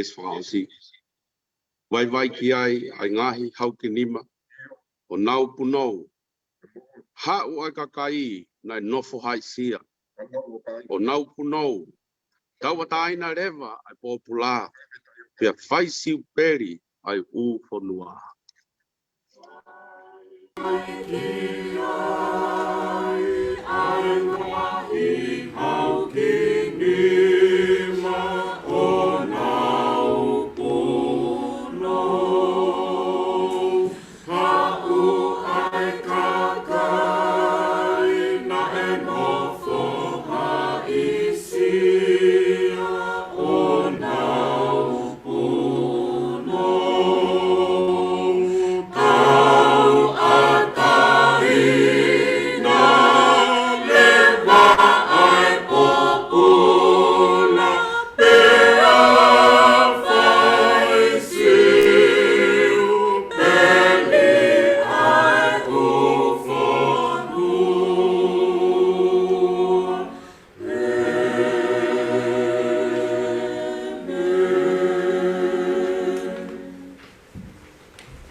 Veesi fakaʻosi. Vaivai ki ai ʻa e ngaahi haukinima ʻo nau punou. Haʻu ʻa e kakai naʻe nofo haʻisia ʻo nau punou. Tauʻatāina leva ʻa e pōpula, pea fai siupeli ʻa e ʻū fonua.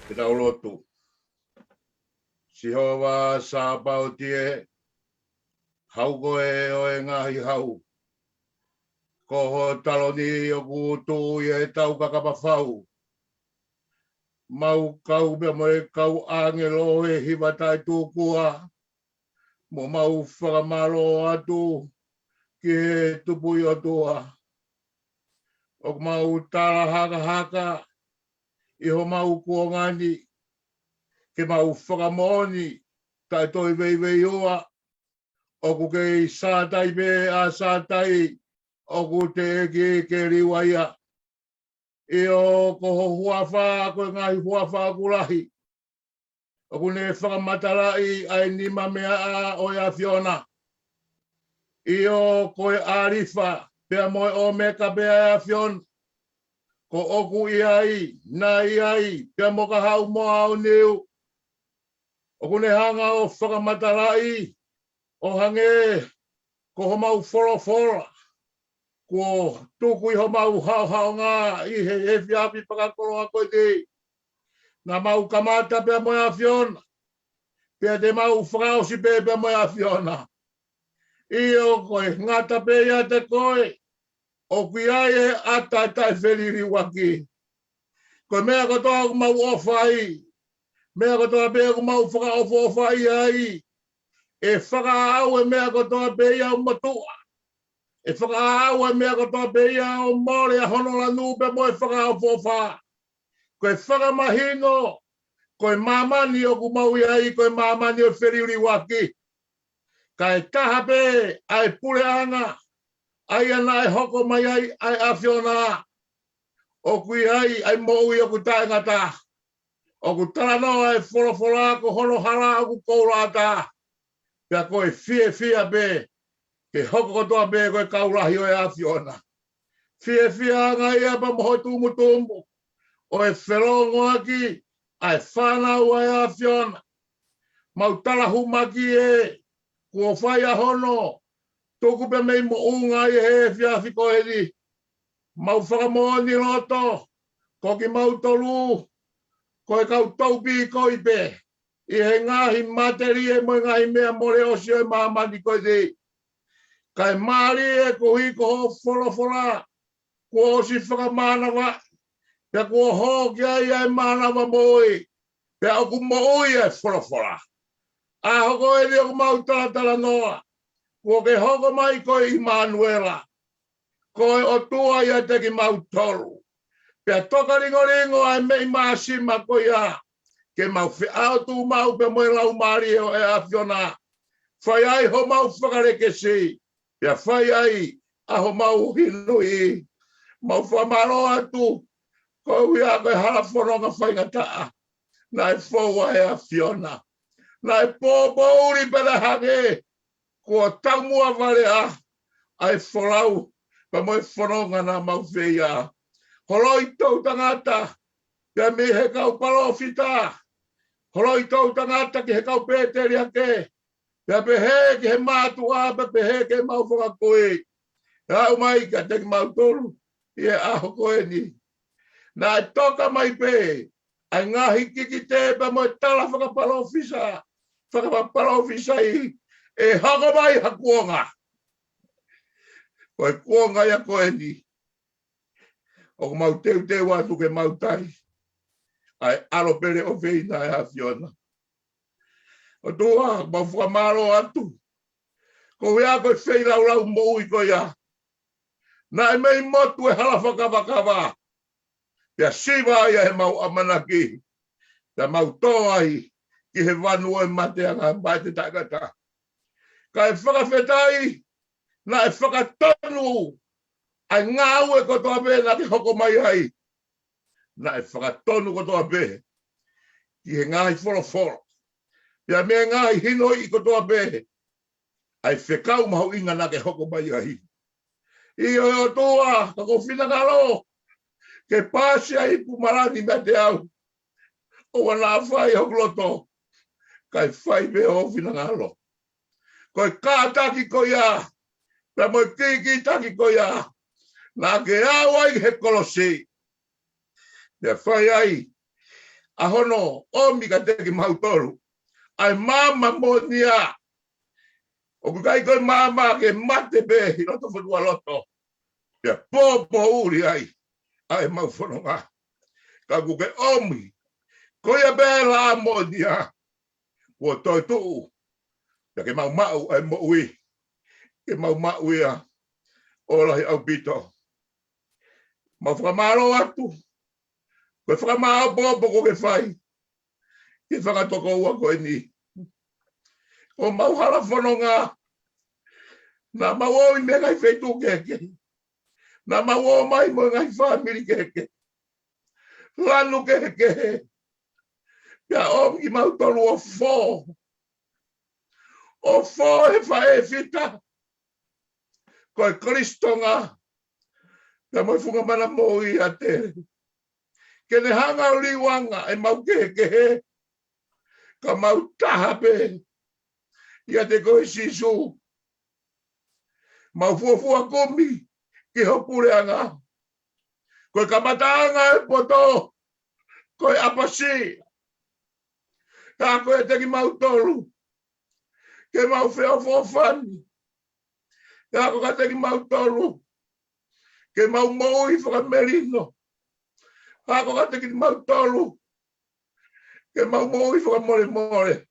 Ke tau lotu. Sihova Sāpaoti ē, hau ko ē ʻo e ngaahi hau. Ko ho taloni ʻoku tuʻu ʻi he tau kakapa fau. Mau kau pea mo e kau ʻāngelo he hiva taʻetūkua, mo mau fakamālō atu ki he Tupuʻi ʻOtua. ʻOku mau tala hakahaka ʻi homau kuonga ni, ke mau fakamoʻoni taʻe toe veiveiua, ʻoku kei Sātai pē ʻa Sātai, ʻoku teʻeki ke liua ia. ʻIo, ko ho huafa ko e ngaahi huafa ʻoku lahi. ʻOku ne fakamatalaʻi ʻa e nima meʻa ʻo e ʻAfiona. ʻIo, ko e ʻAlifa pea mo e ʻOmeka pē ʻa e ʻAfiona. Ko ʻoku ʻi ai, naʻe ʻi ai, pea mo ka haʻu mo aoniu. ʻOku ne hanga ʻo fakamatalaʻi, ʻo hangē ko homau folofola kuo tuku ʻi homau haohaonga ʻi he efiafi fakakoloa ko eni. Naʻa mau kamata pea mo e ʻAfiona, pea te mau fakaʻosi pē pea mo e ʻAfiona. ʻIo, ko e ngata pē ʻiate koe, ʻoku ʻi ai e ʻata taʻefeliliuaki. Ko e meʻa kotoa ʻoku mau ʻofa ai, meʻa kotoa pē ʻoku mau fakaʻofoʻofa ai, ʻe fakaʻau e meʻa kotoa pē ia ʻo motuʻa. ʻE fakaʻau e meʻa kotoa pē ia ʻo mole ʻa hono lanu pea mo e fakaʻofoʻofa. Ko e fakamahino, ko e māmani ʻoku mau ʻi ai, ko e māmani ʻo e feliliuaki. Ka ʻe taha pē ʻa e puleʻanga, ʻa ia naʻe hoko mai ai ʻa e ʻAfiona, ʻoku ʻi ai ʻa e moʻui ʻoku taʻengata. ʻOku talanoa e folofola ko hono hala ʻoku koula ʻatā. Pea ko e fiefia pē, ke hoko kotoa pē ko e kau lahi ʻo e ʻAfiona. Fiefia ange ia pea mo ho tumutumu ʻo e felōngoaki ʻa e fānau ʻa e ʻAfiona. Mau tala humaki ē, kuo fai ʻa hono tuku pē mei moʻunga ʻi he efiafi ko eni. Mau fakamoʻoni loto, ko kimautolu, ko e kau toupīkoi pē ʻi he ngaahi matelie mo e ngaahi meʻa mole ʻosi ʻo e māmani ko eni. Kae mālie koeʻuhi ko hoʻo folofola kuo ʻosi fakamānava, pea kuo hoko ai ʻa e mānava moʻui, pea ʻoku moʻui ʻa e folofola. ʻAho ko eni ʻoku mau talatalanoa, kuo ke hoko mai ko e ʻImanuela, ko e ʻOtua ʻiate kimautolu. Pea toka lingolingo ʻa e meʻi māsima ko ia, ke mau feʻao tuʻu maʻu pea mo e Laumālie ʻo e ʻAfiona. Fai ai homau fakalekesi, pea fai ai ʻa homau hinui. Mau fakamālō atu, koeʻuhi ko e hala fononga faingataʻa naʻe foua ʻe he ʻAfiona. Naʻe pōpouli pē naʻe hangē kuo taumuʻa vale ʻa, ʻa e folau pea mo e fononga naʻa mau fai ai. Holoi toʻutangata, pea mei he kau palōfita. Holoi toʻutangata ki he kau pēteliake, pea pehē ki he mātuʻa, pea pehē ki heʻemau fakakui. ʻE aʻu mai kiate kimautolu ʻi he ʻaho ko eni. Naʻe toka mai pē ʻa e ngaahi kikite pea mo e tala fakapalōfisai, fakapalōfisai ʻe hoko mai ha kuonga. Ko e kuonga ia ko eni ʻoku mau teuteu atu ke mau tali ʻa e ʻAlo pele ʻofeina ʻa e ʻAfiona. ʻOtua, mau fakamālō atu koeʻuhi ko e feilaulau moʻui ko ia. Naʻe mei motu e hala fakavakava, pea siva ai ʻa e mau ʻamanaki, pea mau tō ai ki he vanu ʻo e mateanga maʻa e taʻengata. Kae fakafetaʻi, naʻe fakatonu ʻa e ngāue kotoa pē naʻa ke hoko mai ai. Naʻe fakatonu kotoa pē ki he ngaahi folofola, pea mo e ngaahi hinoiʻi kotoa pē ʻa e fekau mahuʻinga naʻa ke hoko mai ai. ʻIo ʻe ʻOtua, ka ko e finangalo ke pāsi ai ʻa e ipu malani meiate au. ʻOua naʻa fai hoku loto, kae fai pē ho finangalo. Ko e kātaki ko ia, pea mo e kikitaki ko ia naʻa ke ʻalu ai he kolosi, pea fai ai ʻa hono ʻomi kiate kimautolu ʻa e maama moʻoni ia. ʻOku ʻikai ko e maama ke mate pē ʻi loto fonualoto, pea pōpōʻuli ai ʻa e mau fononga. Ka ʻoku ke ʻomi ko ia pē ʻa e laʻā moʻoni ia kuo toetuʻu, pea ke mau maʻu ʻa e moʻui, ke mau maʻu ia ʻo lahi ʻaupito. Mau fakamālō atu ko e fakamāʻopoʻopo kuo ke fai ki he fanga tokoua ko eni. Ko homau hala fononga, naʻa mau ō mai mei he ngaahi feituʻu kehekehe, naʻa mau ō mai mo e ngaahi fāmili kehekehe, lanu kehekehe, pea ʻomi kimautolu ʻo fō, ʻo fō he faʻē fita ko e Kolisi Tonga, pea mo e funga mana moʻui ʻa Tele, ke ne hanga ʻo liuanga ʻemau kehekehe, ka mau taha pē ʻiate koe Sīsū. Mau fuofua kumi ki ho puleʻanga. Ko e kamataʻanga ʻo e poto ko e ʻapasia. Ka ko e ʻiate kimautolu ke mau feʻofoʻofani. Ka ko e ʻiate kimautolu ke mau moʻui fakamelino. Ka ko e ʻiate kimautolu ke mau moʻui fakamolemole.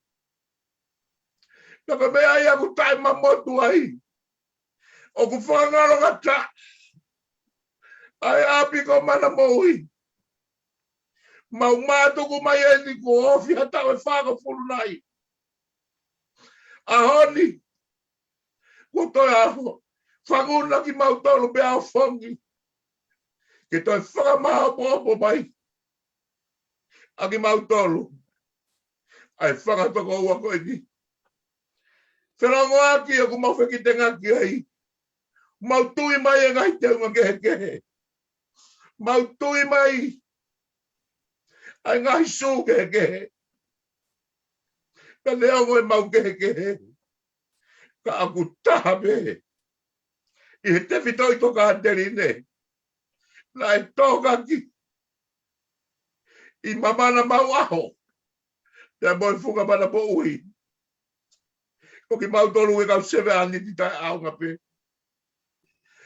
Ka ko e meʻa ia ʻoku taʻemamotu ai, ʻoku fakangalongataʻa ʻa e ʻapi ko e mana moʻui. Mau mātuku mai eni kuo ofi ha taʻu ʻe fāngofulu nai. ʻAho ni, kuo toe ʻaho, fanguna kimautolu pea ʻofongi ke toe fakamāʻopoʻopo mai ʻa kimautolu ʻa e fanga tokoua ko eni. Felongoaki ʻoku mau fekitengaki ai. Mau tui mai e ngaahi teunga kehekehe. Mau tui mai ʻa e ngaahi sū kehekehe. Ka neongo ʻemau kehekehe, ka ʻoku taha pē ʻi he tefitoʻi tokāteline naʻe tokaki ʻi māmani mau ʻaho, pea mo e funga mana moʻui. Ko kimautolu ko e kau sevāniti taʻeʻaonga pē.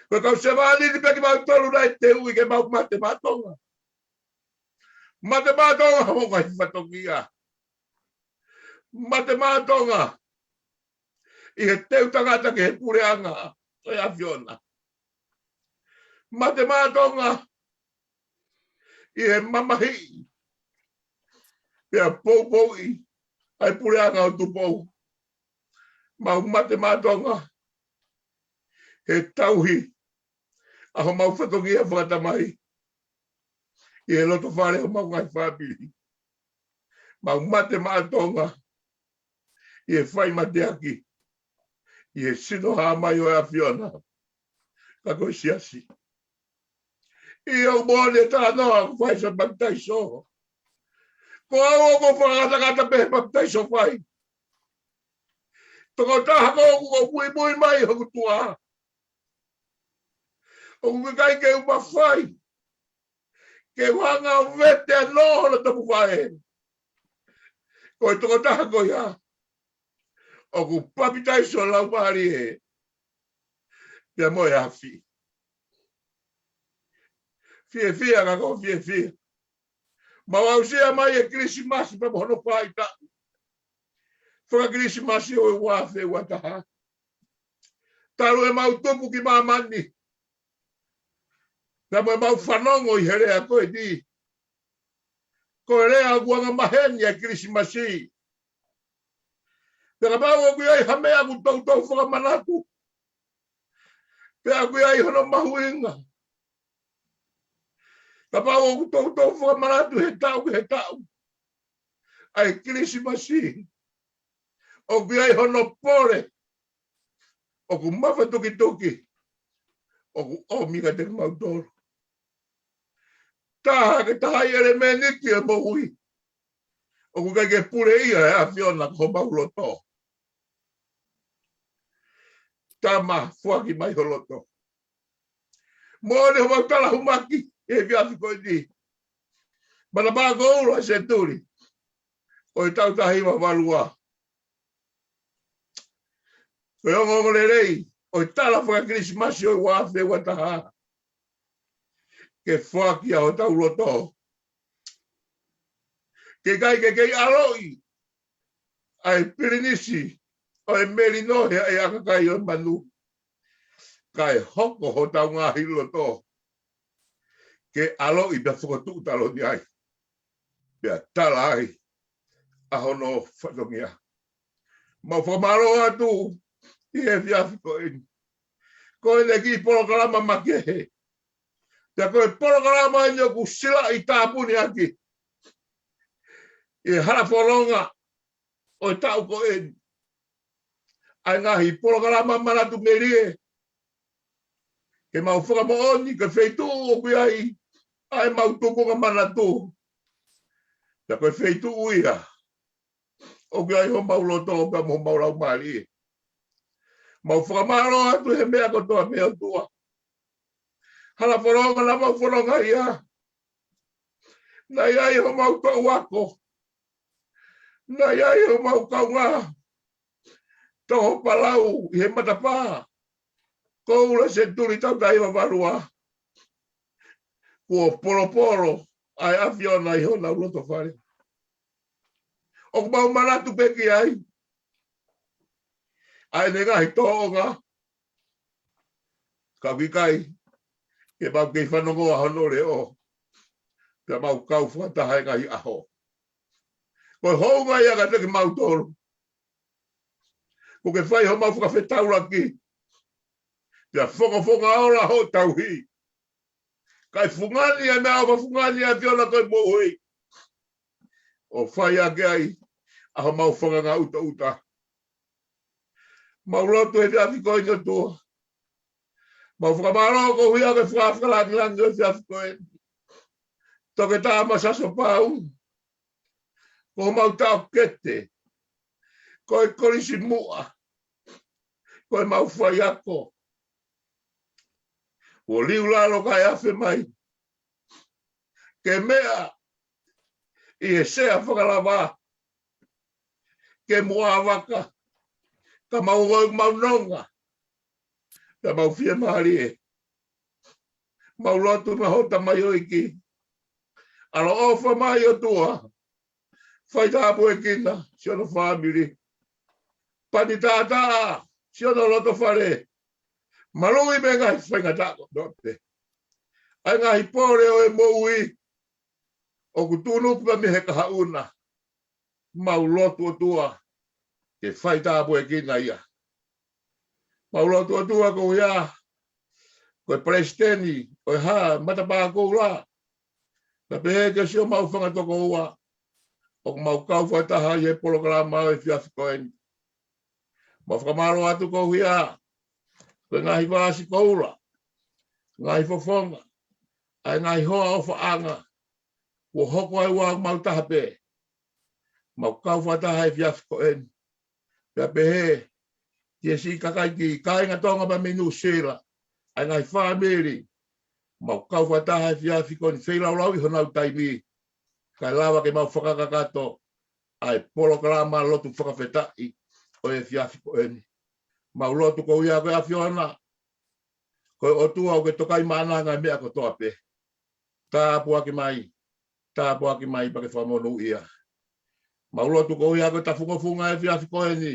Ko e kau sevāniti pē kimautolu naʻe teuʻi ke mau mate maʻa Tonga. Mate maʻa Tonga mo e ngaahi fatongia. Mate maʻa Tonga ʻi he teu tangata ki he puleʻanga ʻo e ʻAfiona. Mate maʻa Tonga ʻi he mamahiʻi pea poupouʻi ʻa e puleʻanga ʻo Tupou. Mau mate maʻa Tonga he tauhi ʻa homau fatongia fakatamai ʻi he loto fale ʻo homau ngaahi fāmili. Mau mate maʻa Tonga ʻi he fai mateaki ʻi he sino hā mai ʻo e ʻAfiona, ka ko e siasi. ʻIo, ʻoku moʻoni e talanoa ʻoku fai ʻa e papitaiso. Ko au ʻoku ou fakakatakata pē he papitaiso fai. Tokotaha ko ʻoku ou muimui mai hoku tuʻa. ʻOku ʻikai ke u mafai ke u hanga ʻo vete ʻa hono topuvaʻe. Ko e tokotaha ko ia ʻoku papitaiso Laumālie pea mo e afi. Fiefia ka ko fiefia. Mau aʻusia mai e Kilisimasi pea mo hono faʻahitaʻu faka-Kilisimasi ʻo e ua afe ua taha. Talu ʻemau tupu ki māmani, pea mo ʻemau fanongo ʻi he lea ko eni. Ko e lea ʻoku angamaheni ʻa e Kilisimasi. Pea kapau ʻoku ʻi ai ha meʻa ʻoku toutou fakamanatu, pea ʻoku ʻi ai hono mahuʻinga, kapau ʻoku toutou fakamanatu he taʻu ki he taʻu ʻa e Kilisimasi, ʻoku ʻi ai hono pole ʻoku mafatukituki ʻoku ʻomi kiate kimautolu. Taha ke taha ʻi he ʻelemēniti ʻo e moʻui ʻoku ʻikai ke puleʻia ʻe he ʻAfiona, ko homau loto. Tama, foaki mai ho loto. Moʻoni homau tala humaki he efiafi ko eni. Matapā koula senituli ʻo e taʻu taha hiva valu ua. Ko e ongoongolelei ʻo e tala faka-Kilisimasi ʻo e ua afe ua taha, ke foaki ʻa hotau loto. Ke ʻikai ke kei ʻaloʻi ʻa e pilinisi ʻo e melino he ʻa e ʻakakai ʻo e manu, kae hoko hotau ngaahi loto ke ʻaloʻi pea fokotuʻu taloni ai, pea tala ai ʻa hono fatongia. Mau fakamālō atu ʻi he efiafi ko eni. Ko ʻene kiʻi polokalama makehe, pea ko e polokalama eni ʻoku silaʻi tāpuni ʻaki ʻi he hala fononga ʻo e taʻu ko eni ʻa e ngaahi polokalama manatu melie, ke mau fakamoʻoni ko e feituʻu ʻoku ʻi ai ʻa ʻemau tupunga manatu, pea ko e feituʻu ia ʻoku ʻi ai homau loto pea mo homau laumālie. Mau fakamālō atu he meʻa kotoa, mei he ʻOtua. Hala fononga naʻa mau fononga ai, naʻe ʻi ai homau toʻu ako, naʻe ʻi ai homau kaungā toho palau ʻi he matapā koula senituli taʻu taha hiva valu ua. Kuo polopolo ʻa e ʻAfiona ʻi honau loto fale. ʻOku mau manatu pē ki ai ʻa ʻene ngaahi tōʻonga, ka ʻoku ʻikai ke mau kei fanongoa hono leʻo, pea mau kau fakataha he ngaahi ʻaho. Ko e hounga ia kiate kimautolu. Kuo ke fai homau fakafetaulaki, pea fongofonga ola hoʻo tauhi, kae fungani ʻa e meʻa ʻoku fungani ʻa e ʻAfiona ko e moʻui, ʻo fai ʻaki ai ʻa homau fanga ngāue ʻuta. Mau lotu he efiafi ko eni, ʻOtua. Mau fakamālō koeʻuhi ko e faka-, fakalāngilangi ʻo e efiafi ko eni. Toketā Masasoa Pau, ko homau taʻokete, ko e kolisi muʻa, ko ʻemau faiako, kuo liu lalo kae afe mai ke meʻa ʻi he sea fakalava, ke muʻa vaka, ka mau ō ʻo mau nonga, ka mau fiemālie. Mau lotu maʻa hoʻo tamaioʻeiki. ʻAloʻofa mai, ʻOtua. Fai tāpuekina siʻono fāmili. Pani tātā siʻono loto fale. Maluʻi mei he ngaahi faingataʻa kotoa pē, ʻa e ngaahi pole ʻo e moʻui ʻoku tuʻunuku mei he kahaʻu na. Mau lotu, ʻOtua, ke fai tāpuekina ia. Mau lotu, ʻOtua, koeʻuhi ko e palesiteni ʻo e hā, matapā koula, pea pehē ki siʻomau fanga tokoua ʻoku mau kau fakataha ʻi he polokalama ʻo e efiafi ko eni. Mau fakamālō atu koeʻuhi ko e ngaahi vāsi koula, ngaahi fofonga, ʻa e ngaahi hoa ʻofaʻanga, kuo hoko ai ʻa e ʻū mau taha pē. Mau kau fakataha he efiafi ko eni, pea pehē ki he siʻi kakai, kāinga Tonga pea mei Nuʻusila, ʻa e ngaahi fāmili, Mau kau fakataha he efiafi ko eni, feilaulauʻi honau taimi, kae lava ke mau fakakakato ʻa e polokalama lotu fakafetaʻi ʻo e efiafi ko eni. Mau lotu koeʻuhi ko e ʻAfiona, ko e ʻOtua ʻoku ke tokaimaʻananga e meʻa kotoa pē. Tāpuaki mai, tāpuaki mai pea ke fakamonūʻia. Mau lotu koeʻuhi ko e tafungofunga e efiafi ko eni,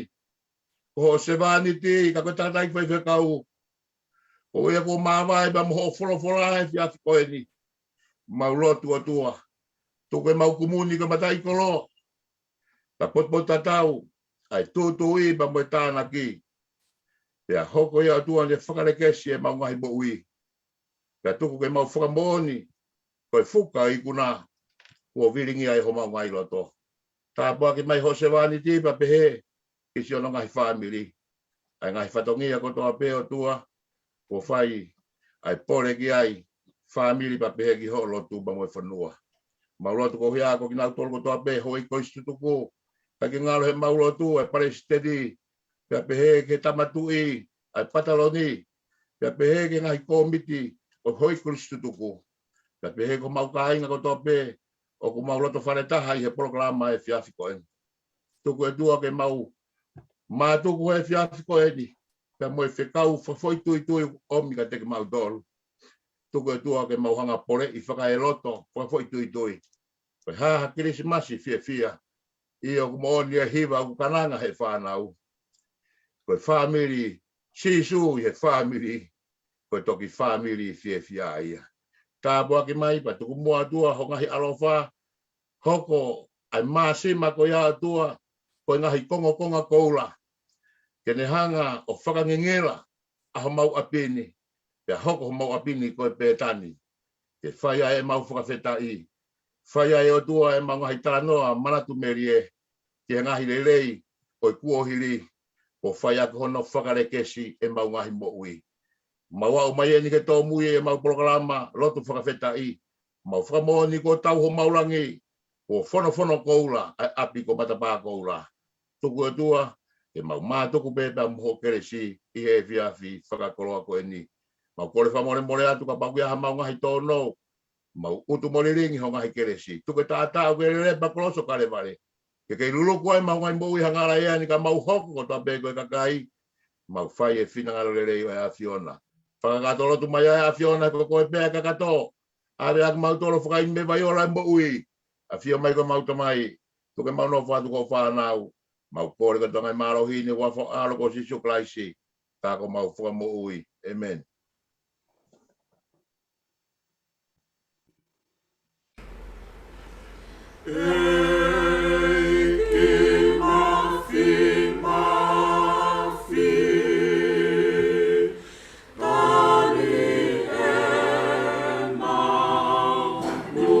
ko hoʻo sevāniti, ka ko e tangataʻeiki faifekau, ko ia kuo māvae pea mo hoʻo folofola he efiafi ko eni. Mau lotu ʻOtua, tuku ke mau kumuni ko e mataʻikoloa, pea potupotutatau ʻa e tūtuuʻi pea mo e tānaki. Pea hoko ia ʻOtua ʻo ne fakalekesi ʻemau ngaahi moʻui. Pea tuku ke mau fakamoʻoni ko e fuka ikuna kuo vilingia ʻi homau ngaahi loto. Tāpuaki mai hoʻo sevāniti pea pehē ki siʻono ngaahi fāmili. ʻA e ngaahi fatongia kotoa pē ʻOtua, kuo fai ʻa e pole ki ai, fāmili pea pehē ki hoʻo lotu pea mo e fonua. Mau lotu koeʻuhi ko kinautolu kotoa pē houʻeiki kolisi tutuku, kae ke ngalo heʻemau lotu ʻa e palesiteni, pea pehē ki he tama tuʻi ʻa e pataloni, pea pehē ki he ngaahi kōmiti ʻo e houʻeiki kolisi tutuku, pea pehē ki homau kāinga kotoa pē ʻoku mau loto faletaha ʻi he polokalama he efiafi ko eni. Tuku ʻOtua ke mau mātuku he efiafi ko eni, pea mo e fekau fakafoʻituitui ʻoku ʻomi kiate kimautolu. Tuku ʻOtua ke mau hanga ʻo poleʻi fakaeloto, fakafoʻituitui. Ko e hā ha Kilisimasi fiefia, ʻio ʻoku moʻoni e hiva ʻoku kananga he fānau. Ko e fāmili Sīsū ʻi he fāmili, ko e toki fāmili fiefia ia. Tāpuaki mai pea tuku muʻa ʻOtua ho ngaahi ʻaloʻofa, hoko ʻa e māsima ko ia ʻOtua ko e ngaahi kongokonga koula, ke ne hanga ʻo fakangingila ʻa homau ʻapi ni, pea hoko homau ʻapi ni ko e Pētani. Ke fai ai ʻemau fakafetaʻi, fai ai ʻOtua ʻemau ngaahi talanoa manatu melie ki he ngaahi lelei ʻo e kuohili, kuo fai ʻaki hono fakalekesi ʻemau ngaahi moʻui. Mau aʻu mai eni ke tōmui ʻemau polokalama lotu fakafetaʻi, mau fakamoʻoni kuo tau homau langi, kuo fonofono koula ʻa e ʻapi ko Matapā Koula. Tuku ʻOtua ke mau mātuku pē pea mo hoʻo kelesi ʻi he efiafi fakakoloa ko eni. Mau kole fakamolemole atu kapau ʻoku ʻi ai haʻamau ngaahi tōnounou, mau utu mo lilingi ho ngaahi kelesi. Tuku e taʻataʻa ʻoku ke lele pea kolosi ʻo Kalevale, ke kei luluku ai ʻemau ngaahi moʻui hangalaiani ka mau hoko kotoa pē ko e kakai. Mau fai e finangalo lelei ʻo e ʻAfiona. Fakakakato lotu mai ʻa e ʻAfiona, ko koe pē ʻa e kakato. ʻAve ʻa kimautolu ʻo fakaʻimi mei he vai ola ʻo e moʻui. ʻAfio mai ko homau Tamai, tuku ke mau nofo atu ko ho fānau. Mau kole kotoa e ngaahi mālohi ni ʻi he huafa ho ʻAlo ko Sīsū Kalaisi, ko homau Fakamoʻui. ʻĒmeni. ʻEiki Māfimafi, tali ʻemau nū.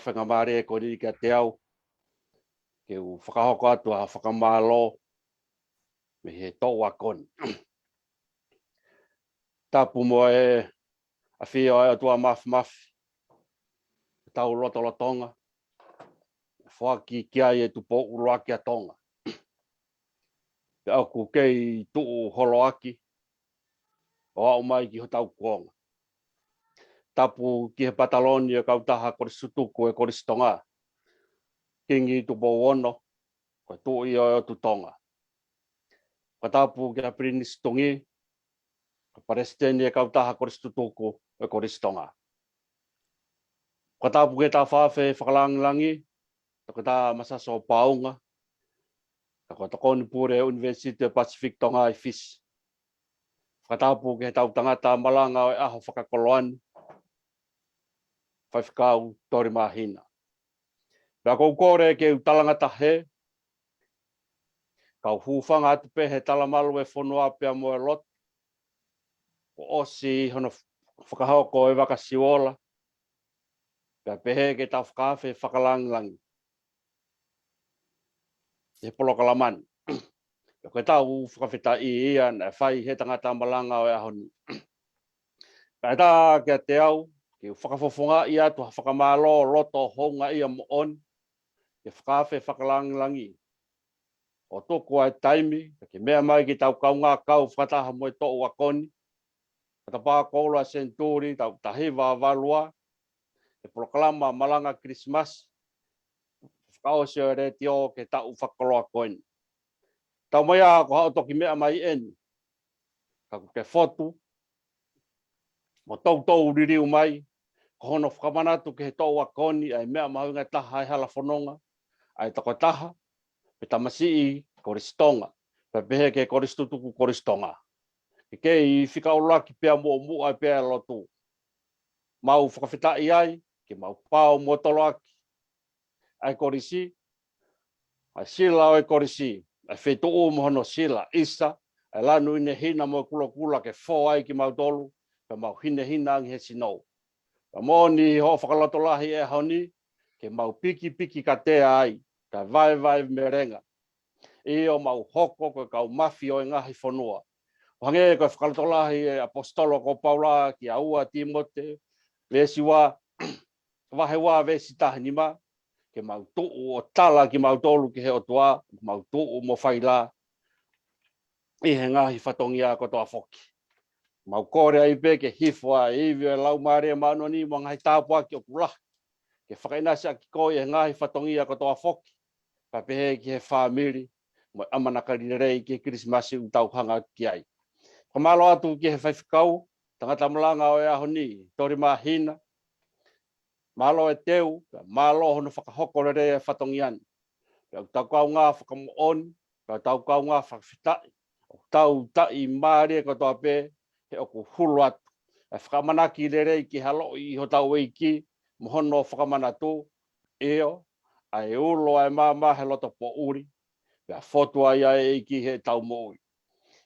faingamālie ko eni kiate au ke u fakahoko atu ha fakamālō mei he toʻu ako ni. Tapu mo e ʻafio ʻa e ʻOtua Māfimafi ʻi hotau lotolotonga, foaki ki ai e Tupou ʻUluaki ʻa Tonga. Pea ʻoku kei tuʻu holoaki ʻo aʻu mai ki hotau kuonga. Tapu ki he pataloni ʻo e kautaha Kolisi Tutuku ʻo e Kolisi Tonga, Kingi Tupou Ono, ko e Tuʻi ʻo e ʻOtu Tonga. Fakatapu ki he Pilinisi Tongi, ko e Palesiteni ʻo e kautaha Kolisi Tutuku ʻo e Kolisi Tonga. Fakatapu ki he Taʻofaafe Fakalāngilangi, Toketā Masaso Paunga, ka ko e Tokoni Pule ʻUnivēsiti ʻo e Pasifiki Tonga ʻi Fisi. Fakatapu ki he tau tangata malanga ʻo e ʻaho fakakoloa ni, Faifekau Toli Māhina. Pea ʻoku ou kole ke u talangataha, kau hūfanga atu pē he talamalu ʻo e fonua pea mo e lotu, kuo ʻosi hono fakahoko e Vaka Siuola, pea pehē ki he Taʻofaafe Fakalāngilangi he polokalama ni. Pea ko e tau fakafetaʻi ia naʻe fai he tangata malanga ʻo e ʻaho ni. Kae ʻatā kiate au ke u fakafofongaʻi atu ha fakamālō loto houngaʻia moʻoni ki he Taʻofaafe Fakalāngilangi ʻo tuku ʻa e taimi ke meʻa mai ki he tau kaungā kau fakataha mo e toʻu ako ni, Matapā Koula Senituli taha hiva valu ua, he polokalama malanga Kilisimasi fakaʻosi ʻo e letiō ki he taʻu fakakoloa ko eni. Taumaiā ko haʻo toki meʻa mai eni, ka kuo ke fotu mo toutou liliu mai, ko hono fakamanatu ki he toʻu ako ni ʻa e meʻa mahuʻinga taha ʻa e hala fononga ʻa e tokotaha pe tamasiʻi Kolisi Tonga, pea pehē ki he Kolisi Tutuku Kolisi Tonga. Ke kei fika ʻuluaki pea muʻomuʻa pea lotu. Mau fakafetaʻi ai ke mau pau mo toloaki ʻa e kolisi, ʻa e sila ʻo e kolisi, ʻa e feituʻu mo hono sila, ʻisa, ʻa e lanu hinehina mo e kulokula ke fō ai kimautolu, pea mau hinehina ange he sinou. Pea moʻoni hoʻo fakalotolahi ʻi he ʻaho ni, ke mau pikipiki katea ai, kae vaevae melenga. ʻIo, mau hoko ko e kau mafi ʻo e ngaahi fonua. ʻO hangē ko e fakalotolahi ʻa e ʻaposetolo ko Paula kia ua Tīmote, veesi ua, vahe ua veesi taha nima, ke mau tuʻu ʻo tala kimautolu ki he ʻOtua, mau tuʻu mo fai lā ʻi he ngaahi fatongia kotoa foki. Mau kole ai pē ke hifo ʻa e ivi ʻo e Laumālie Māʻoniʻoni mo e ngaahi tāpuaki ʻoku lahi, ke fakaʻinasi ʻaki koe ʻi he ngaahi fatongia kotoa foki, pea pehē ki he fāmili, mo e ʻamanaki lelei ki he Kilisimasi ʻoku tau hanga ki ai. Fakamālō atu ki he faifekau, tangata malanga ʻo e ʻaho ni, Toli Māhina, mālō e teu, pea mālō hono fakahoko lelei e fatongia ni. Pea ʻoku tau kaungā fakamoʻoni, pea ʻoku tau kaungā fakafetaʻi, ʻoku tau taʻimālie kotoa pē, he ʻoku hulu atu ʻa e fakaʻamanaki lelei ki he ʻaloʻi ʻi hotau ʻEiki, mo hono fakamanatu, ʻio, ʻa e ulo ʻa e maama he loto poʻuli, pea fotu ai ʻa e ʻEiki heʻetau moʻui.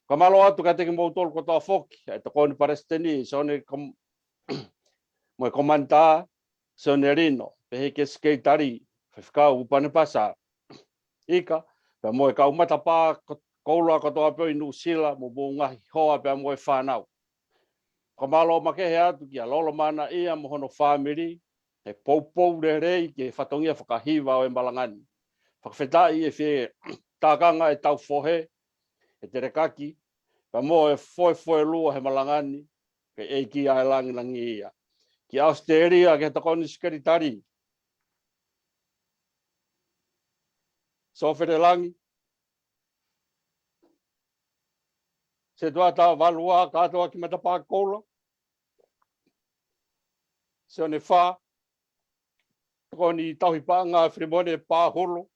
Fakamālō atu kiate kimoutolu kotoa foki, ʻa e Tokoni Palesiteni, Sione Kom-, mo e Komanitā, Sione Lino, pehē ki he Sekelitali, Faifekau Panepasa Ika, pea mo e kau matapā ko-, koula kotoa pē ʻi Nuʻusila, mo hoʻomou ngaahi hoa pea mo e fānau. Fakamālō makehe atu kia Lolo Manaia mo hono fāmili, he poupou lelei ki he fatongia fakahiva ʻo e malanga ni. Fakafetaʻi e fie tākanga ʻetau fohe, ʻe Telekaki, pea mo e foefoelua he malanga ni, ko e ʻEiki ʻa e langilangi ia. Ki ʻAositelēlia, ki he Tokoni Sekelitali, Sofele Langi, Setuata Valua, kātoa ki matapā koula, Sione Fā, Tokoni Tauhi Paʻanga Filimone Pāhulu,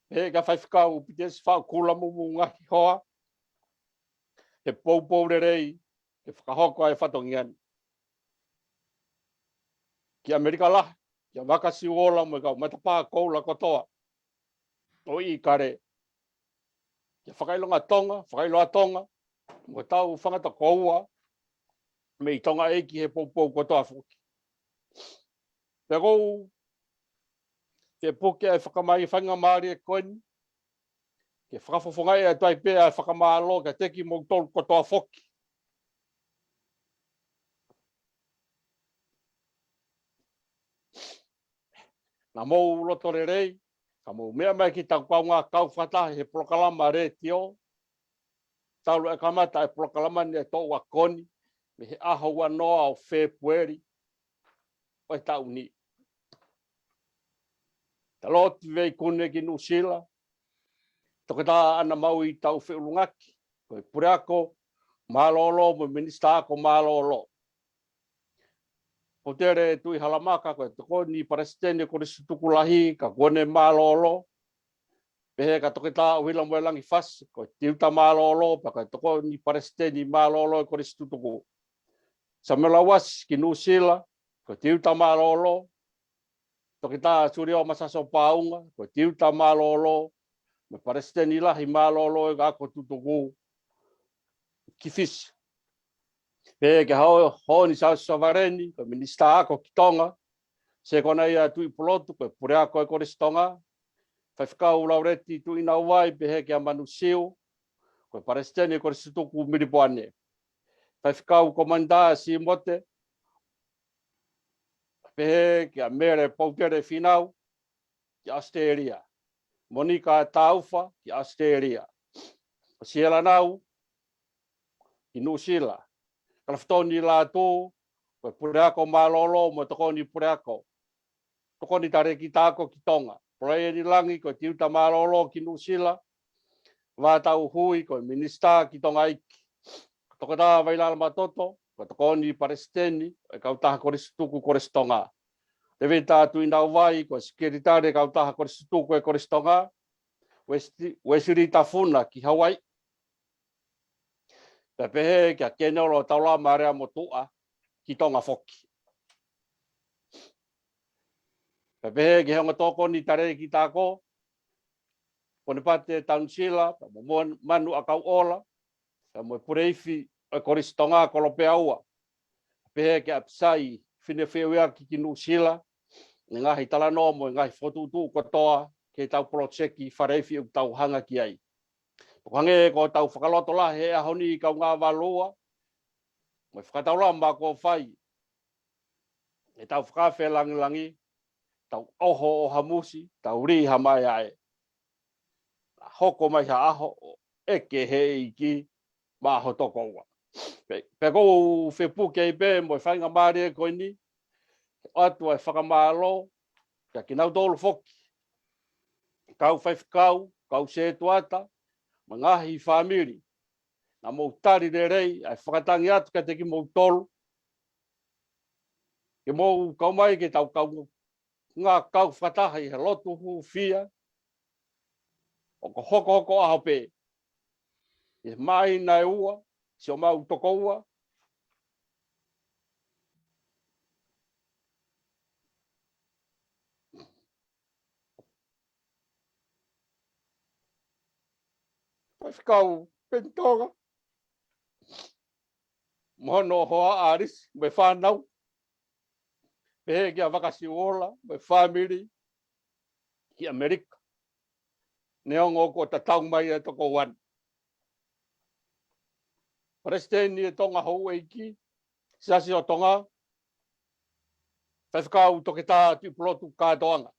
pehē kia Faifekau Pitesi Faʻakula mo hoʻomou ngaahi hoa, he poupou lelei ke fakahoko ʻa e fatongia ni. Ki ʻAmelika Lahi, kia Vaka Siuola mo e kau matapā koula kotoa ʻo ʻIkale, kia Fakaʻilonga Tonga, Fakaʻiloa Tonga, mo hotau fanga tokoua mei Tonga ʻEiki he poupou kotoa foki. Pea ʻoku ou fie puke ʻa e fakamai faingamālie ko eni ke fakafofongaʻi atu ai pē ʻa e fakamālō kiate kimoutolu kotoa foki. Naʻa mou loto lelei, ka mou meʻa mai ki heʻetau kaungā kau fakataha he polokalama letiō. Talu ʻa e kamata ʻa e polokalama ni ʻa e toʻu ako ni, mei he ʻaho ua noa ʻo Fēpueli ʻo e taʻu ni. Talotu Veikune ki Nuʻusila, Toketā ʻAna Maui Taufeʻulungaki, ko e Puleako Mālōlō mo e Minisitā Ako Mālōlō. Poutele Tuʻihalamaka, ko e Tokoni Palesiteni Kolisi Tutuku Lahi, ka kuo ne mālōlō. Pehē kia Toketā ʻUhila Moelangi Fasi, ko e Tiuta Mālōlō, pea ko e Tokoni Palesiteni Mālōlō e Kolisi Tutuku. Samuela Uasi ki Nuʻusila, ko e Tiuta Mālōlō. Toketā Sulio Masaso Paunga, ko e Tiuta Mālōlō mo e Palesiteni Lahi Mālōlō e Ako Tutuku ki Fisi. Pehē kia Ho-, Honi Sa-, Savaleni, ko e Minisitā Ako ki Tonga. Sekonaia Tuʻipulotu, ko e Puleako e Kolisi Tonga. Faifekau Lauleti Tuʻinauvai, pehē kia Manu Siu, ko e Palesiteni e Kolisi Tutuku Melipoane. Faifekau Komanitā Simote, pehē kia Mele Poutele Finau ki ʻAositelēlia. Monika Taufa ki ʻAositelēlia. Siela Nau ki Nuʻusila. Kalafetoni Lātū, ko e Puleako Mālōlō mo e Tokoni Puleako. Tokoni Talēkita Ako ki Tonga. Palaieni Langi, ko e Tiuta Mālōlō ki Nuʻusila. Vātau Hui, ko e Minisitā ki Tonga ʻEiki. Toketā Vailala Matoto, ko e Tokoni Palesiteni e Kautaha Kolisi Tutuku Kolisi Tonga. Tēvita Tuʻinauvai, ko e Sekelitali e Kautaha Kolisi Tutuku e Kolisi Tonga. Uesi-, Uesili Tafuna ki Hauaiʻi. Pea pehē kia Kenolo Taulama Lea Motuʻa ki Tonga foki. Pea pehē ki he ongo tokoni talēkita ako, Ponipate Tanuʻusila, pea mo Mon-, Manu ʻAkauʻola, pea mo e Puleifi ʻo e Kolisi Tonga Kolopeaua. Pehē kia ʻApisai Finefeuiaki ki Nuʻusila, mo e ngaahi talanoa mo e ngaahi fokotuʻutuʻu kotoa ki heʻetau poloteki faleifi ʻoku tau hanga ki ai. Pea ʻoku hangē ko ʻetau fakalotolahi he ʻaho ni kaungā valua, mo e fakataulama kuo fai, ʻetau fakaafe langilangi, tau ʻoho ʻo Hamusi, tau lī ha maeaʻe. Hoko mai ha ʻaho ʻo ʻeke he ʻEiki maʻa hoto koua. Pea, pea ʻoku ou fie puke ai pē mo e faingamālie ko eni, ʻoatu ʻa e fakamālō kia kinautolu foki, kau faifekau, kau setuata, mo e ngaahi fāmili, naʻa mou tali lelei ʻa e fakatangi atu kiate kimoutolu, ke mou kau mai ke tau kau ngā kau fakataha ʻi he lotu hūfia, ʻo ko hokohoko ʻaho pē, ʻi he māhina ʻe ua, siʻomau tokoua. Faifekau Penitonga, mo hono hoa ʻAlisi, mo e fānau. Pehē kia Vakasiuola mo e fāmili ki ʻAmelika, neongo kuo tatau mai e tokoua ni. Palesiteni e Tonga Houʻeiki, Siasi ʻo Tonga, Faifekau Toketā Tuʻipulotu Kātoanga.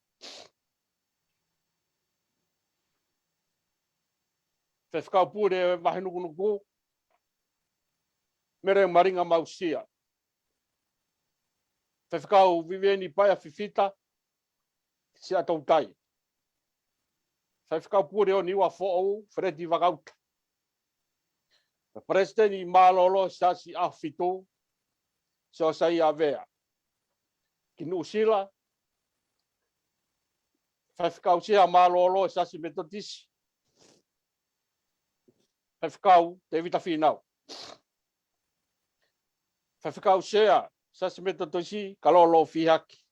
Faifekau Pule Vahenukunuku, Mele Malinga Mausia. Faifekau Vivieni Paea Fifita, Siaʻatoutai. Faifekau Pule ʻo Niuafoʻou, Feleti Vakauta. Palesiteni mālōlō Siasi ʻAhofitu, Siosaia Vea. Ki Nuʻusila, Faifekau Sea mālōlō Siasi Metotisi, Faifekau Tēvita Fīnau. Faifekau Sea Siasi Metotisi, Kalolo Fihaki.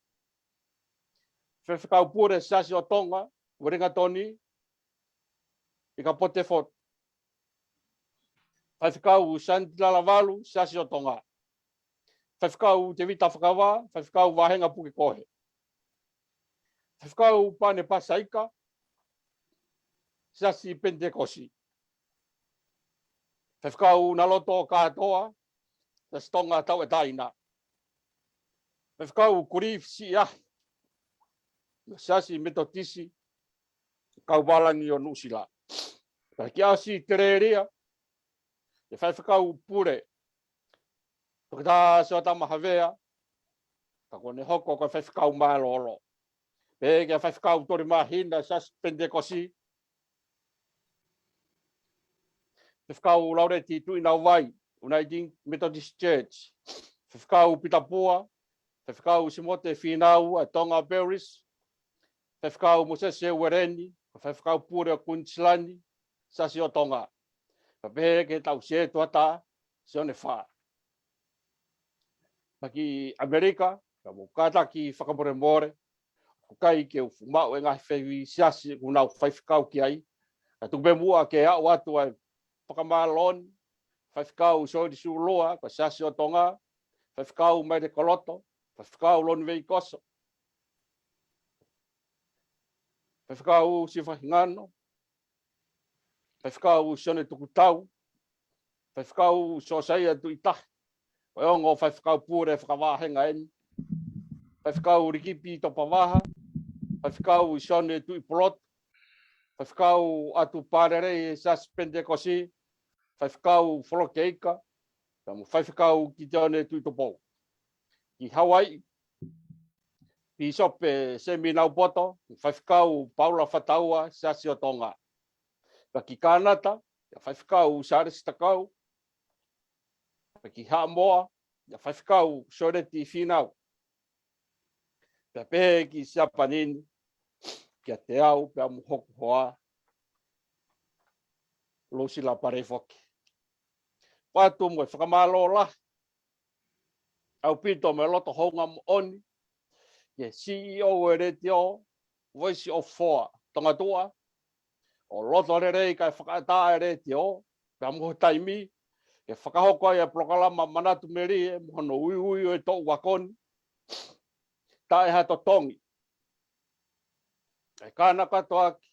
Faifekau Pule Siasi ʻo Tonga, Uelingatoni ʻIkapotefotu. Faifekau Santi Lavalu, Siasi ʻo Tonga. Faifekau Tēvita Fakavā, Faifekau Vāhenga Pukekohe. Faifekau Pane Pasaika, Siasi Penitekosi. Faifekau Naloto Kātoa, Siasi Tonga Tauʻatāina. Faifekau Kulifi Siʻiahi, Siasi Metotisi Kaupalani ʻo Nuʻusila. Pea ki ʻAositelēlia, ʻa e Faifekau Pule, Toketā Siotama Havea, ka kuo ne hoko ko e Faifekau Mālōlō. Pea ki he Faifekau Tolimahina, Siasi Penitekosi, Faifekau Lauleti Tuʻinauvai, Uniting Methodist Church. Faifekau Pita Pua, Faifekau Simote Fīnau ʻa Tonga Parish, Faifekau Mōsese Ueleni, Faifekau Pule ʻo Kuinisilani, Siasi ʻo Tonga. Pea pehē ki he tauhi ʻo e tuʻa tā, Sione Fā. Pea ki ʻAmelika, ka mou kātaki fakamolemole, ʻoku ʻikai ke u fuʻu maʻu e ngaahi fefine siasi ʻoku nau faifekau ki ai. Ka tuku pē muʻa ke aʻu atu ʻa e fakamālō ni, Faifekau Soili Sulua, ko e Siasi ʻo Tonga, Faifekau Maile Koloto, Faifekau Loni Veikoso, Faifekau Sifa Hingano, Faifekau Sione Tukutau, Faifekau Siosaia Tuʻitahi, ko e ongo Faifekau Pule fakavāhenga eni, Faifekau Likipi Topavaha, Faifekau Sione Tuʻipolotu, Faifekau ʻAtu Pālele ʻi he Siasi Penitekosi, Faifekau Folokeika, pea mo Faifekau Kitione Tuʻitupou. Ki Hawaiʻi, Pīsope Semi Naupoto, Faifekau Paula Fataua, Siasi ʻo Tonga. Pea ki Kānata, ʻa Faifekau Sālesi Takau. Pea ki Haʻamoa, ʻa Faifekau Soileti Fīnau. Pea pehē ki Siapani ni, kiate au pea mo hoku hoa, Lusila Pale foki. Pea ʻoatu mo e fakamālō lahi ʻaupito mo e loto houngaʻia moʻoni ki he C E O ʻo e letiō, Voice of Foa Tongatuʻa, ʻo loto lelei kae fakaʻatā e letiō pea mo e taimi ke fakahoko ai e polokalama Manatu Melie mo hono uiui ʻo e toʻu ako ni, taʻe ha totongi. ʻE kānokato ʻaki,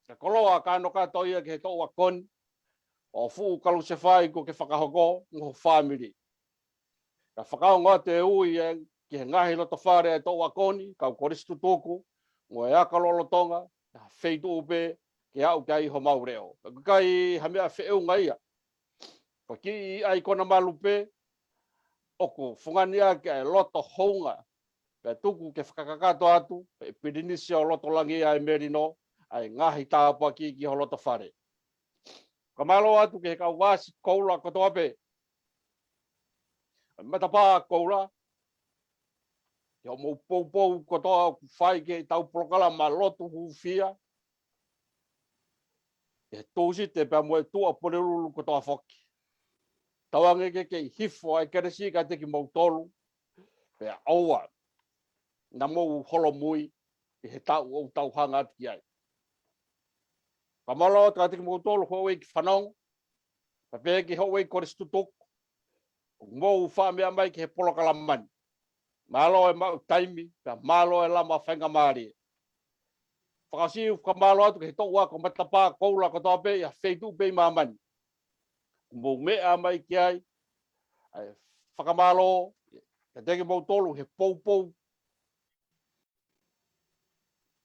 ʻe koloa kānokato ia ki he toʻu ako ni, ʻo fuʻu kalusefai kuo ke fakahoko mo ho fāmili. Ka fakaongo atu e ui ē ki he ngaahi loto fale ʻa e toʻu ako ni, kau kolisi tutuku, mo e aka lolotonga, ʻa e feituʻu pē ke aʻu ki ai homau leʻo. Ka ʻoku ʻikai ha meʻa feʻunga ia. Ko e kiʻi ʻaikona malu pē, ʻoku fungani ʻaki ʻa e loto houngaʻia, pea tuku ke fakakakato atu ʻe he pilinisi ʻo loto langi ʻa e melino, ʻa e ngaahi tāpuaki ki ho loto fale. Fakamālō atu ki he kau vāsi koula kotoa pē ʻa e matapā koula, ʻi hoʻomou poupou kotoa ʻoku fai ki heʻetau polokalama lotu hūfia, ʻi he Tūsite pea mo e Tuʻapulelulu kotoa foki. Tauange ke kei hifo ʻa e kelesi kiate kimoutolu, pea ʻoua naʻa mou holomui ʻi he taʻu ʻoku tau hanga atu ki ai. Fakamālō atu kiate kimoutolu houʻeiki fanongo, pea pehē ki houʻeiki kolisi tutuku, ʻoku mou faʻa meʻa mai ki he polokalama ni. Mālō e maʻu taimi, pea mālō e lama faingamālie. Fakaʻosi ʻoku fakamālō atu ki he toʻu ako matapā koula kotoa pē ʻi ha feituʻu pē ʻi māmani. ʻOku mou meʻa mai ki ai, ʻa e fakamālō kiate kimoutolu he poupou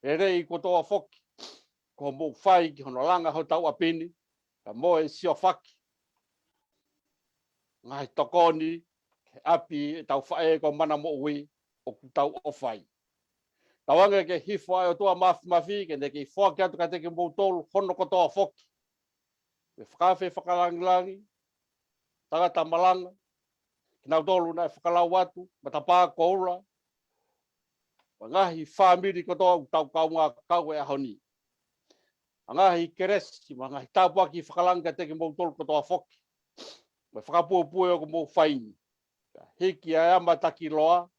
lelei kotoa foki kuo mou fai ki hono langa hotau ʻapi ni, pea mo e siofaki ngaahi tokoni ki he ʻapi ʻetau faʻē ko Mana Moʻui ʻoku tau ʻofa ai. Tauange ke hifo ʻa e ʻOtua Māfimafi ke ne kei foaki atu kiate kimoutolu hono kotoa foki ʻa e fakaafe fakalangilangi, tangata malanga, kinautolu naʻe fakalau atu, matapā koula, mo e ngaahi fāmili kotoa ʻoku tau kaungā kau he ʻaho ni. ʻA e ngaahi kelesi mo e ngaahi tāpuaki fakalangi kiate kimoutolu kotoa foki, mo e fakapuepue ʻoku mou fai ni. Pea hiki ʻa e ʻamataki loa,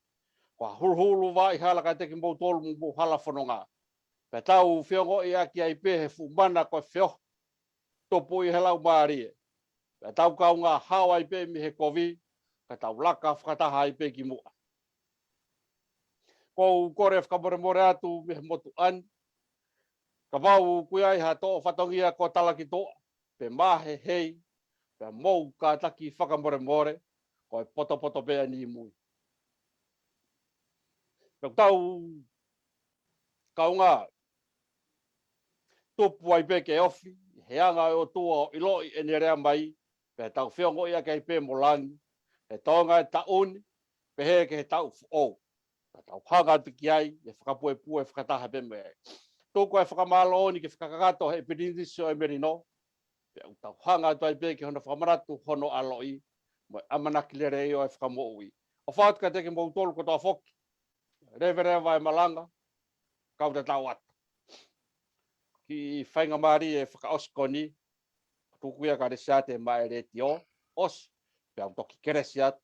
ko ha huluhulu vaʻa hala kiate kimoutolu mo homou hala fononga. Pea tau feongoʻi ʻaki ai pē he fuʻu mana ko e feohi tupu ʻi he Laumālie. Pea tau kaungā hao ai pē mei he kovi, ka tau laka fakataha ai pē ki muʻa. ʻOku ou kole fakamolemole atu mei he motuʻa ni, kapau ʻoku ʻi ai ha toʻo fatongia ko Talakitoʻa, pe Mahehei, pea mou kātaki fakamolemole, ko e potopoto pē ʻeni ʻi mui. Pea ʻoku tau kaungā tupu ai pē ke ofi, he anga ʻo e ʻOtua ʻo ʻiloʻi ʻene lea mai, pea tau feongoʻi ʻaki ai pē mo langi, he toenga e taʻu ni, pehē ki he taʻu foʻou. Ka tau hanga atu ki ai, ʻe fakapuepue fakataha pē mo ia. Tuku e fakamālō ni ke fakakakato he ʻEpilinisi ʻo e Melino, pea ʻoku tau hanga atu ai pē ki hono fakamanatu hono ʻaloʻi, mo e ʻamanaki lelei ʻo e fakamoʻui. ʻOfa atu kiate kimoutolu kotoa foki, leveleva e malanga, kau tatau atu. Kiʻi faingamālie fakaʻosi ko eni, tuku ia ka lesi ate maʻa e letiō, ʻosi, pea u toki kelesi atu,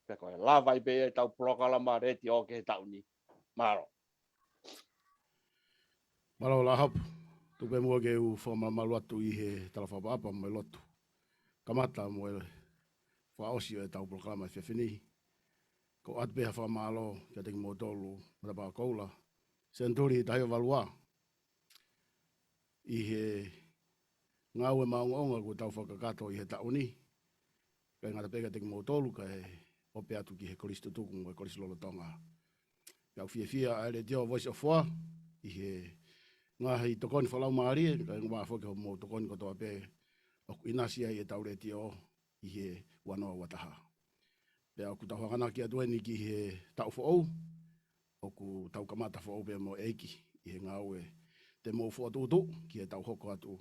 pea ko e lava ai pē ʻetau polokalama letiō ki he taʻu ni. Mālō. Mālō Lahapu, tuku pē muʻa ke u fakamalumalu atu ʻi he tala fakaʻapaʻapa mo e lotu. Kamata mo e fakaʻosi ʻo ʻetau polokalama he efiafi ni. Ko e ʻoatu pē ha fakamālō kiate kimoutolu, Matapā Koula, Senituli taha hiva valu ua, ʻi he ngāue maʻongoʻonga kuo tau fakakakato ʻi he taʻu ni. ʻIkai ngata pē kiate kimoutolu, kae ʻope atu ki he Kolisi Tutuku mo e Kolisi Lolotonga. Pea ʻoku fiefia ʻa e letiō Voice of Foa ʻi he ngaahi tokoni fakalaumālie, kae ʻumaʻā foki hoʻomou tokoni kotoa pē ʻoku ʻinasi ai ʻetau letiō ʻi he ua noa ua taha. Pea ʻoku tau hanganaki atu eni ki he taʻu foʻou, ʻoku tau kamata foʻou pē mo e ʻEiki ʻi he ngāue te mou fokotuʻutuʻu ki he taʻu hoko atu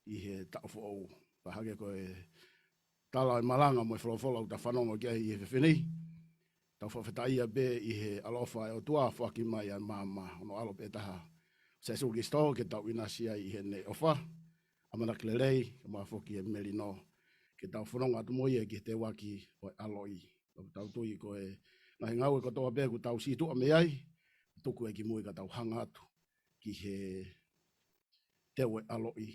ʻi he taʻu foʻou. Pea hangē ko e tala e malanga mo e folofola ʻoku tau fanongo ki ai ʻi he efiafi ni. Tau fakafetaʻia pē ʻi he ʻaloʻofa ʻa e ʻOtua foaki mai ʻa e maama hono ʻAlo pē taha, Sēsū Kilisitō, ke tau ʻinasi ai ʻi heʻene ʻofa, ʻamanaki lelei, kae ʻumaʻā foki e melino, ke tau fononga atu mo ia ki he teuaki ʻo e ʻaloʻi. ʻOku tau tui ko e ngaahi ngāue kotoa pē ʻoku tau situʻa mei ai, tuku ē ki mui ka tau hanga atu ki he teu e ʻaloʻi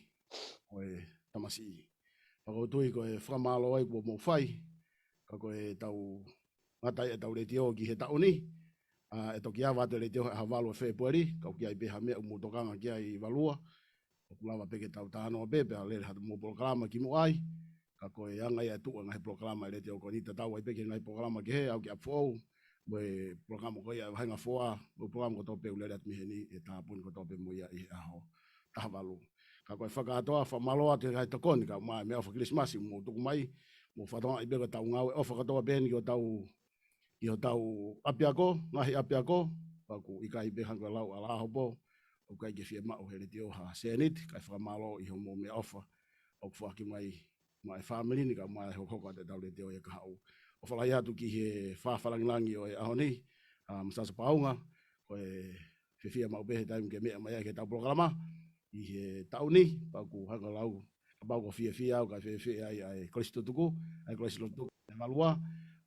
ʻo e tamasiʻi. Pea ʻoku ou tui ko e fakamālō ai kuo mou fai, ka ko e tau ngata ai ʻetau letiō ki he taʻu ni, ʻa, ʻe toki ava atu e letiō he ʻaho valu ʻo Fēpueli, ka ʻoku ʻi ai pē ha meʻa ʻoku mou tokanga ki ai ʻi valua, ʻoku lava pē ke tau talanoa pē, pea lele haʻamou polokalama kimuʻa ai, ka ko e anga ia ʻa e tuʻu e ngaahi polokalama ʻa e letiō ko eni, tatau ai pē ki he ngaahi polokalama kehe, ʻalu ki ʻapi foʻou, mo e polokalama ko ia ʻa e Vahenga Foa, mo e polokalama kotoa pē ʻoku lele atu mei heni, ʻe tāpuni kotoa pē mo ia ʻi he ʻaho taha valu. Ka ko e fakakātoa, fakamālō atu ki he ngaahi tokoni, kae ʻumaʻā e meʻaʻofa Kilisimasi ʻoku mou tuku mai, mo fakatokangaʻi pē ko ʻetau ngāue ʻofa kotoa pē eni ki hotau, ki hotau ʻapiako, ngaahi ʻapiako, pea ʻoku ʻikai pē hangē ko e lau ʻa Lahapu, ʻoku ʻikai ke fiemaʻu he letiō ha sēniti, kae fakamālō ʻi hoʻomou meʻaʻofa ʻoku foaki mai maʻa e fāmili ni kae ʻumaʻā e hokohoko atu ʻetau letiō ʻi he kahaʻu. ʻOfa lahi atu ki he fā fakalāngilangi ʻo e ʻaho ni, ʻa, Masiasi Paunga, ko e fiefia maʻu pē he taimi ke meʻa mai ai ki heʻetau polokalama ʻi he taʻu ni, pea ʻoku hanga lau, kapau ʻoku fiefia au kae fiefia ai ʻa e Kolisi Tutuku, ʻa e Kolisi Lolotonga, ʻa e valu ua.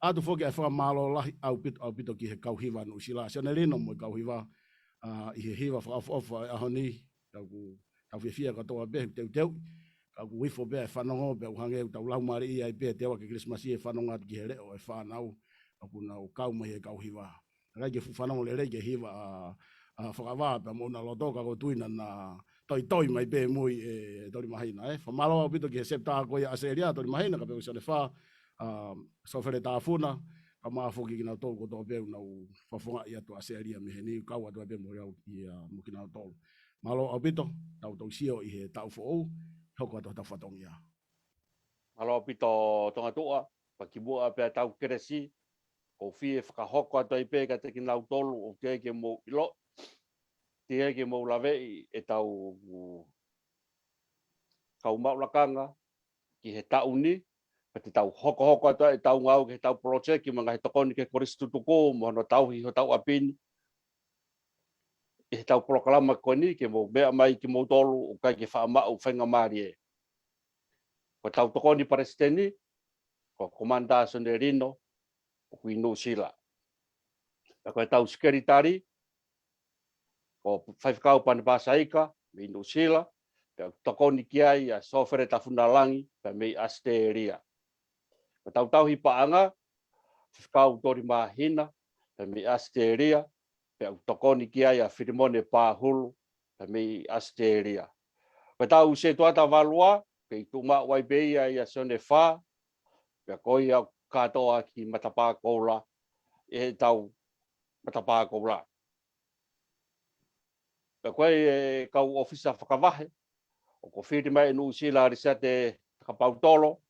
ʻOatu foki ʻa e fakamālō lahi ʻaupito, ʻaupito ki he kau hiva Nuʻusila, Sione Lino mo e kau hiva, ʻa, ʻi he hiva fakaʻofoʻofa ʻo e ʻaho ni, tau ku, tau fiefia kotoa pē, teuteu, ka ʻoku ifo pē ʻa e fanongo, pea ʻoku hangē ʻoku tau laumālie ai pē, teuaki Kilisimasi ʻe fanongo atu ki he leʻo ʻo e fānau, ʻoku nau kau mai he kau hiva. ʻIkai ke fuʻu fanongo lelei ki he hiva ʻa, ʻa Fakavā, pea mo ʻUnaloto, ka ʻoku ou tui naʻa na toitoi mai pē mui ʻe Tolimahina, ē. Fakamālō ʻaupito ki he septa ko ia ʻAositelēlia, Tolimahina, kae pehē ki Sione Fā, ʻa, Sōfele Tāfuna, kae ʻumaʻā foki kinautolu kotoa pē ʻoku nau fakafofongaʻi atu ʻAositelēlia mei heni, kau atu ai pē mo au ia mo kinautolu. Mālō ʻaupito, tau toki sio ʻi he taʻu foʻou, hoko atu hotau fatongia. Mālō ʻaupito Tongatuʻa, pea kimuʻa pea tau kelesi, ʻoku ou fie fakahoko atu ai pē kiate kinautolu, ʻoku teʻeki ke mou ʻilo, teʻeki ke mou laveʻi ʻetau kau maʻu lakanga ki he taʻu ni, pea te tau hokohoko atu ai ʻetau ngāue ki heʻetau poloteki mo e ngaahi tokoni ki he Kolisi Tutuku, mo hono tauhi hotau ʻapi ni. ʻI heʻetau polokalama ko eni ke mou meʻa mai kimoutolu ʻoku ʻikai ke faʻa maʻu faingamālie. Ko ʻetau tokoni palesiteni, ko Komanda Sione Lino, ʻoku ʻi Nuʻusila. Pea ko ʻetau sekelitali, ko Faifekau Pane Pasaika, mei Nuʻusila, pea ʻoku tokoni ki ai ʻa Sōfele Tāfuna Langi, pea mei ʻAositelēlia. Ko ʻetau tauhi paʻanga, Faifekau Tolimahina, pea mei ʻAositelēlia, pea ʻoku tokoni ki ai ʻa Filimone Pāhulu, pea mei ʻAositelēlia. Ko ʻetau setuata valu ua, pea ʻi tuʻu maʻu ai pē ia ʻia Sione Fā, pea ko ia ʻoku kātoa ki Matapā Koula, ʻi heʻetau Matapā Koula. Pea ko e kau ʻōfisa fakavahe, ʻoku fili mai ʻi Nuʻusila ʻa Lisiate Takapautolo,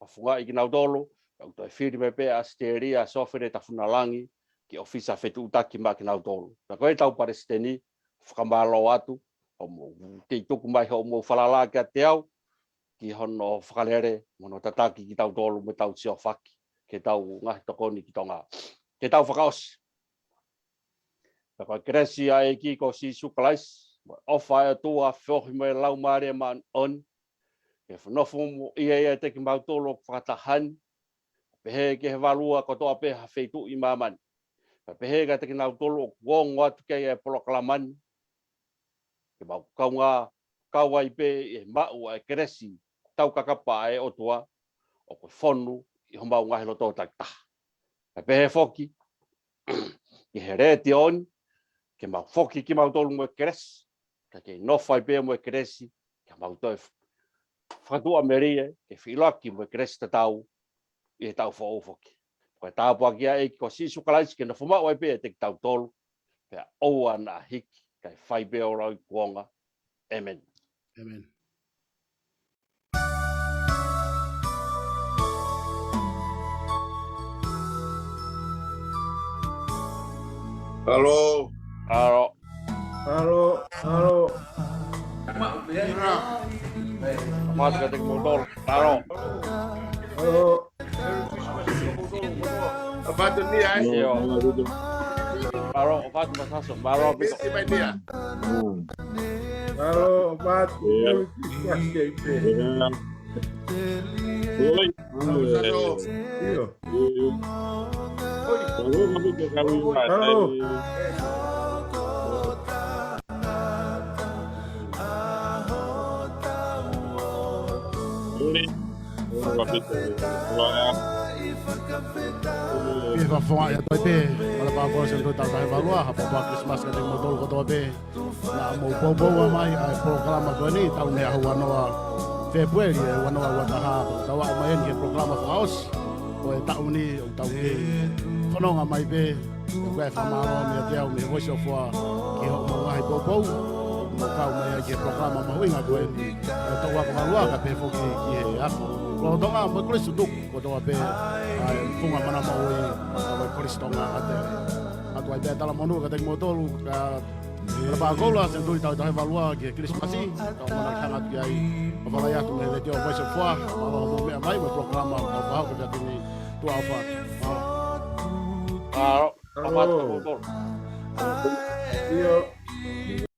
fakafungaʻi kinautolu, pea ʻoku toe fili mai pē ʻa ʻAositelēlia ʻa Sōfene Tafunalangi, ki he ʻōfisa fetuʻutaki maʻa kinautolu. Pea ko ʻetau palesiteni, fakamālō atu, hoʻomou kei tuku mai hoʻomou falala kiate au, ki hono fakalele, mo hono tataki kitautolu mo ʻetau siofaki, ke tau ngaahi tokoni ki Tonga. Ke tau fakaʻosi. Pea ko e kelesi ʻa e ʻEiki ko Sīsū Kalaisi, mo e ʻofa ʻa e ʻOtua, feohi mo e Laumālie Māʻoniʻoni, ke nofo mo ʻiate kimautolu ʻoku fakataha ni, pehē ki he valu ua kotoa pē ha feituʻu ʻi māmani. Pea pehē kiate kinautolu ʻoku ongo atu ki ai ʻa e polokalama ni, ke mau kaungā kau ai pē ʻi he maʻu ʻa e kelesi taukakapa ʻa e ʻOtua, ʻoku fonu ʻi homau ngaahi loto takitaha. Pea pehē foki, ki he letiō ni, ke mau foki kimautolu mo e kelesi, ka ke nofo ai pē mo e kelesi, ke mau toe fakatuʻamelie, ke feʻiloaki mo e kelesi tatau, ʻi he taʻu foʻou foki. Ko e tāpuaki ʻa e ʻEiki ko Sīsū Kalaisi ke nofo maʻu ai pē ʻiate kitautolu, pea ʻoua naʻa hiki, kae fai pē ʻo lauikuonga. ʻĒmeni. ʻĒmeni. Halo. Halo. Halo, halo. Mata ka te mo dol. Halo. Halo. Apa tu ni ai? Yo. Halo, apa tu masaso? Halo, apa tu? Halo, apa tu? Iya. Oi. Halo. Iya. Halo. Ke fakafofonga ʻia Toite, Matapā Koula, Senituli taʻu taha hiva ua, haʻapaʻapa Kilisimasi kiate kimoutolu kotoa pē. Naʻa mou poupou mai ʻa e polokalama ko eni, taʻu ni ʻaho ua noa Fēpueli, ʻaho ua noa ua taha, tau aʻu mai eni ki he polokalama fakaʻosi ʻo e taʻu ni, ʻoku tau kei fononga mai pē, ʻoku ʻi ai e fakamālō meiate au mei he Voice of Fā ki hoʻomou ngaahi poupou, mou kau mai ai ki he polokalama mahuʻinga ko eni, ʻo e taʻu ua noa valu ua, kae pehē foki ki he ako lolotonga mo e Kolisi Tutuku kotoa pē, ʻa e funga mana maʻu ʻi he Kolisi Tonga ʻa e ʻOtua. ʻOatu ai pē ʻa e talamonū kiate kimoutolu, ka Matapā Koula, Senituli taʻu taha hiva ua ki he Kilisimasi, tau manako hanga atu ki ai, ʻo fakalahi atu mei he letiō Voice of Fā, mālō hoʻomou meʻa mai, mo e polokalama, tau pahau ke pia tini tua ofa. Mālō. Mālō. Mālō. Mālō. Mālō. Io.